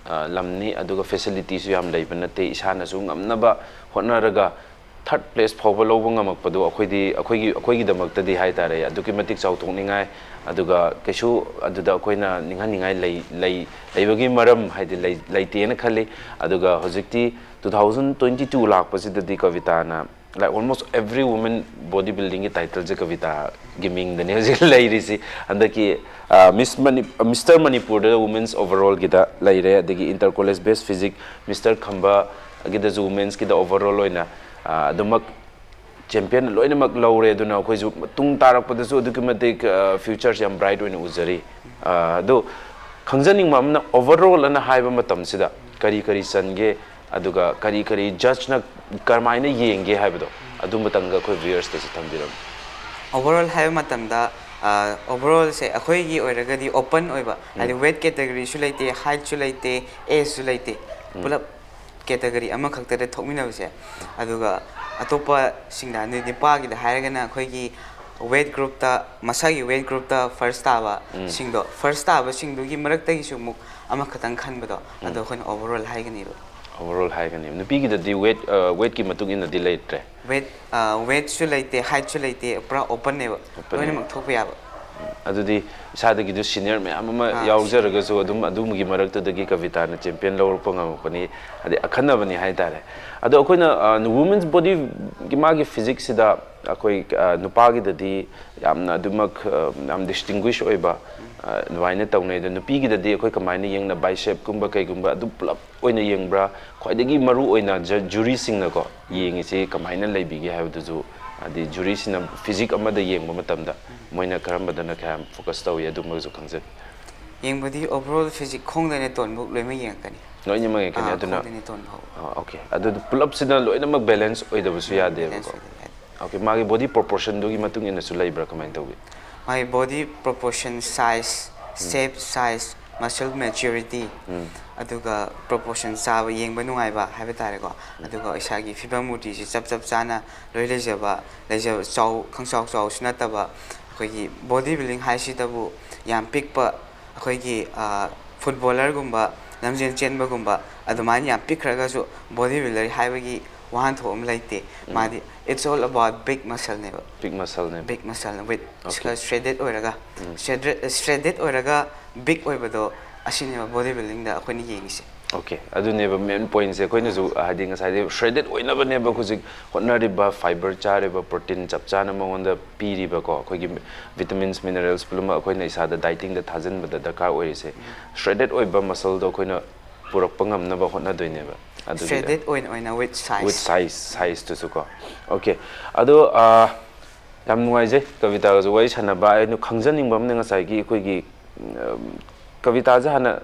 ꯑ, ꯂꯝꯅꯤ, ꯑꯗꯨꯒ ꯐꯦꯁꯤꯂꯤꯇꯤꯁꯨ ꯌꯥꯝ ꯂꯩꯕ ꯅꯠꯇꯦ꯫ ꯏꯁꯥꯅꯁꯨ ꯉꯝꯅꯕ ꯍꯣꯠꯅꯔꯒ ꯊꯥꯔꯠ ꯄ꯭ꯂꯦꯁ ꯐꯥꯎꯕ ꯂꯧꯕ ꯉꯝꯃꯛꯄꯗꯣ ꯑꯩꯈꯣꯏꯗꯤ, ꯑꯩꯈꯣꯏꯒꯤ, ꯑꯩꯈꯣꯏꯒꯤꯗꯃꯛꯇꯗꯤ ꯍꯥꯏ ꯇꯥꯔꯦ, ꯑꯗꯨꯛꯀꯤ ꯃꯇꯤꯛ ꯆꯥꯎꯊꯣꯛꯅꯤꯡꯉꯥꯏ, ꯑꯗꯨꯒ ꯀꯩꯁꯨ ꯑꯗꯨꯗ ꯑꯩꯈꯣꯏꯅ ꯅꯤꯡꯍꯟꯅꯤꯡꯉꯥꯏ ꯂꯩ, ꯂꯩ, ꯂꯩꯕꯒꯤ ꯃꯔꯝ ꯍꯥꯏꯗꯤ ꯂꯩ, ꯂꯩꯇꯦꯅ ꯈꯜꯂꯤ꯫ ꯑꯗꯨꯒ ꯍꯧꯖꯤꯛꯇꯤ ꯇꯨ ꯊꯥꯎꯖꯟ ꯇ꯭ꯋꯦꯟꯇꯤ ꯇꯨ ꯂꯥꯛꯄꯁꯤꯗꯗꯤ ꯀꯕꯤꯇꯥꯅ, like, almost every women body buildingꯒꯤ ꯇꯥꯏꯇꯜꯁꯦ ꯀꯕꯤꯇꯥꯒꯤ ꯃꯤꯡꯗꯅꯦ ꯍꯧꯖꯤꯛ ꯂꯩꯔꯤꯁꯤ꯫ ꯍꯟꯗꯛꯀꯤ, ꯑ, Miss Mani-, Mister ꯃꯅꯤꯄꯨꯔꯗ Women's Overallꯒꯤꯗ ꯂꯩꯔꯦ, ꯑꯗꯒꯤ Inter College Best Physique Mister ꯈꯝꯕꯒꯤꯗꯁꯨ Womensꯀꯤꯗ overall ꯑꯣꯏꯅ, ꯑ, ꯑꯗꯨꯃꯛ ꯆꯦꯝꯄꯤꯌꯟ ꯂꯣꯏꯅꯃꯛ ꯂꯧꯔꯦ꯫ ꯑꯗꯨꯅ ꯑꯩꯈꯣꯏꯁꯨ ꯃꯇꯨꯡ ꯇꯥꯔꯛꯄꯗꯁꯨ ꯑꯗꯨꯛꯀꯤ ꯃꯇꯤꯛ, ꯑ, ꯐ꯭ꯌꯨꯆꯔꯁꯦ ꯌꯥꯝ ꯕ꯭ꯔꯥꯏꯠ ꯑꯣꯏꯅ ꯎꯖꯔꯤ꯫ ꯑ, ꯑꯗꯣ ꯈꯪꯖꯅꯤꯡꯕ ꯑꯃꯅ, overall ꯑꯅ ꯍꯥꯏꯕ ꯃꯇꯝꯁꯤꯗ ꯀꯔꯤ ꯀꯔꯤ ꯆꯟꯒꯦ, ꯑꯗꯨꯒ ꯀꯔꯤ ꯀꯔꯤ ꯖꯖꯅ ꯀꯔꯝꯍꯥꯏꯅ ꯌꯦꯡꯒꯦ ꯍꯥꯏꯕꯗꯣ, ꯑꯗꯨ ꯃꯇꯪꯒ ꯑꯩꯈꯣꯏ ꯚ꯭ꯌꯨꯌꯔꯁꯇꯁꯨ ꯊꯝꯕꯤꯔꯝꯃꯨ꯫ ꯑꯣꯚꯔꯑꯣꯜ ꯍꯥꯏꯕ ꯃꯇꯝꯗ, ꯑ, ꯑꯣꯚꯔꯑꯣꯜꯁꯦ ꯑꯩꯈꯣꯏꯒꯤ ꯑꯣꯏꯔꯒꯗꯤ ꯑꯣꯄꯟ ꯑꯣꯏꯕ, ꯍꯥꯏꯗꯤ ꯋꯦꯠ ꯀꯦꯇꯒꯔꯤꯁꯨ ꯂꯩꯇꯦ, ꯍꯥꯏꯠꯁꯨ ꯂꯩꯇꯦ, ꯑꯦꯖꯁꯨ ꯂꯩꯇꯦ, ꯄꯨꯂꯞ ꯀꯦꯇꯒꯔꯤ ꯑꯃꯈꯛꯇꯗ ꯊꯣꯛꯃꯤꯟꯅꯕꯁꯦ꯫ ꯑꯗꯨꯒ ꯑꯇꯣꯞꯄꯁꯤꯡꯗ, ꯍꯥꯏꯗꯤ ꯅꯨꯄꯥꯒꯤꯗ ꯍꯥꯏꯔꯒꯅ ꯑꯩꯈꯣꯏꯒꯤ ꯋꯦꯠ ꯒ꯭ꯔꯨꯞꯇ, ꯃꯁꯥꯒꯤ ꯋꯦꯠ ꯒ꯭ꯔꯨꯞꯇ ꯐꯥꯔꯁ ꯇꯥꯕ ꯁꯤꯡꯗꯣ, ꯐꯥꯔꯁ ꯇꯥꯕꯁꯤꯡꯗꯨꯒꯤ ꯃꯔꯛꯇꯒꯤꯁꯨ ꯑꯃꯨꯛ ꯑꯃꯈꯛꯇꯪ ꯈꯟꯕꯗꯣ, ꯑꯗꯣ ꯑꯩꯈꯣꯏꯅ ꯑꯣꯚꯔꯑꯣꯜ ꯍꯥꯏꯒꯅꯦꯕ꯫ ꯑꯣꯚꯔꯑꯣꯜ ꯍꯥꯏꯒꯅꯤ꯫ ꯅꯨꯄꯤꯒꯤꯗꯗꯤ ꯋꯦꯠ, ꯑ, ꯋꯦꯠꯀꯤ ꯃꯇꯨꯡ ꯏꯟꯅꯗꯤ ꯂꯩꯇ꯭ꯔꯦ꯫ ꯋꯦꯠ, ꯑ, ꯋꯦꯠꯁꯨ ꯂꯩꯇꯦ, ꯍꯥꯏꯠꯁꯨ ꯂꯩꯇꯦ, ꯄꯨꯔꯥ ꯑꯣꯄꯟꯅꯦꯕ꯫ ꯑꯣꯄꯟꯅꯦ꯫ ꯂꯣꯏꯅꯃꯛ ꯊꯣꯛꯄ ꯌꯥꯕ꯫ ꯑꯗꯨꯗꯤ ꯏꯁꯥꯗꯒꯤꯁꯨ ꯁꯤꯅꯤꯌꯔ ꯃꯌꯥꯝ ꯑꯃ ꯑꯥ, ꯌꯥꯎꯖꯔꯒꯁꯨ ꯑꯗꯨꯝ ꯑꯗꯨꯒꯤ ꯃꯔꯛꯇꯨꯗꯒꯤ ꯀꯕꯤꯇꯥꯅ ꯆꯦꯝꯄꯤꯌꯟ ꯂꯧꯔꯛꯄ ꯉꯝꯃꯛꯄꯅꯤ꯫ ꯑꯗꯩ ꯑꯈꯟꯅꯕꯅꯤ ꯍꯥꯏꯇꯥꯔꯦ꯫ ꯑꯗꯣ ꯑꯩꯈꯣꯏꯅ, ꯑ, ꯋꯨꯃꯦꯟꯁ ꯕꯣꯗꯤꯒꯤ ꯃꯥꯒꯤ ꯐꯤꯖꯤꯛꯁꯤꯗ ꯑꯩꯈꯣꯏ, ꯑ, ꯅꯨꯄꯥꯒꯤꯗꯗꯤ ꯌꯥꯝꯅ ꯑꯗꯨꯃꯛ, ꯑ, ꯌꯥꯝ ꯗꯤꯁꯇꯤꯡꯒ꯭ꯋꯤꯁ ꯑꯣꯏꯕ, ꯑ, ꯑꯗꯨꯃꯥꯏꯅ ꯇꯧꯅꯩ꯫ ꯑꯗꯣ ꯅꯨꯄꯤꯒꯤꯗꯗꯤ ꯑꯩꯈꯣꯏ ꯀꯃꯥꯏꯅ ꯌꯦꯡꯅ ꯕꯥꯏꯁꯦꯞꯀꯨꯝꯕ ꯀꯩꯒꯨꯝꯕ ꯑꯗꯨ ꯄꯨꯂꯞ ꯑꯣꯏꯅ ꯌꯦꯡꯕ꯭ꯔꯥ? ꯈ꯭ꯋꯥꯏꯗꯒꯤ ꯃꯔꯨ ꯑꯣꯏꯅ ꯖ-, ꯖꯨꯔꯤꯁꯤꯡꯅꯀꯣ ꯌꯦꯡꯉꯤꯁꯤ ꯀꯃꯥꯏꯅ ꯂꯩꯕꯤꯒꯦ ꯍꯥꯏꯕꯗꯨꯁꯨ, ꯍꯥꯏꯗꯤ ꯖꯨꯔꯤꯁꯤꯡꯅ ꯐꯤꯖꯤꯛ ꯑꯃꯗ ꯌꯦꯡꯕ ꯃꯇꯝꯗ ꯃꯣꯏꯅ ꯀꯔꯝꯕꯗꯅ ꯀꯌꯥꯝ ꯐꯣꯀꯁ ꯇꯧꯏ, ꯑꯗꯨꯝꯕꯁꯨ ꯈꯪꯖꯅꯤꯡꯉꯤ꯫ ꯌꯦꯡꯕꯗꯤ overall physique, ꯈꯣꯡꯗꯩꯅ ꯇꯣꯟꯕꯨꯛ ꯂꯣꯏꯅꯃꯛ ꯌꯦꯡꯉꯛꯀꯅꯤ꯫ ꯂꯣꯏꯅꯃꯛ ꯌꯦꯡꯉꯛꯀꯅꯤ꯫ ꯑꯥ, ꯑꯗꯨꯅ ꯈꯣꯡꯗꯩꯅ ꯇꯣꯟ ꯐꯥꯎ꯫ ꯑꯣꯀꯦ, ꯑꯗꯨ ꯄꯨꯂꯞꯁꯤꯅ ꯂꯣꯏꯅꯃꯛ ꯕꯦꯂꯦꯟꯁ ꯑꯣꯏꯗꯕꯁꯨ ꯌꯥꯗꯦꯕꯀꯣ꯫ Balance ꯑꯣꯏꯗꯕ ꯌꯥꯗꯦ꯫ ꯑꯣꯀꯦ, ꯃꯥꯒꯤ ꯕꯣꯗꯤ ꯄ꯭ꯔꯣꯄꯣꯔꯁꯟꯗꯨꯒꯤ ꯃꯇꯨꯡ ꯏꯟꯅꯁꯨ ꯂꯩꯕ꯭ꯔꯥ, ꯀꯃꯥꯏꯅ ꯇꯧꯒꯦ? ꯃꯥꯒꯤ body proportion, size, shape, size, muscle maturity, ꯑꯗꯨꯒ proportion ꯆꯥꯕ, ꯌꯦꯡꯕ ꯅꯨꯡꯉꯥꯏꯕ ꯍꯥꯏꯕ ꯇꯥꯔꯦꯀꯣ꯫ ꯑꯗꯨꯒ ꯏꯁꯥꯒꯤ ꯐꯤꯕꯝ ꯃꯨꯔꯇꯤꯁꯤ ꯆꯞ ꯆꯞ ꯆꯥꯅ ꯂꯣꯏ ꯂꯩꯖꯕ, ꯂꯩꯖꯕ ꯆꯥꯎ, ꯈꯪꯆꯥꯎ ꯆꯥꯎꯁꯨ ꯅꯠꯇꯕ꯫ ꯑꯩꯈꯣꯏꯒꯤ body building ꯍꯥꯏꯁꯤꯗꯕꯨ ꯌꯥꯝ ꯄꯤꯛꯄ, ꯑꯩꯈꯣꯏꯒꯤ ꯐꯨꯠꯕꯣꯂꯔꯒꯨꯝꯕ, ꯂꯝꯖꯦꯟ ꯆꯦꯟꯕꯒꯨꯝꯕ ꯑꯗꯨꯃꯥꯏꯅ ꯌꯥꯝ ꯄꯤꯛꯈ꯭ꯔꯒꯁꯨ body builder ꯍꯥꯏꯕꯒꯤ ꯋꯥꯍꯟꯊꯣꯛ ꯑꯃ ꯂꯩꯇꯦ꯫ ꯃꯥꯗꯤ it's all about big muscleꯅꯦꯕ꯫ ꯕꯤꯛ ꯃꯁꯜꯅꯦꯕ꯫ Big muscle with Okay. shredded ꯑꯣꯏꯔꯒ, shredded, shredded ꯑꯣꯏꯔꯒ big ꯑꯣꯏꯕꯗꯣ, ꯑꯁꯤꯅꯦꯕ body buildingꯗ ꯑꯩꯈꯣꯏꯅ ꯌꯦꯡꯉꯤꯁꯦ꯫ ꯑꯣꯀꯦ, ꯑꯗꯨꯅꯦꯕ ꯃꯦꯟ ꯄꯣꯏꯟꯁꯦ꯫ ꯑꯩꯈꯣꯏꯅꯁꯨ ꯍꯥꯏꯗꯤ ꯉꯁꯥꯏꯗꯤ shredded ꯑꯣꯏꯅꯕꯅꯦꯕ ꯍꯧꯖꯤꯛ ꯍꯣꯠꯅꯔꯤꯕ, ꯐꯥꯏꯕꯔ ꯆꯥꯔꯤꯕ, ꯄ꯭ꯔꯣꯇꯤꯟ ꯆꯞ ꯆꯥꯅ ꯃꯉꯣꯟꯗ ꯄꯤꯔꯤꯕꯀꯣ, ꯑꯩꯈꯣꯏꯒꯤ ꯚꯤꯇꯥꯃꯤꯟꯁ, ꯃꯤꯅꯔꯦꯜꯁ ꯄꯨꯝꯅꯃꯛ ꯑꯩꯈꯣꯏꯅ ꯏꯁꯥꯗ ꯗꯥꯏꯇꯤꯡꯗ ꯊꯥꯖꯤꯟꯕꯗ ꯗꯔꯀꯥꯔ ꯑꯣꯏꯔꯤꯁꯦ꯫ Shredded ꯑꯣꯏꯕ ꯃꯁꯜꯗꯣ ꯑꯩꯈꯣꯏꯅ ꯄꯨꯔꯛꯄ ꯉꯝꯅꯕ ꯍꯣꯠꯅꯗꯣꯏꯅꯦꯕ꯫ ꯑꯗꯨꯒꯤꯗ Shredded ꯑꯣꯏꯅ ꯑꯣꯏꯅ with size꯫ With size, sizeꯇꯨꯁꯨ ꯀꯣ꯫ ꯑꯣꯀꯦ, ꯑꯗꯣ ꯑꯥ, ꯌꯥꯝ ꯅꯨꯡꯉꯥꯏꯖꯩ ꯀꯕꯤꯇꯥꯒꯁꯨ ꯋꯥꯔꯤ ꯁꯥꯟꯅꯕ꯫ ꯑꯩꯅ ꯈꯪꯖꯅꯤꯡꯕ ꯑꯃꯅ, ꯉꯁꯥꯏꯒꯤ ꯑꯩꯈꯣꯏꯒꯤ ꯎꯝ, ꯀꯕꯤꯇꯥꯁꯦ ꯍꯥꯟꯅ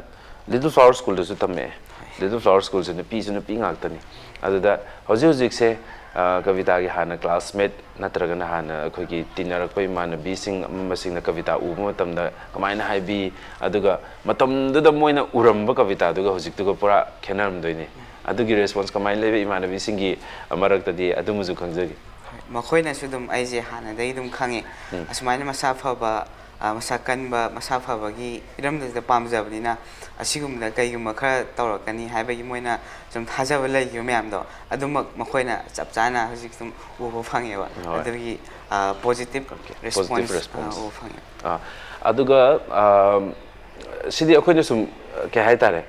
Little Flower Schoolꯗꯁꯨ ꯇꯝꯃꯛꯑꯦ꯫ Little Flower Schoolꯁꯦ ꯅꯨꯄꯤꯁꯨ ꯅꯨꯄꯤ ꯉꯥꯛꯇꯅꯤ꯫ ꯑꯗꯨꯗ ꯍꯧꯖꯤꯛ ꯍꯧꯖꯤꯛꯁꯦ ꯑꯥ, ꯀꯕꯤꯇꯥꯒꯤ ꯍꯥꯟꯅ ꯀ꯭ꯂꯥꯁꯃꯦꯠ ꯅꯠꯇ꯭ꯔꯒꯅ ꯍꯥꯟꯅ ꯑꯩꯈꯣꯏꯒꯤ ꯇꯤꯟꯅꯔꯛꯄ ꯏꯃꯥꯟꯅꯕꯤꯁꯤꯡ ꯑꯃ ꯑꯃꯁꯤꯡꯅ ꯀꯕꯤꯇꯥ ꯎꯕ ꯃꯇꯝꯗ ꯀꯃꯥꯏꯅ ꯍꯥꯏꯕꯤ, ꯑꯗꯨꯒ ꯃꯇꯝꯗꯨꯗ ꯃꯣꯏꯅ ꯎꯔꯝꯕ ꯀꯕꯤꯇꯥꯗꯨꯒ ꯍꯧꯖꯤꯛꯇꯨꯒ ꯄꯨꯔꯥ ꯈꯦꯠꯅꯔꯝꯗꯣꯏꯅꯤ꯫ ꯑꯗꯨꯒꯤ ꯔꯦꯁꯄꯣꯟꯁ ꯀꯃꯥꯏꯅ ꯂꯩꯕ ꯏꯃꯥꯟꯅꯕꯤꯁꯤꯡꯒꯤ ꯃꯔꯛꯇꯗꯤ, ꯑꯗꯨꯃꯁꯨ ꯈꯪꯖꯒꯦ꯫ ꯍꯣꯏ, ꯃꯈꯣꯏꯅꯁꯨ ꯑꯗꯨꯝ ꯑꯩꯁꯦ ꯍꯥꯟꯅꯗꯒꯤ ꯑꯗꯨꯝ ꯈꯪꯉꯦ꯫ ꯑꯁꯨꯃꯥꯏꯅ ꯃꯁꯥ ꯐꯕ, ꯑ, ꯃꯁꯥ ꯀꯟꯕ, ꯃꯁꯥ ꯐꯕꯒꯤ ꯍꯤꯔꯝꯗꯨꯗ ꯄꯥꯝꯖꯕꯅꯤꯅ, ꯑꯁꯤꯒꯨꯝꯕꯗ ꯀꯩꯒꯨꯝꯕ ꯈꯔ ꯇꯧꯔꯛꯀꯅꯤ ꯍꯥꯏꯕꯒꯤ ꯃꯣꯏꯅ ꯁꯨꯝ ꯊꯥꯖꯕ ꯂꯩꯈꯤꯕ ꯃꯌꯥꯝꯗꯣ, ꯑꯗꯨꯃꯛ ꯃꯈꯣꯏꯅ ꯆꯞ ꯆꯥꯅ ꯍꯧꯖꯤꯛ ꯑꯗꯨꯝ ꯎꯕ ꯐꯪꯉꯦꯕ꯫ ꯍꯣꯏ꯫ ꯑꯗꯨꯒꯤ, ꯑ, positive Positive response, ꯑ, response꯫ ꯎꯕ ꯐꯪꯉꯦ꯫ ꯑꯥ, ꯑꯗꯨꯒ ꯑꯥ, ꯁꯤꯗꯤ ꯑꯩꯈꯣꯏꯅ ꯁꯨꯝ, ꯀꯩ ꯍꯥꯏꯇꯥꯔꯦ,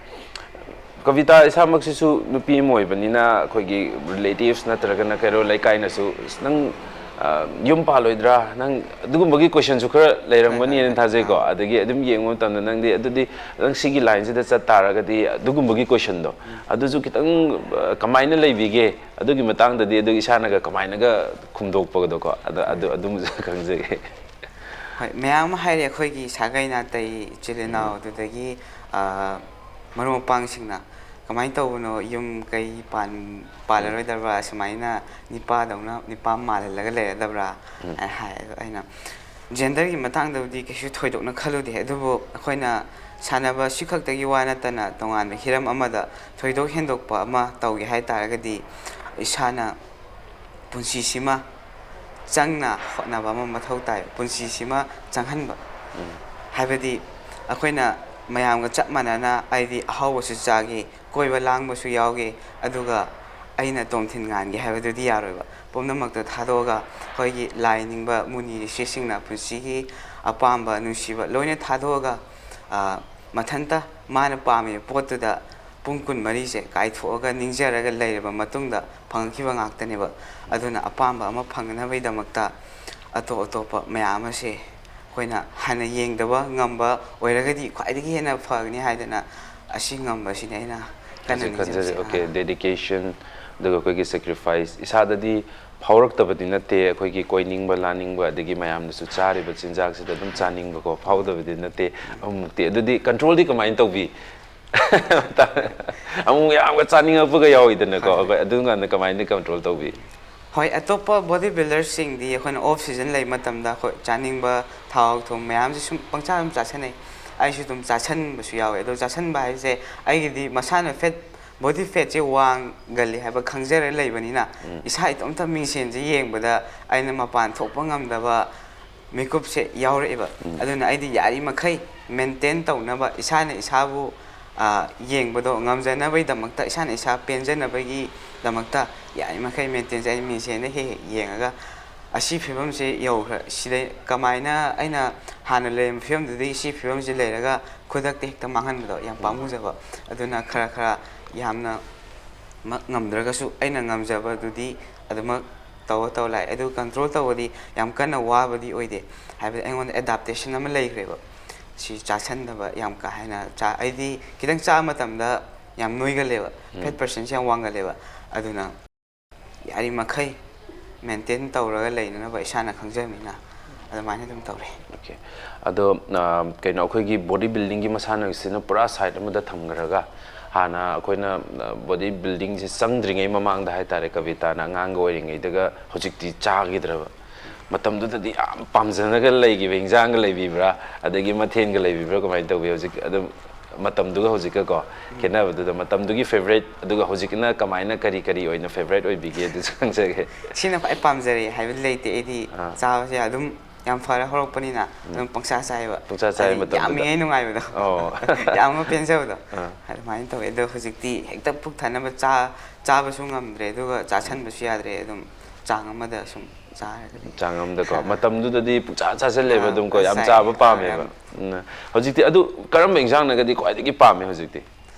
ꯀꯕꯤꯇꯥ ꯏꯁꯥꯃꯛꯁꯤꯁꯨ ꯅꯨꯄꯤ ꯑꯃ ꯑꯣꯏꯕꯅꯤꯅ ꯑꯩꯈꯣꯏꯒꯤ ꯔꯤꯂꯦꯇꯤꯚꯁ ꯅꯠꯇ꯭ꯔꯒꯅ ꯀꯩꯔꯣꯜ ꯂꯩꯀꯥꯏꯅꯁꯨ, "ꯑꯁ, ꯅꯪ ꯑꯥ, ꯌꯨꯝ ꯄꯥꯜꯂꯣꯏꯗ꯭ꯔꯥ, ꯅꯪ?" ꯑꯗꯨꯒꯨꯝꯕꯒꯤ ꯀꯣꯏꯁꯟꯁꯨ ꯈꯔ ꯂꯩꯔꯝꯒꯅꯤꯅ ꯊꯥꯖꯩꯀꯣ꯫ ꯑꯗꯒꯤ ꯑꯗꯨꯝ ꯌꯦꯡꯕ ꯃꯇꯝꯗ ꯅꯪꯗꯤ ꯑꯗꯨꯗꯤ ꯅꯪ ꯁꯤꯒꯤ ꯂꯥꯏꯟꯁꯤꯗ ꯆꯠ ꯇꯥꯔꯒꯗꯤ ꯑꯗꯨꯒꯨꯝꯕꯒꯤ ꯀꯣꯏꯁꯟꯗꯣ, ꯑꯗꯨꯁꯨ ꯈꯤꯇꯪ ꯑꯥ, ꯀꯃꯥꯏꯅ ꯂꯩꯕꯤꯒꯦ? ꯑꯗꯨꯒꯤ ꯃꯇꯥꯡꯗꯗꯤ ꯑꯗꯨ ꯏꯁꯥꯅꯒ ꯀꯃꯥꯏꯅꯒ ꯈꯨꯝꯗꯣꯛꯄꯒꯗꯣꯀꯣ, ꯑꯗ-, ꯑꯗꯨ, ꯑꯗꯨꯝꯕꯁꯨ ꯈꯪꯖꯒꯦ꯫ ꯍꯣꯏ, ꯃꯌꯥꯝ ꯑꯃ ꯍꯥꯏꯔꯦ ꯑꯩꯈꯣꯏꯒꯤ ꯁꯥꯒꯩ ꯅꯥꯇꯩ, ꯏꯆꯤꯜ ꯏꯅꯥꯎ, ꯑꯗꯨꯗꯒꯤ, ꯑ, ꯃꯔꯨꯞ ꯃꯄꯥꯡꯁꯤꯡꯅ ꯀꯃꯥꯏꯅ ꯇꯧꯕꯅꯣ, ꯌꯨꯝ ꯀꯩ ꯄꯥꯟ-, ꯄꯥꯜꯂꯔꯣꯏꯗꯕ꯭ꯔꯥ, ꯁꯨꯃꯥꯏꯅ ꯅꯤꯄꯥꯗꯧꯅ, ꯅꯤꯄꯥ ꯃꯥꯜꯍꯜꯂꯒ ꯂꯩꯔꯗꯕ꯭ꯔꯥ ꯍꯥꯏꯅ ꯍꯥꯏ꯫ ꯑꯗꯣ ꯑꯩꯅ ꯖꯦꯟꯗꯔꯒꯤ ꯃꯇꯥꯡꯗꯕꯨꯗꯤ ꯀꯩꯁꯨ ꯊꯣꯏꯗꯣꯛꯅ ꯈꯜꯂꯨꯗꯦ, ꯑꯗꯨꯕꯨ ꯑꯩꯈꯣꯏꯅ ꯁꯥꯟꯅꯕ ꯑꯁꯤ ꯈꯛꯇꯒꯤ ꯋꯥ ꯅꯠꯇꯅ ꯇꯣꯉꯥꯟꯕ ꯍꯤꯔꯝ ꯑꯃꯗ ꯊꯣꯏꯗꯣꯛ ꯍꯦꯟꯗꯣꯛꯄ ꯑꯃ ꯇꯧꯒꯦ ꯍꯥꯏ ꯇꯥꯔꯒꯗꯤ ꯏꯁꯥꯅ ꯄꯨꯟꯁꯤꯁꯤꯃ ꯆꯪꯅ ꯍꯣꯠꯅꯕ ꯑꯃ ꯃꯊꯧ ꯇꯥꯏ, ꯄꯨꯟꯁꯤꯁꯤꯃ ꯆꯪꯍꯟꯕ꯫ ꯍꯥꯏꯕꯗꯤ ꯑꯩꯈꯣꯏꯅ ꯃꯌꯥꯝꯒ ꯆꯞ ꯃꯥꯟꯅꯅ, ꯍꯥꯏꯗꯤ ꯑꯍꯥꯎꯕꯁꯨ ꯆꯥꯒꯦ, ꯀꯣꯏꯕ ꯂꯥꯡꯕꯁꯨ ꯌꯥꯎꯒꯦ, ꯑꯗꯨꯒ ꯑꯩꯅ ꯇꯣꯝꯊꯤꯟ ꯉꯥꯟꯒꯦ ꯍꯥꯏꯕꯗꯨꯗꯤ ꯌꯥꯔꯣꯏꯕ꯫ ꯄꯨꯝꯅꯃꯛꯇ ꯊꯥꯗꯣꯛꯑꯒ ꯑꯩꯈꯣꯏꯒꯤ ꯂꯥꯏ ꯅꯤꯡꯕ ꯃꯨꯅꯤ ꯔꯤꯁꯤꯁꯤꯡꯅ ꯄꯨꯟꯁꯤꯒꯤ ꯑꯄꯥꯝꯕ ꯅꯨꯡꯁꯤꯕ ꯂꯣꯏꯅ ꯊꯥꯗꯣꯛꯑꯒ, ꯑ, ꯃꯊꯟꯇ ꯃꯥꯅ ꯄꯥꯝꯃꯤꯕ ꯄꯣꯠꯇꯨꯗ ꯄꯨꯡ ꯀꯨꯟꯃꯔꯤꯁꯦ ꯀꯥꯏꯊꯣꯛꯑꯒ ꯅꯤꯡꯖꯔꯒ ꯂꯩꯔꯕ ꯃꯇꯨꯡꯗ ꯐꯪꯉꯛꯈꯤꯕ ꯉꯥꯛꯇꯅꯦꯕ꯫ ꯑꯗꯨꯅ ꯑꯄꯥꯝꯕ ꯑꯃ ꯐꯪꯅꯕꯒꯤꯗꯃꯛꯇ ꯑꯇꯣꯞ ꯑꯇꯣꯞꯄ ꯃꯌꯥꯝ ꯑꯁꯦ ꯑꯩꯈꯣꯏꯅ ꯍꯥꯟꯅ ꯌꯦꯡꯗꯕ ꯉꯝꯕ ꯑꯣꯏꯔꯒꯗꯤ ꯈ꯭ꯋꯥꯏꯗꯒꯤ ꯍꯦꯟꯅ ꯐꯒꯅꯤ ꯍꯥꯏꯗꯅ ꯑꯁꯤ ꯉꯝꯕꯁꯤꯅꯦ ꯑꯩꯅ ꯀꯟꯅ ꯍꯧꯖꯤꯛ ꯈꯟꯖꯔꯤ꯫ ꯅꯤꯡꯖꯕꯁꯦ꯫ ꯑꯣꯀꯦ, ꯑꯥ꯫ ꯗꯦꯗꯤꯀꯦꯁꯟ, ꯑꯗꯨꯒ ꯑꯩꯈꯣꯏꯒꯤ ꯁꯦꯀ꯭ꯔꯤꯐꯥꯏꯁ ꯏꯁꯥꯗꯗꯤ ꯐꯥꯎꯔꯛꯇꯕꯗꯤ ꯅꯠꯇꯦ, ꯑꯩꯈꯣꯏꯒꯤ ꯀꯣꯏꯅꯤꯡꯕ ꯂꯥꯅꯤꯡꯕ ꯑꯗꯒꯤ ꯃꯌꯥꯝꯅꯁꯨ ꯆꯥꯔꯤꯕ ꯆꯤꯟꯖꯥꯛꯁꯤꯗ ꯑꯗꯨꯝ ꯆꯥꯅꯤꯡꯕꯀꯣ, ꯐꯥꯎꯗꯕꯗꯤ ꯅꯠꯇꯦ꯫ ꯑꯃꯨꯛꯇꯤ ꯑꯗꯨꯗꯤ ꯀꯟꯇ꯭ꯔꯣꯜꯗꯤ ꯀꯃꯥꯏꯅ ꯇꯧꯕꯤ? ꯑꯃꯨꯛ ꯌꯥꯝꯒ ꯆꯥꯅꯤꯡꯉꯛꯄꯒ ꯌꯥꯎꯋꯤꯗꯅꯀꯣ꯫ ꯍꯣꯏ, ꯍꯣꯏ꯫ ꯑꯩꯈꯣꯏ ꯑꯗꯨꯝ ꯀꯥꯟꯗ ꯀꯃꯥꯏꯅ ꯀꯟꯇ꯭ꯔꯣꯜ ꯇꯧꯕꯤ? ꯍꯣꯏ, ꯑꯇꯣꯞꯄ ꯕꯣꯗꯤ ꯕꯤꯜꯗꯔꯁꯤꯡꯗꯤ ꯑꯩꯈꯣꯏꯅ ꯑꯣꯐ ꯁꯤꯖꯟ ꯂꯩꯕ ꯃꯇꯝꯗ ꯑꯩꯈꯣꯏ ꯆꯥꯅꯤꯡꯕ ꯊꯥꯎ ꯊꯨꯝ ꯃꯌꯥꯝꯁꯦ ꯁꯨꯝ ꯄꯪꯆꯥ ꯑꯗꯨꯝ ꯆꯥꯁꯟꯅꯩ꯫ ꯑꯩꯁꯨ ꯑꯗꯨꯝ ꯆꯥꯁꯟꯕꯁꯨ ꯌꯥꯎꯋꯦ꯫ ꯑꯗꯣ ꯆꯥꯁꯟꯕ ꯍꯥꯏꯁꯦ ꯑꯩꯒꯤꯗꯤ ꯃꯁꯥꯅ ꯐꯦꯠ, ꯕꯣꯗꯤ ꯐꯦꯠꯁꯦ ꯋꯥꯡꯒꯜꯂꯤ ꯍꯥꯏꯕ ꯈꯪꯖꯔ ꯂꯩꯕꯅꯤꯅ, ꯎꯝ꯫ ꯏꯁꯥ ꯏꯇꯣꯝꯇ ꯃꯤꯡꯁꯦꯟꯁꯦ ꯌꯦꯡꯕꯗ ꯑꯩꯅ ꯃꯄꯥꯟ ꯊꯣꯛꯄ ꯉꯝꯗꯕ ꯃꯤꯀꯨꯞꯁꯦ ꯌꯥꯎꯔꯛꯑꯦꯕ꯫ ꯎꯝ꯫ ꯑꯗꯨꯅ ꯑꯩꯗꯤ ꯌꯥꯔꯤꯃꯈꯩ ꯃꯦꯟꯇꯦꯟ ꯇꯧꯅꯕ, ꯏꯁꯥꯅ ꯏꯁꯥꯕꯨ, ꯑ, ꯌꯦꯡꯕꯗꯣ ꯉꯝꯖꯅꯕꯒꯤꯗꯃꯛꯇ, ꯏꯁꯥꯅ ꯏꯁꯥ ꯄꯦꯟꯖꯅꯕꯒꯤꯗꯃꯛꯇ ꯌꯥꯔꯤꯃꯈꯩ ꯃꯦꯟꯇꯦꯟꯁꯦ ꯑꯩ ꯃꯤꯡꯁꯦꯟꯗ ꯍꯦꯛ ꯍꯦꯛ ꯌꯦꯡꯉꯒ ꯑꯁꯤ ꯐꯤꯕꯝꯁꯦ ꯌꯧꯈ꯭ꯔ-, ꯁꯤꯗꯩ ꯀꯃꯥꯏꯅ ꯑꯩꯅ ꯍꯥꯟꯅ ꯂꯩꯔꯝꯕ ꯐꯤꯕꯝꯗꯨꯗꯒꯤ ꯁꯤ ꯐꯤꯕꯝꯁꯤ ꯂꯩꯔꯒ ꯈꯨꯗꯛꯇ ꯍꯦꯛꯇ ꯃꯥꯡꯍꯟꯕꯗꯣ ꯌꯥꯝ ꯎꯝ꯫ ꯄꯥꯝꯃꯨꯖꯕ꯫ ꯑꯗꯨꯅ ꯈꯔ ꯈꯔ ꯌꯥꯝꯅ ꯃꯛ ꯉꯝꯗ꯭ꯔꯒꯁꯨ ꯑꯩꯅ ꯉꯝꯖꯕꯗꯨꯗꯤ ꯑꯗꯨꯃꯛ ꯇꯧꯔ ꯇꯧꯔ ꯂꯥꯛꯑꯦ꯫ ꯑꯗꯨ ꯀꯟꯇ꯭ꯔꯣꯜ ꯇꯧꯕꯗꯤ ꯌꯥꯝ ꯀꯟꯅ ꯋꯥꯕꯗꯤ ꯑꯣꯏꯗꯦ꯫ ꯍꯥꯏꯕꯗꯤ ꯑꯩꯉꯣꯟꯗ ꯑꯦꯗꯥꯞꯇꯦꯁꯟ ꯑꯃ ꯂꯩꯈ꯭ꯔꯦꯕ꯫ ꯁꯤ ꯆꯥꯁꯟꯗꯕ ꯌꯥꯝ ꯀꯥ ꯍꯦꯟꯅ ꯆꯥ-, ꯑꯩꯗꯤ ꯈꯤꯇꯪ ꯆꯥꯕ ꯃꯇꯝꯗ ꯌꯥꯝ ꯅꯣꯏꯒꯜꯂꯦꯕ꯫ ꯎꯝ꯫ ꯐꯦꯠ ꯄꯔꯁꯦꯟꯁꯦ ꯌꯥꯝ ꯋꯥꯡꯒꯜꯂꯦꯕ꯫ ꯑꯗꯨꯅ ꯌꯥꯔꯤꯃꯈꯩ ꯃꯦꯟꯇꯦꯟ ꯇꯧꯔꯒ ꯂꯩꯅꯅꯕ ꯏꯁꯥꯅ ꯈꯪꯖꯕꯅꯤꯅ ꯑꯗꯨꯃꯥꯏꯅ ꯑꯗꯨꯝ ꯇꯧꯔꯦ꯫ ꯑꯣꯀꯦ꯫ ꯑꯗꯣ ꯀꯩꯅꯣ, ꯑꯩꯈꯣꯏꯒꯤ ꯕꯣꯗꯤ ꯕꯤꯜꯗꯤꯡꯒꯤ ꯃꯁꯥꯟꯅꯁꯤꯅ ꯄꯨꯔꯥ ꯁꯥꯏꯠ ꯑꯃꯗ ꯊꯝꯈ꯭ꯔꯒ, ꯍꯥꯟꯅ ꯑꯩꯈꯣꯏꯅ ꯕꯣꯗꯤ ꯕꯤꯜꯗꯤꯡꯁꯦ ꯆꯪꯗ꯭ꯔꯤꯉꯩ ꯃꯃꯥꯡꯗ ꯍꯥꯏꯇꯥꯔꯦ, ꯀꯕꯤꯇꯥꯅ ꯑꯉꯥꯡꯒ ꯑꯣꯏꯔꯤꯉꯩꯗꯒ ꯍꯧꯖꯤꯛꯇꯤ ꯆꯥꯈꯤꯗ꯭ꯔꯕ, ꯃꯇꯝꯗꯨꯗꯗꯤ ꯌꯥꯝ ꯄꯥꯝꯖꯅꯒ ꯂꯩꯈꯤꯕ ꯏꯟꯖꯥꯡꯒ ꯂꯩꯕꯤꯕ꯭ꯔꯥ, ꯑꯗꯒꯤ ꯃꯊꯦꯜꯒ ꯂꯩꯕꯤꯕ꯭ꯔꯥ, ꯀꯃꯥꯏꯅ ꯇꯧꯒꯦ? ꯍꯧꯖꯤꯛ ꯑꯗꯨꯝ ꯃꯇꯝꯗꯨꯒ ꯍꯧꯖꯤꯛꯀꯀꯣ ꯈꯦꯠꯅꯕꯗꯨꯗ, ꯃꯇꯝꯗꯨꯒꯤ ꯐꯦꯕꯔꯥꯏꯠ ꯑꯗꯨꯒ ꯍꯧꯖꯤꯛꯅ ꯀꯃꯥꯏꯅ, ꯀꯔꯤ ꯀꯔꯤ ꯑꯣꯏꯅ ꯐꯦꯕꯔꯥꯏꯠ ꯑꯣꯏꯕꯤꯒꯦ, ꯑꯗꯨꯁꯨ ꯈꯪꯖꯒꯦ꯫ ꯁꯤꯅ ꯈ꯭ꯋꯥꯏ ꯄꯥꯝꯖꯔꯦ ꯍꯥꯏꯕ ꯂꯩꯇꯦ꯫ ꯑꯩꯗꯤ ꯑꯥ꯫ ꯆꯥꯕꯁꯦ ꯑꯗꯨꯝ ꯌꯥꯝ ꯐꯔ ꯍꯧꯔꯛꯄꯅꯤꯅ ꯑꯗꯨꯝ ꯄꯪꯆꯥ ꯆꯥꯏꯌꯦꯕ꯫ ꯄꯪꯆꯥ ꯆꯥꯏ ꯍꯥꯏꯗꯤ ꯃꯇꯝꯗꯨꯗ꯫ ꯌꯥꯝꯃꯤꯉꯩ ꯅꯨꯡꯉꯥꯏꯕꯗꯣ꯫ ꯑꯣ꯫ ꯌꯥꯝꯅ ꯄꯦꯟꯖꯕꯗꯣ꯫ ꯑꯥ꯫ ꯑꯗꯨꯃꯥꯏꯅ ꯇꯧꯋꯦ꯫ ꯑꯗꯣ ꯍꯧꯖꯤꯛꯇꯤ ꯍꯦꯛꯇ ꯄꯨꯛ ꯊꯟꯅꯕ ꯆꯥ-, ꯆꯥꯕꯁꯨ ꯉꯝꯗ꯭ꯔꯦ, ꯑꯗꯨꯒ ꯆꯥꯁꯟꯕꯁꯨ ꯌꯥꯗ꯭ꯔꯦ꯫ ꯑꯗꯨꯝ ꯆꯥꯡ ꯑꯃꯗ ꯁꯨꯝ ꯆꯥꯔꯒꯗꯤ꯫ ꯆꯥꯡ ꯑꯃꯗꯀꯣ꯫ ꯃꯇꯝꯗꯨꯗꯗꯤ ꯄꯨꯡꯆꯥ ꯆꯥꯁꯤꯜꯂꯦꯕ ꯑꯥ, ꯑꯗꯨꯝ ꯀꯣ, ꯌꯥꯝ ꯆꯥꯏ꯫ ꯆꯥꯕ ꯄꯥꯝꯃꯦꯕ꯫ ꯌꯥꯝ꯫ ꯎꯝ꯫ ꯍꯧꯖꯤꯛꯇꯤ ꯑꯗꯨ ꯀꯔꯝꯕ ꯏꯟꯖꯥꯡꯅꯒꯗꯤ ꯈ꯭ꯋꯥꯏꯗꯒꯤ ꯄꯥꯝꯃꯦ ꯍꯧꯖꯤꯛꯇꯤ?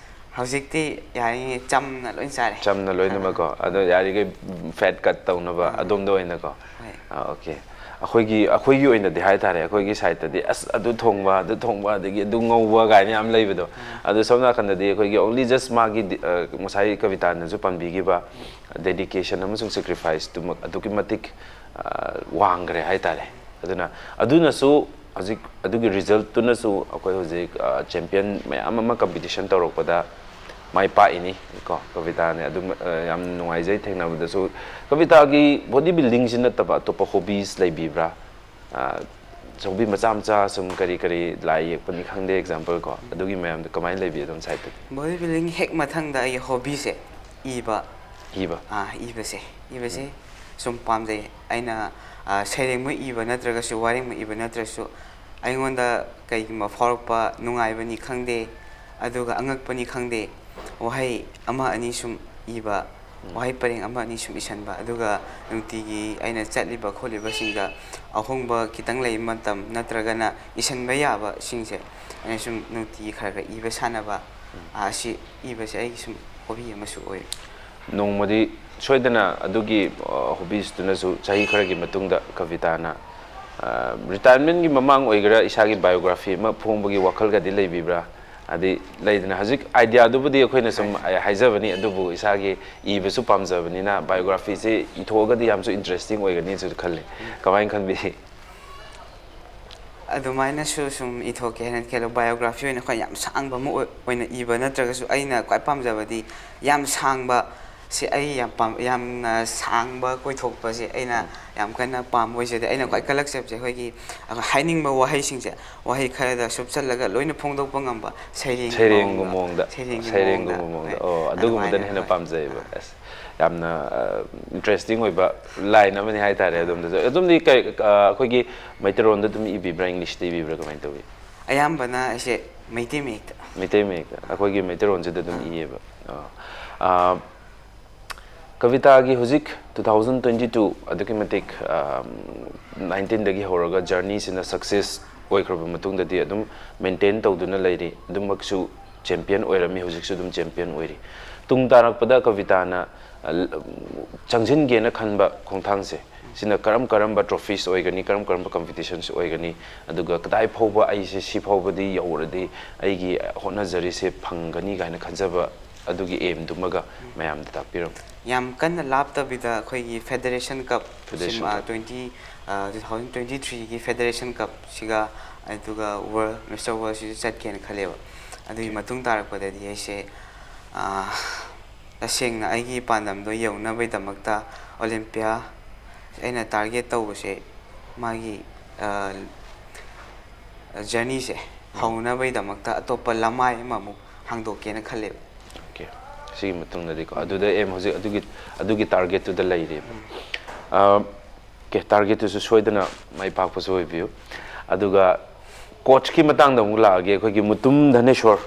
ꯍꯧꯖꯤꯛꯇꯤ ꯌꯥꯔꯤꯉꯩ ꯆꯝꯅ ꯂꯣꯏ ꯆꯥꯔꯦ꯫ ꯆꯝꯅ ꯂꯣꯏꯅꯃꯛꯀꯣ꯫ ꯑꯗꯣ ꯌꯥꯔꯤꯈꯩ ꯐꯦꯠ ꯀꯠ ꯇꯧꯅꯕ ꯑꯗꯣꯝꯗ ꯑꯣꯏꯅꯀꯣ꯫ ꯍꯣꯏ꯫ ꯑꯥ, ꯑꯣꯀꯦ꯫ ꯑꯩꯈꯣꯏꯒꯤ, ꯑꯩꯈꯣꯏꯒꯤ ꯑꯣꯏꯅꯗꯤ ꯍꯥꯏꯇꯥꯔꯦ, ꯑꯩꯈꯣꯏꯒꯤ ꯁꯥꯏꯠꯇꯗꯤ ꯑꯁ ꯑꯗꯨ ꯊꯣꯡꯕ, ꯑꯗꯨ ꯊꯣꯡꯕ, ꯑꯗꯒꯤ ꯑꯗꯨ ꯉꯧꯕ ꯀꯥꯏꯅ ꯌꯥꯝ ꯂꯩꯕꯗꯣ꯫ ꯑꯗꯣ ꯁꯣꯝ ꯅꯥꯀꯟꯗꯗꯤ ꯑꯩꯈꯣꯏꯒꯤ only just ꯃꯥꯒꯤ ꯗꯤ-, ꯑ, ꯉꯁꯥꯏ ꯀꯕꯤꯇꯥꯅꯁꯨ ꯄꯟꯕꯤꯈꯤꯕ dedication ꯑꯃꯁꯨꯡ sacrifice ꯇꯨꯃꯛ ꯑꯗꯨꯛꯀꯤ ꯃꯇꯤꯛ, ꯑ, ꯋꯥꯡꯈ꯭ꯔꯦ ꯍꯥꯏꯇꯥꯔꯦ꯫ ꯑꯗꯨꯅ ꯑꯗꯨꯅꯁꯨ ꯍꯧꯖꯤꯛ ꯑꯗꯨꯒꯤ result ꯇꯨꯅꯁꯨ ꯑꯩꯈꯣꯏ ꯍꯧꯖꯤꯛ, ꯑ, champion ꯃꯌꯥꯝ ꯑꯃ competition ꯇꯧꯔꯛꯄꯗ ꯃꯥꯏ ꯄꯥꯛꯏꯅꯤ ꯀꯣ꯫ ꯀꯕꯤꯇꯥꯅꯦ ꯑꯗꯨꯝ, ꯑ, ꯌꯥꯝ ꯅꯨꯡꯉꯥꯏꯖꯩ ꯊꯦꯡꯅꯕꯗꯁꯨ꯫ ꯀꯕꯤꯇꯥꯒꯤ body building ꯁꯤ ꯅꯠꯇꯕ ꯑꯇꯣꯞꯄ hobbies ꯂꯩꯕꯤꯕ꯭ꯔꯥ? ꯑ, hobby ꯃꯆꯥ ꯃꯆꯥ ꯁꯨꯝ ꯀꯔꯤ ꯀꯔꯤ, ꯂꯥꯏ ꯌꯦꯛꯄꯅꯤ ꯈꯪꯗꯦ, example ꯀꯣ, ꯑꯗꯨꯒꯤ ꯃꯌꯥꯝꯗꯣ ꯀꯃꯥꯏꯅ ꯂꯩꯕꯤ ꯑꯗꯣꯝ side ꯇꯗꯤ? Body building ꯍꯦꯛ ꯃꯊꯪꯗ ꯑꯩꯒꯤ hobby ꯁꯦ ꯏꯕ꯫ ꯏꯕ? ꯑꯥ, ꯏꯕꯁꯦ, ꯏꯕꯁꯦ ꯁꯨꯝ ꯄꯥꯝꯖꯩ꯫ ꯑꯩꯅ, ꯑꯥ, ꯁꯩꯔꯦꯡꯃꯛ ꯏꯕ ꯅꯠꯇ꯭ꯔꯒꯁꯨ, ꯋꯥꯔꯦꯡꯃꯛ ꯏꯕ ꯅꯠꯇ꯭ꯔꯁꯨ, ꯑꯩꯉꯣꯟꯗ ꯀꯩꯒꯨꯝꯕ ꯐꯥꯎꯔꯛꯄ ꯅꯨꯡꯉꯥꯏꯕꯅꯤ ꯈꯪꯗꯦ, ꯑꯗꯨꯒ ꯑꯉꯛꯄꯅꯤ ꯈꯪꯗꯦ, ꯋꯥꯍꯩ ꯑꯃ ꯑꯅꯤ ꯁꯨꯝ ꯏꯕ, ꯋꯥꯍꯩ ꯄꯔꯦꯡ ꯑꯃ ꯑꯅꯤ ꯁꯨꯝ ꯏꯁꯟꯕ, ꯑꯗꯨꯒ ꯅꯨꯡꯇꯤꯒꯤ ꯑꯩꯅ ꯆꯠꯂꯤꯕ ꯈꯣꯠꯂꯤꯕꯁꯤꯡꯗ ꯑꯍꯣꯡꯕ ꯈꯤꯇꯪ ꯂꯩꯕ ꯃꯇꯝ ꯅꯠꯇ꯭ꯔꯒꯅ ꯏꯁꯟꯕ ꯌꯥꯕꯁꯤꯡꯁꯦ ꯑꯩꯅ ꯁꯨꯝ ꯅꯨꯡꯇꯤꯒꯤ ꯈꯔ ꯈꯔ ꯏꯕ ꯁꯥꯟꯅꯕ, ꯑꯁꯤ ꯏꯕꯁꯦ ꯑꯩꯒꯤ ꯁꯨꯝ hobby ꯑꯃꯁꯨ ꯑꯣꯏ꯫ ꯅꯣꯡꯃꯗꯤ ꯁꯣꯏꯗꯅ ꯑꯗꯨꯒꯤ, ꯑ, hobbies ꯇꯨꯅꯁꯨ ꯆꯍꯤ ꯈꯔꯒꯤ ꯃꯇꯨꯡꯗ ꯀꯕꯤꯇꯥꯅ, ꯑ, retirement ꯀꯤ ꯃꯃꯥꯡ ꯑꯣꯏꯒꯦꯔꯥ, ꯏꯁꯥꯒꯤ biography ꯑꯃ ꯐꯣꯡꯕꯒꯤ ꯋꯥꯈꯜꯒꯗꯤ ꯂꯩꯕꯤꯕ꯭ꯔꯥ? ꯍꯥꯏꯗꯤ ꯂꯩꯗꯅ, ꯍꯧꯖꯤꯛ idea ꯗꯨꯕꯨꯗꯤ ꯑꯩꯈꯣꯏꯅ ꯁꯨꯝ ꯍꯥꯏꯖꯕꯅꯤ, ꯑꯗꯨꯕꯨ ꯏꯁꯥꯒꯤ ꯏꯕꯁꯨ ꯄꯥꯝꯖꯕꯅꯤꯅ biography ꯁꯦ ꯏꯊꯣꯛꯑꯒꯗꯤ ꯌꯥꯝꯁꯨ interesting ꯑꯣꯏꯒꯅꯤꯁꯨ ꯈꯜꯂꯤ꯫ ꯀꯃꯥꯏꯅ ꯈꯟꯕꯤ? ꯑꯗꯨꯃꯥꯏꯅꯁꯨ ꯁꯨꯝ ꯏꯊꯣꯛꯀꯦ ꯍꯥꯏꯅ ꯈꯜꯂꯦ꯫ ꯕꯥꯏꯑꯣꯒ꯭ꯔꯥꯐꯤ ꯑꯣꯏꯅ ꯑꯩꯈꯣꯏ ꯌꯥꯝ ꯁꯥꯡꯕ ꯑꯃ ꯑꯣꯏ-, ꯑꯣꯏꯅ ꯏꯕ ꯅꯠꯇ꯭ꯔꯒꯁꯨ, ꯑꯩꯅ ꯈ꯭ꯋꯥꯏ ꯄꯥꯝꯖꯕꯗꯤ ꯌꯥꯝ ꯁꯥꯡꯕ ꯁꯤ ꯑꯩ ꯌꯥꯝ ꯄꯥꯝ-, ꯌꯥꯝꯅ ꯁꯥꯡꯕ ꯀꯣꯏꯊꯣꯛꯄꯁꯦ ꯑꯩꯅ ꯌꯥꯝ ꯀꯟꯅ ꯄꯥꯝꯕ ꯑꯣꯏꯖꯗꯦ꯫ ꯑꯩꯅ ꯈ꯭ꯋꯥꯏ ꯀꯜꯂꯛꯆꯕꯁꯦ ꯑꯩꯈꯣꯏꯒꯤ ꯍꯥꯏꯅꯤꯡꯕ ꯋꯥꯍꯩꯁꯤꯡꯁꯦ ꯋꯥꯍꯩ ꯈꯔꯗ ꯁꯨꯞꯆꯜꯂꯒ ꯂꯣꯏꯅ ꯐꯣꯡꯗꯣꯛꯄ ꯉꯝꯕ ꯁꯩꯔꯦꯡꯒꯤ ꯁꯩꯔꯦꯡꯒꯤ ꯃꯑꯣꯡꯗ, ꯃꯑꯣꯡꯗ, ꯁꯩꯔꯦꯡꯒꯤ ꯁꯩꯔꯦꯡꯒꯨꯝꯕ ꯃꯑꯣꯡꯗ, ꯃꯑꯣꯡꯗ꯫ ꯑꯣ, ꯑꯗꯨꯒꯨꯝꯕꯗꯅ ꯑꯗꯨꯃꯥꯏꯅ, ꯍꯦꯟꯅ ꯍꯣꯏ꯫ ꯄꯥꯝꯖꯩꯌꯦꯕ꯫ ꯑꯥ꯫ ꯑꯁ, ꯌꯥꯝꯅ, ꯑ, ꯏꯟꯇꯔꯦꯁꯇꯤꯡ ꯑꯣꯏꯕ ꯂꯥꯏꯟ ꯑꯃꯅꯤ ꯍꯥꯏꯇꯥꯔꯦ꯫ ꯑꯗꯣꯝꯗꯁꯨ ꯑꯗꯣꯝꯗꯤ ꯀꯩ, ꯑ, ꯑꯩꯈꯣꯏꯒꯤ ꯃꯩꯇꯩꯔꯣꯟꯗ ꯑꯗꯨꯝ ꯏꯕꯤꯕ꯭ꯔꯥ, ꯏꯪꯂꯤꯁꯇ ꯏꯕꯤꯕ꯭ꯔꯥ, ꯀꯃꯥꯏꯅ ꯇꯧꯏ? ꯑꯌꯥꯝꯕꯅ ꯑꯩꯁꯦ ꯃꯩꯇꯩ ꯃꯌꯦꯛꯇ꯫ ꯃꯩꯇꯩ ꯃꯌꯦꯛꯇ꯫ ꯑꯩꯈꯣꯏꯒꯤ ꯃꯩꯇꯩꯔꯣꯟꯁꯤꯗ ꯑꯗꯨꯝ ꯑꯥ꯫ ꯏꯌꯦꯕ꯫ ꯑꯥ꯫ ꯑꯥ, ꯀꯕꯤꯇꯥꯒꯤ ꯍꯧꯖꯤꯛ two thousand twenty two ꯑꯗꯨꯛꯀꯤ ꯃꯇꯤꯛ, ꯑꯥ, nineteen ꯗꯒꯤ ꯍꯧꯔꯒ ꯖꯔꯅꯤꯁꯤꯅ ꯁꯛꯁꯦꯁ ꯑꯣꯏꯈ꯭ꯔꯕ ꯃꯇꯨꯡꯗꯗꯤ ꯑꯗꯨꯝ ꯃꯦꯟꯇꯦꯟ ꯇꯧꯗꯨꯅ ꯂꯩꯔꯤ꯫ ꯑꯗꯨꯃꯛꯁꯨ ꯆꯦꯝꯄꯤꯌꯟ ꯑꯣꯏꯔꯝꯃꯤ, ꯍꯧꯖꯤꯛꯁꯨ ꯑꯗꯨꯝ ꯆꯦꯝꯄꯤꯌꯟ ꯑꯣꯏꯔꯤ꯫ ꯇꯨꯡ ꯇꯥꯔꯛꯄꯗ ꯀꯕꯤꯇꯥꯅ, ꯑ, ꯆꯪꯁꯤꯟꯒꯦꯅ ꯈꯟꯕ ꯈꯣꯡꯊꯥꯡꯁꯦ, ꯁꯤꯅ ꯀꯔꯝ ꯀꯔꯝꯕ ꯇ꯭ꯔꯣꯐꯤꯁ ꯑꯣꯏꯒꯅꯤ, ꯀꯔꯝ ꯀꯔꯝꯕ ꯀꯝꯄꯤꯇꯤꯁꯟꯁ ꯑꯣꯏꯒꯅꯤ, ꯑꯗꯨꯒ ꯀꯗꯥꯏ ꯐꯥꯎꯕ ꯑꯩꯁꯦ ꯁꯤ ꯐꯥꯎꯕꯗꯤ ꯌꯧꯔꯗꯤ ꯑꯩꯒꯤ ꯍꯣꯠꯅꯖꯔꯤꯁꯦ ꯐꯪꯒꯅꯤ ꯀꯥꯏꯅ ꯈꯟꯖꯕ ꯑꯗꯨꯒꯤ ꯑꯦꯝꯗꯨꯃꯒ ꯃꯌꯥꯝꯗ ꯇꯥꯛꯄꯤꯔꯝꯃꯨ꯫ ꯌꯥꯝ ꯀꯟꯅ ꯂꯥꯞꯇꯕꯤꯗ ꯑꯩꯈꯣꯏꯒꯤ ꯐꯦꯗꯔꯦꯁꯟ ꯀꯞ, ꯐꯦꯗꯔꯦꯁꯟ ꯁꯤꯝ-, ꯑ, ꯀꯞ꯫ Twenty, ꯑ, two thousand twenty three ꯒꯤ ꯐꯦꯗꯔꯦꯁꯟ ꯀꯞꯁꯤꯒ, ꯑꯗꯨꯒ ꯋꯥꯔꯜ, ꯃꯤꯁꯇꯔ ꯋꯥꯔꯜꯁꯤꯁꯨ ꯆꯠꯀꯦꯅ ꯈꯜꯂꯦꯕ꯫ ꯑꯗꯨꯒꯤ ꯃꯇꯨꯡ ꯇꯥꯔꯛꯄꯗꯗꯤ ꯑꯩꯁꯦ, ꯑ, ꯇꯁꯦꯡꯅ ꯑꯩꯒꯤ ꯄꯥꯟꯗꯝꯗꯣ ꯌꯧꯅꯕꯒꯤꯗꯃꯛꯇ ꯑꯣꯂꯦꯝꯄꯤꯌꯥ ꯑꯩꯅ ꯇꯥꯔꯒꯦꯠ ꯇꯧꯕꯁꯦ ꯃꯥꯒꯤ, ꯑ, ꯖꯔꯅꯤꯁꯦ ꯎꯝ꯫ ꯍꯧꯅꯕꯒꯤꯗꯃꯛꯇ ꯑꯇꯣꯞꯄ ꯂꯃꯥꯏ ꯑꯃꯃꯨꯛ ꯍꯥꯡꯗꯣꯛꯀꯦꯅ ꯈꯜꯂꯦꯕ꯫ ꯑꯣꯀꯦ꯫ ꯁꯤꯒꯤ ꯃꯇꯨꯡꯗꯗꯤꯀꯣ, ꯎꯝ꯫ ꯑꯗꯨꯗ ꯑꯦꯝ ꯍꯧꯖꯤꯛ ꯑꯗꯨꯒꯤ, ꯑꯗꯨꯒꯤ ꯇꯥꯔꯒꯦꯠꯇꯨꯗ ꯂꯩꯔꯦꯕ꯫ ꯎꯝ꯫ ꯑ, ꯑꯣꯀꯦ, ꯇꯥꯔꯒꯦꯠꯇꯨꯁꯨ ꯁꯣꯏꯗꯅ ꯃꯥꯏ ꯄꯥꯛꯄꯁꯨ ꯑꯣꯏꯕꯤꯌꯨ꯫ ꯑꯗꯨꯒ ꯀꯣꯆꯀꯤ ꯃꯇꯥꯡꯗ ꯑꯃꯨꯛ ꯂꯥꯛꯑꯒꯦ, ꯑꯩꯈꯣꯏꯒꯤ ꯃꯨꯇꯨꯝ ꯙꯅꯦꯁꯣꯔ,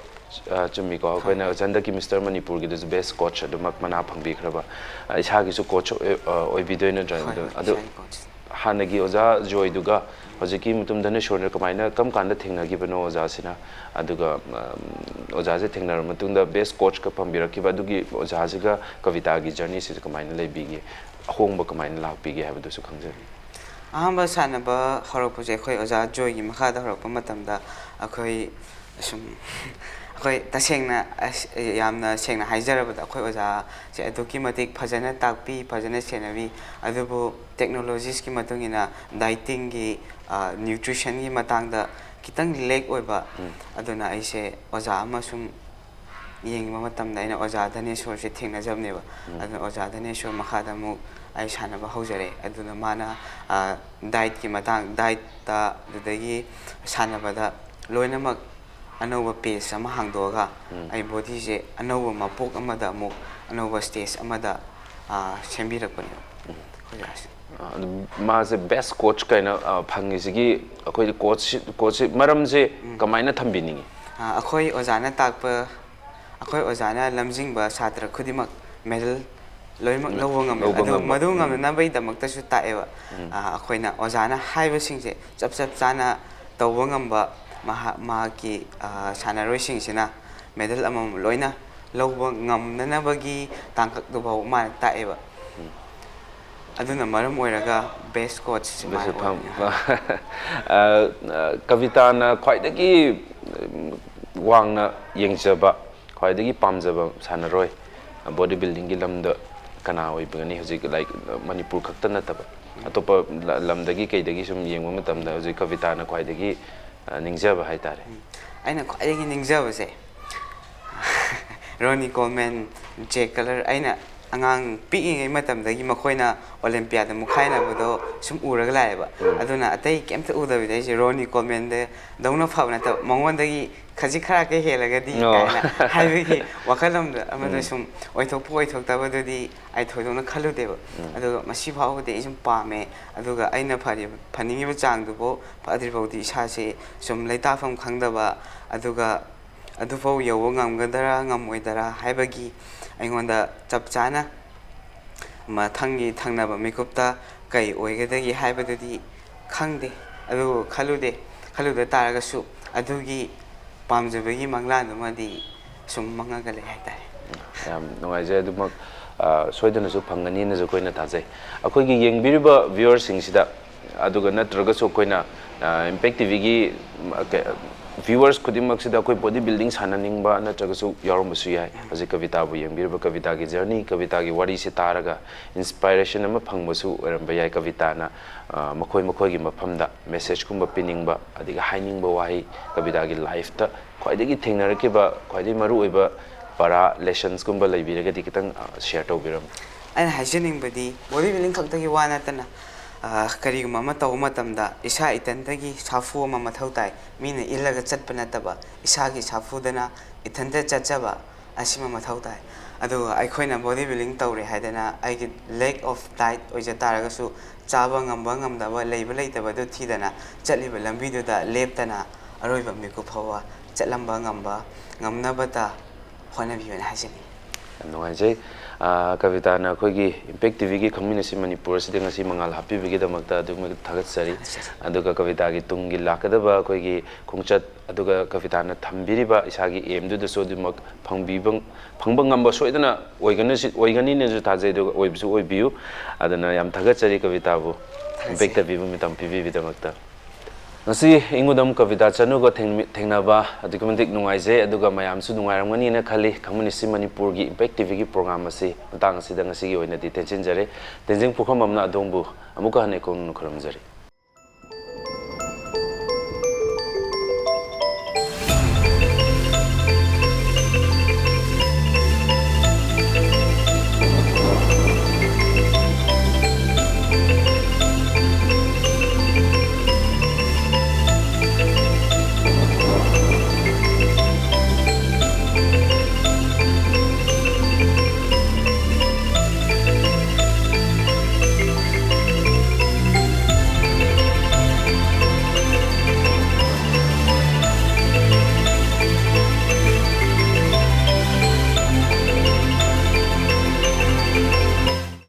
ꯑ, ꯆꯨꯝꯃꯤꯀꯣ? ꯍꯣꯏ, ꯑꯩꯈꯣꯏꯅ ꯍꯣꯏ꯫ ꯍꯟꯗꯛꯀꯤ ꯃꯤꯁꯇꯔ ꯃꯅꯤꯄꯨꯔꯒꯤꯗꯁꯨ ꯕꯦꯁ ꯀꯣꯆ ꯑꯗꯨꯃꯛ ꯃꯅꯥ ꯐꯪꯕꯤꯈ꯭ꯔꯕ꯫ ꯑ, ꯏꯁꯥꯒꯤꯁꯨ ꯀꯣꯆ ꯑꯣꯏ-, ꯑ, ꯑꯣꯏꯕꯤꯗꯣꯏ ꯅꯠꯇ꯭ꯔꯥ? ꯍꯣꯏ, ꯑꯗꯨ, ꯍꯣꯏ, ꯑꯗꯨ ꯏꯁꯥꯒꯤ ꯀꯣꯆ꯫ ꯍꯥꯟꯅꯒꯤ ꯑꯣꯖꯥ ꯖꯣꯏꯗꯨꯒ ꯍꯧꯖꯤꯛꯀꯤ ꯃꯨꯇꯨꯝ ꯙꯅꯦꯁꯣꯔꯅ ꯀꯃꯥꯏꯅ, ꯀꯔꯝ ꯀꯥꯟꯗ ꯊꯦꯡꯅꯈꯤꯕꯅꯣ ꯑꯣꯖꯥꯁꯤꯅ? ꯑꯗꯨꯒ, ꯎꯝ, ꯑꯣꯖꯥꯁꯦ ꯊꯦꯡꯅꯔꯕ ꯃꯇꯨꯡꯗ ꯕꯦꯁ ꯀꯣꯆꯀ ꯐꯪꯕꯤꯔꯛꯈꯤꯕ ꯑꯗꯨꯒꯤ ꯑꯣꯖꯥꯁꯤꯒ ꯀꯕꯤꯇꯥꯒꯤ ꯖꯔꯅꯤꯁꯤꯁꯨ ꯀꯃꯥꯏꯅ ꯂꯩꯕꯤꯒꯦ? ꯑꯍꯣꯡꯕ ꯀꯃꯥꯏꯅ ꯂꯥꯛꯄꯤꯒꯦ ꯍꯥꯏꯕꯗꯨꯁꯨ ꯈꯪꯖꯅꯤꯡꯉꯤ꯫ ꯑꯍꯥꯟꯕ ꯁꯥꯟꯅꯕ ꯍꯧꯔꯛꯄꯁꯦ ꯑꯩꯈꯣꯏ ꯑꯣꯖꯥ ꯖꯣꯏꯒꯤ ꯃꯈꯥꯗ ꯍꯧꯔꯛꯄ ꯃꯇꯝꯗ ꯑꯩꯈꯣꯏ, ꯁꯨꯝ ꯑꯩꯈꯣꯏ ꯇꯁꯦꯡꯅ ꯑꯁ, ꯌꯥꯝꯅ ꯁꯦꯡꯅ ꯍꯥꯏꯖꯔꯕꯗ, ꯑꯩꯈꯣꯏ ꯑꯣꯖꯥꯁꯦ ꯑꯗꯨꯛꯀꯤ ꯃꯇꯤꯛ ꯐꯖꯅ ꯇꯥꯛꯄꯤ, ꯐꯖꯅ ꯁꯦꯟꯅꯕꯤ꯫ ꯑꯗꯨꯕꯨ ꯇꯦꯛꯅꯣꯂꯣꯖꯤꯁꯀꯤ ꯃꯇꯨꯡ ꯏꯟꯅ ꯗꯥꯏꯇꯤꯡꯒꯤ, ꯅ꯭ꯌꯨꯇ꯭ꯔꯤꯁꯟꯒꯤ ꯃꯇꯥꯡꯗ ꯈꯤꯇꯪ ꯂꯦꯛ ꯑꯣꯏꯕ꯫ ꯑꯗꯨꯅ ꯑꯩꯁꯦ ꯑꯣꯖꯥ ꯑꯃ ꯁꯨꯝ ꯌꯦꯡꯕ ꯃꯇꯝꯗ ꯑꯩꯅ ꯑꯣꯖꯥ ꯙꯅꯦꯁꯣꯔꯁꯦ ꯊꯦꯡꯅꯖꯕꯅꯦꯕ꯫ ꯑꯗꯨꯅ ꯑꯣꯖꯥ ꯙꯅꯦꯁꯣꯔ ꯃꯈꯥꯗ ꯑꯃꯨꯛ ꯑꯩ ꯁꯥꯟꯅꯕ ꯍꯧꯖꯔꯦ꯫ ꯑꯗꯨꯅ ꯃꯥꯅ ꯗꯥꯏꯠꯀꯤ ꯃꯇꯥꯡ, ꯗꯥꯏꯠꯇ, ꯑꯗꯨꯗꯒꯤ ꯁꯥꯟꯅꯕꯗ ꯂꯣꯏꯅꯃꯛ ꯑꯅꯧꯕ ꯄꯦꯖ ꯑꯃ ꯍꯥꯡꯗꯣꯛꯑꯒ ꯑꯩ ꯕꯣꯗꯤꯁꯦ ꯑꯅꯧꯕ ꯃꯄꯣꯛ ꯑꯃꯗ ꯑꯃꯨꯛ ꯑꯅꯧꯕ ꯁ꯭ꯇꯦꯖ ꯑꯃꯗ ꯁꯦꯝꯕꯤꯔꯛꯄꯅꯦꯕ ꯑꯣꯖꯥꯁꯦ꯫ ꯑꯗꯨ ꯃꯥꯁꯦ ꯕꯦꯁ ꯀꯣꯆ ꯀꯥꯏꯅ ꯐꯪꯉꯤꯁꯤꯒꯤ ꯑꯩꯈꯣꯏ ꯀꯣꯆꯁꯤ ꯀꯣꯆꯁꯤ ꯃꯔꯝꯁꯦ ꯀꯃꯥꯏꯅ ꯊꯝꯕꯤꯅꯤꯡꯉꯤ? ꯑꯩꯈꯣꯏ ꯑꯣꯖꯥꯅ ꯇꯥꯛꯄ, ꯑꯩꯈꯣꯏ ꯑꯣꯖꯥꯅ ꯂꯝꯖꯤꯡꯕ ꯁꯥꯇ꯭ꯔ ꯈꯨꯗꯤꯡꯃꯛ ꯃꯦꯗꯜ ꯂꯣꯏꯅꯃꯛ ꯂꯧꯕ ꯉꯝꯃꯦꯕ꯫ ꯂꯧꯕ ꯑꯗꯨ ꯉꯝꯕ꯫ ꯃꯗꯨ ꯉꯝꯅꯅꯕꯒꯤꯗꯃꯛꯇꯁꯨ ꯇꯥꯛꯑꯦꯕ꯫ ꯑꯩꯈꯣꯏꯅ ꯑꯣꯖꯥꯅ ꯍꯥꯏꯕꯁꯤꯡꯁꯦ ꯆꯞ ꯆꯞ ꯆꯥꯅ ꯇꯧꯕ ꯉꯝꯕ ꯃꯍꯥꯛ, ꯃꯍꯥꯛꯀꯤ ꯁꯥꯟꯅꯔꯣꯏꯁꯤꯡꯁꯤꯅ ꯃꯦꯗꯜ ꯑꯃꯃꯝ ꯂꯣꯏꯅ ꯂꯧꯕ ꯉꯝꯅꯅꯕꯒꯤ ꯇꯥꯡꯀꯛꯇꯨꯐꯥꯎ ꯃꯥꯅ ꯇꯥꯛꯑꯦꯕ꯫ ꯑꯗꯨꯅ ꯃꯔꯝ ꯑꯣꯏꯔꯒ ꯕꯦꯁ ꯀꯣꯆꯁꯤ ꯃꯥꯅ ꯕꯦꯁ ꯐꯝ-, ꯑꯣꯏꯕꯅꯤ꯫ ꯑ, ꯀꯕꯤꯇꯥꯅ ꯈ꯭ꯋꯥꯏꯗꯒꯤ ꯋꯥꯡꯅ ꯌꯦꯡꯖꯕ, ꯈ꯭ꯋꯥꯏꯗꯒꯤ ꯄꯥꯝꯖꯕ ꯁꯥꯟꯅꯔꯣꯏ, ꯕꯣꯗꯤ ꯕꯤꯜꯗꯤꯡꯒꯤ ꯂꯝꯗ ꯀꯅꯥ ꯑꯣꯏꯕꯒꯅꯤ? ꯍꯧꯖꯤꯛ, ꯂꯥꯏꯛ, ꯃꯅꯤꯄꯨꯔ ꯈꯛꯇ ꯅꯠꯇꯕ ꯑꯇꯣꯞꯄ ꯂ-, ꯂꯝꯗꯒꯤ ꯀꯩꯗꯒꯤ ꯁꯨꯝ ꯌꯦꯡꯕ ꯃꯇꯝꯗ ꯍꯧꯖꯤꯛ ꯀꯕꯤꯇꯥꯅ ꯈ꯭ꯋꯥꯏꯗꯒꯤ, ꯑ, ꯅꯤꯡꯖꯕ ꯍꯥꯏꯇꯥꯔꯦ꯫ ꯑꯩꯅ ꯈ꯭ꯋꯥꯏꯗꯒꯤ ꯅꯤꯡꯖꯕꯁꯦ ꯔꯣꯅꯤ ꯀꯣꯜꯃꯦꯟ, ꯖꯦꯛ ꯀꯂꯔ, ꯑꯩꯅ ꯑꯉꯥꯡ ꯄꯤꯛꯏꯉꯩ ꯃꯇꯝꯗꯒꯤ ꯃꯈꯣꯏꯅ ꯑꯣꯂꯦꯝꯄꯤꯌꯥꯗ ꯃꯨꯛꯈꯥꯏꯅꯕꯗꯣ ꯁꯨꯝ ꯎꯔꯒ ꯂꯥꯛꯑꯦꯕ꯫ ꯑꯗꯨꯅ ꯑꯇꯩ ꯀꯩꯝꯇ ꯎꯗꯕꯤꯗ ꯑꯩꯁꯦ ꯔꯣꯅꯤ ꯀꯣꯜꯃꯦꯟꯗ ꯗꯧꯅ ꯐꯕ ꯅꯠꯇꯕ, ꯃꯉꯣꯟꯗꯒꯤ ꯈꯖꯤꯛ ꯈꯔ ꯈꯛ ꯍꯦꯜꯂꯒꯗꯤ ꯑꯣ꯫ ꯀꯥꯏꯅ ꯍꯥꯏꯕꯒꯤ ꯋꯥꯈꯜ ꯑꯃꯗ, ꯑꯃꯗ ꯁꯨꯝ ꯑꯣꯏꯊꯣꯛꯄ ꯑꯣꯏꯊꯣꯛꯇꯕꯗꯨꯗꯤ ꯑꯩ ꯊꯣꯏꯗꯣꯛꯅ ꯈꯜꯂꯨꯗꯦꯕ꯫ ꯑꯗꯨꯒ ꯃꯁꯤ ꯐꯥꯎꯕꯗꯤ ꯑꯩ ꯁꯨꯝ ꯄꯥꯝꯃꯦ꯫ ꯑꯗꯨꯒ ꯑꯩꯅ ꯐꯔꯤ-, ꯐꯅꯤꯡꯉꯤꯕ ꯆꯥꯡꯗꯨꯕꯨ ꯐꯗ꯭ꯔꯤꯐꯥꯎꯗꯤ ꯏꯁꯥꯁꯦ ꯁꯨꯝ ꯂꯩꯇꯥꯐꯝ ꯈꯪꯗꯕ, ꯑꯗꯨꯒ ꯑꯗꯨꯐꯥꯎ ꯌꯧꯕ ꯉꯝꯒꯗ꯭ꯔꯥ ꯉꯝꯃꯣꯏꯗ꯭ꯔꯥ ꯍꯥꯏꯕꯒꯤ ꯑꯩꯉꯣꯟꯗ ꯆꯞ ꯆꯥꯅ ꯃꯊꯪꯒꯤ ꯊꯪꯅꯕ ꯃꯤꯀꯨꯞꯇ ꯀꯩ ꯑꯣꯏꯒꯗꯒꯦ ꯍꯥꯏꯕꯗꯨꯗꯤ ꯈꯪꯗꯦ꯫ ꯑꯗꯨꯕꯨ ꯈꯜꯂꯨꯗꯦ꯫ ꯈꯜꯂꯨꯗ ꯇꯥꯔꯒꯁꯨ ꯑꯗꯨꯒꯤ ꯄꯥꯝꯖꯕꯒꯤ ꯃꯪꯂꯥꯟꯗꯨꯃꯗꯤ ꯁꯨꯝ ꯃꯪꯉꯒ ꯂꯩ ꯍꯥꯏꯇꯥꯔꯦ꯫ ꯌꯥꯝ ꯅꯨꯡꯉꯥꯏꯖꯩ꯫ ꯑꯗꯨꯃꯛ, ꯑ, ꯁꯣꯏꯗꯅꯁꯨ ꯐꯪꯒꯅꯤꯅꯁꯨ ꯑꯩꯈꯣꯏꯅ ꯊꯥꯖꯩ꯫ ꯑꯩꯈꯣꯏꯒꯤ ꯌꯦꯡꯕꯤꯔꯤꯕ ꯚ꯭ꯌꯨꯋꯔꯁꯤꯡꯁꯤꯗ, ꯑꯗꯨꯒ ꯅꯠꯇ꯭ꯔꯒꯁꯨ ꯑꯩꯈꯣꯏꯅ, ꯑ, ꯏꯝꯄꯦꯛ ꯇꯤꯚꯤꯒꯤ, ꯎꯝ, ꯑ, ꯀ-, Viewers ꯈꯨꯗꯤꯡꯃꯛꯁꯤꯗ ꯑꯩꯈꯣꯏ body building ꯁꯥꯟꯅꯅꯤꯡꯕ ꯅꯠꯇ꯭ꯔꯒꯁꯨ ꯌꯥꯎꯔꯝꯕꯁꯨ ꯌꯥꯏ꯫ ꯍꯧꯖꯤꯛ ꯀꯕꯤꯇꯥꯕꯨ ꯌꯦꯡꯕꯤꯔꯤꯕ, ꯀꯕꯤꯇꯥꯒꯤ journey, ꯀꯕꯤꯇꯥꯒꯤ ꯋꯥꯔꯤꯁꯦ ꯇꯥꯔꯒ inspiration ꯑꯃ ꯐꯪꯕꯁꯨ ꯑꯣꯏꯔꯝꯕ ꯌꯥꯏ꯫ ꯀꯕꯤꯇꯥꯅ, ꯑ, ꯃꯈꯣꯏ ꯃꯈꯣꯏꯒꯤ ꯃꯐꯝꯗ message ꯀꯨꯝꯕ ꯄꯤꯅꯤꯡꯕ, ꯑꯗꯒꯤ ꯍꯥꯏꯅꯤꯡꯕ ꯋꯥꯍꯩ, ꯀꯕꯤꯇꯥꯒꯤ life ꯇ ꯈ꯭ꯋꯥꯏꯗꯒꯤ ꯊꯦꯡꯅꯔꯛꯈꯤꯕ ꯈ꯭ꯋꯥꯏꯗꯒꯤ ꯃꯔꯨꯑꯣꯏꯕ ꯄꯔꯥ, lessons ꯀꯨꯝꯕ ꯂꯩꯕꯤꯔꯒꯗꯤ ꯈꯤꯇꯪ, ꯑ, share ꯇꯧꯕꯤꯔꯝꯃꯨ꯫ ꯑꯩꯅ ꯍꯥꯏꯖꯅꯤꯡꯕꯗꯤ, body building ꯈꯛꯇꯒꯤ ꯋꯥ ꯅꯠꯇꯅ, ꯑ, ꯀꯔꯤꯒꯨꯝꯕ ꯑꯃ ꯇꯧꯕ ꯃꯇꯝꯗ ꯏꯁꯥ ꯏꯊꯟꯇꯒꯤ ꯁꯥꯐꯨ ꯑꯃ ꯃꯊꯧ ꯇꯥꯏ꯫ ꯃꯤꯅ ꯏꯜꯂꯒ ꯆꯠꯄ ꯅꯠꯇꯕ, ꯏꯁꯥꯒꯤ ꯁꯥꯐꯨꯗꯅ ꯏꯊꯟꯇ ꯆꯠꯆꯕ ꯑꯁꯤꯃ ꯃꯊꯧ ꯇꯥꯏ꯫ ꯑꯗꯨꯒ ꯑꯩꯈꯣꯏꯅ body building ꯇꯧꯔꯦ ꯍꯥꯏꯗꯅ ꯑꯩꯒꯤ lack of diet ꯑꯣꯏꯖ ꯇꯥꯔꯒꯁꯨ, ꯆꯥꯕ ꯉꯝꯕ ꯉꯝꯗꯕ, ꯂꯩꯕ ꯂꯩꯇꯕꯗꯨ ꯊꯤꯗꯅ ꯆꯠꯂꯤꯕ ꯂꯝꯕꯤꯗꯨꯗ ꯂꯦꯞꯇꯅ ꯑꯔꯣꯏꯕ ꯃꯤꯀꯨꯞ ꯐꯥꯎꯕ ꯆꯠꯂꯝꯕ ꯉꯝꯕ, ꯉꯝꯅꯕꯇ ꯍꯣꯠꯅꯕꯤꯌꯨꯅ ꯍꯥꯏꯖꯅꯤꯡꯏ꯫ ꯌꯥꯝ ꯅꯨꯡꯉꯥꯏꯖꯩ꯫ ꯑꯥ, ꯀꯕꯤꯇꯥꯅ ꯑꯩꯈꯣꯏꯒꯤ Impact ꯇꯤꯚꯤꯒꯤ ꯈꯪꯃꯤꯟꯅꯁꯤ ꯃꯅꯤꯄꯨꯔ ꯑꯁꯤꯗ ꯉꯁꯤ ꯃꯉꯥꯜ ꯍꯥꯞꯄꯤꯕꯒꯤꯗꯃꯛꯇ ꯑꯗꯨꯛꯀꯤ ꯃꯇꯤꯛ ꯊꯥꯒꯠꯆꯔꯤ꯫ ꯊꯥꯒꯠꯆꯔꯤ꯫ ꯑꯗꯨꯒ ꯀꯕꯤꯇꯥꯒꯤ ꯇꯨꯡꯒꯤ ꯂꯥꯛꯀꯗꯕ ꯑꯩꯈꯣꯏꯒꯤ ꯈꯣꯡꯆꯠ, ꯑꯗꯨꯒ ꯀꯕꯤꯇꯥꯅ ꯊꯝꯕꯤꯔꯤꯕ ꯏꯁꯥꯒꯤ aim ꯗꯨꯗꯁꯨ ꯑꯗꯨꯃꯛ ꯐꯪꯕꯤꯕ, ꯐꯪꯕ ꯉꯝꯕ ꯁꯣꯏꯗꯅ ꯑꯣꯏꯒꯅꯤ-, ꯑꯣꯏꯒꯅꯤꯅꯁꯨ ꯊꯥꯖꯩ, ꯑꯗꯨꯒ ꯑꯣꯏꯕꯁꯨ ꯑꯣꯏꯕꯤꯌꯨ꯫ ꯑꯗꯨꯅ ꯌꯥꯝ ꯊꯥꯒꯠꯆꯔꯤ ꯀꯕꯤꯇꯥꯕꯨ, ꯊꯥꯒꯠꯆꯔꯤ꯫ Impact ꯇꯤꯚꯤꯕꯨ ꯃꯇꯝ ꯄꯤꯕꯤꯕꯒꯤꯗꯃꯛꯇ꯫ ꯉꯁꯤ ꯏꯪꯉꯨꯗꯝ ꯀꯕꯤꯇꯥ ꯆꯅꯨꯒ ꯊꯦꯡꯃꯤ-, ꯊꯦꯡꯅꯕ ꯑꯗꯨꯛꯀꯤ ꯃꯇꯤꯛ ꯅꯨꯡꯉꯥꯏꯖꯩ, ꯑꯗꯨꯒ ꯃꯌꯥꯝꯁꯨ ꯅꯨꯡꯉꯥꯏꯔꯝꯒꯅꯤꯅ ꯈꯜꯂꯤ꯫ ꯈꯪꯃꯤꯟꯅꯁꯤ ꯃꯅꯤꯄꯨꯔꯒꯤ Impact ꯇꯤꯚꯤꯒꯤ program ꯑꯁꯤ ꯃꯇꯥꯡ ꯑꯁꯤꯗ ꯉꯁꯤꯒꯤ ꯑꯣꯏꯅꯗꯤ ꯇꯦꯟꯁꯤꯟꯖꯔꯦ꯫ ꯇꯦꯟꯖꯤꯡ ꯄꯨꯈ꯭ꯔꯝꯕꯝꯅ ꯑꯗꯣꯝꯕꯨ ꯑꯃꯨꯛꯀ ꯍꯟꯅ ꯏꯀꯣꯟ ꯈꯨꯔꯨꯝꯖꯔꯤ꯫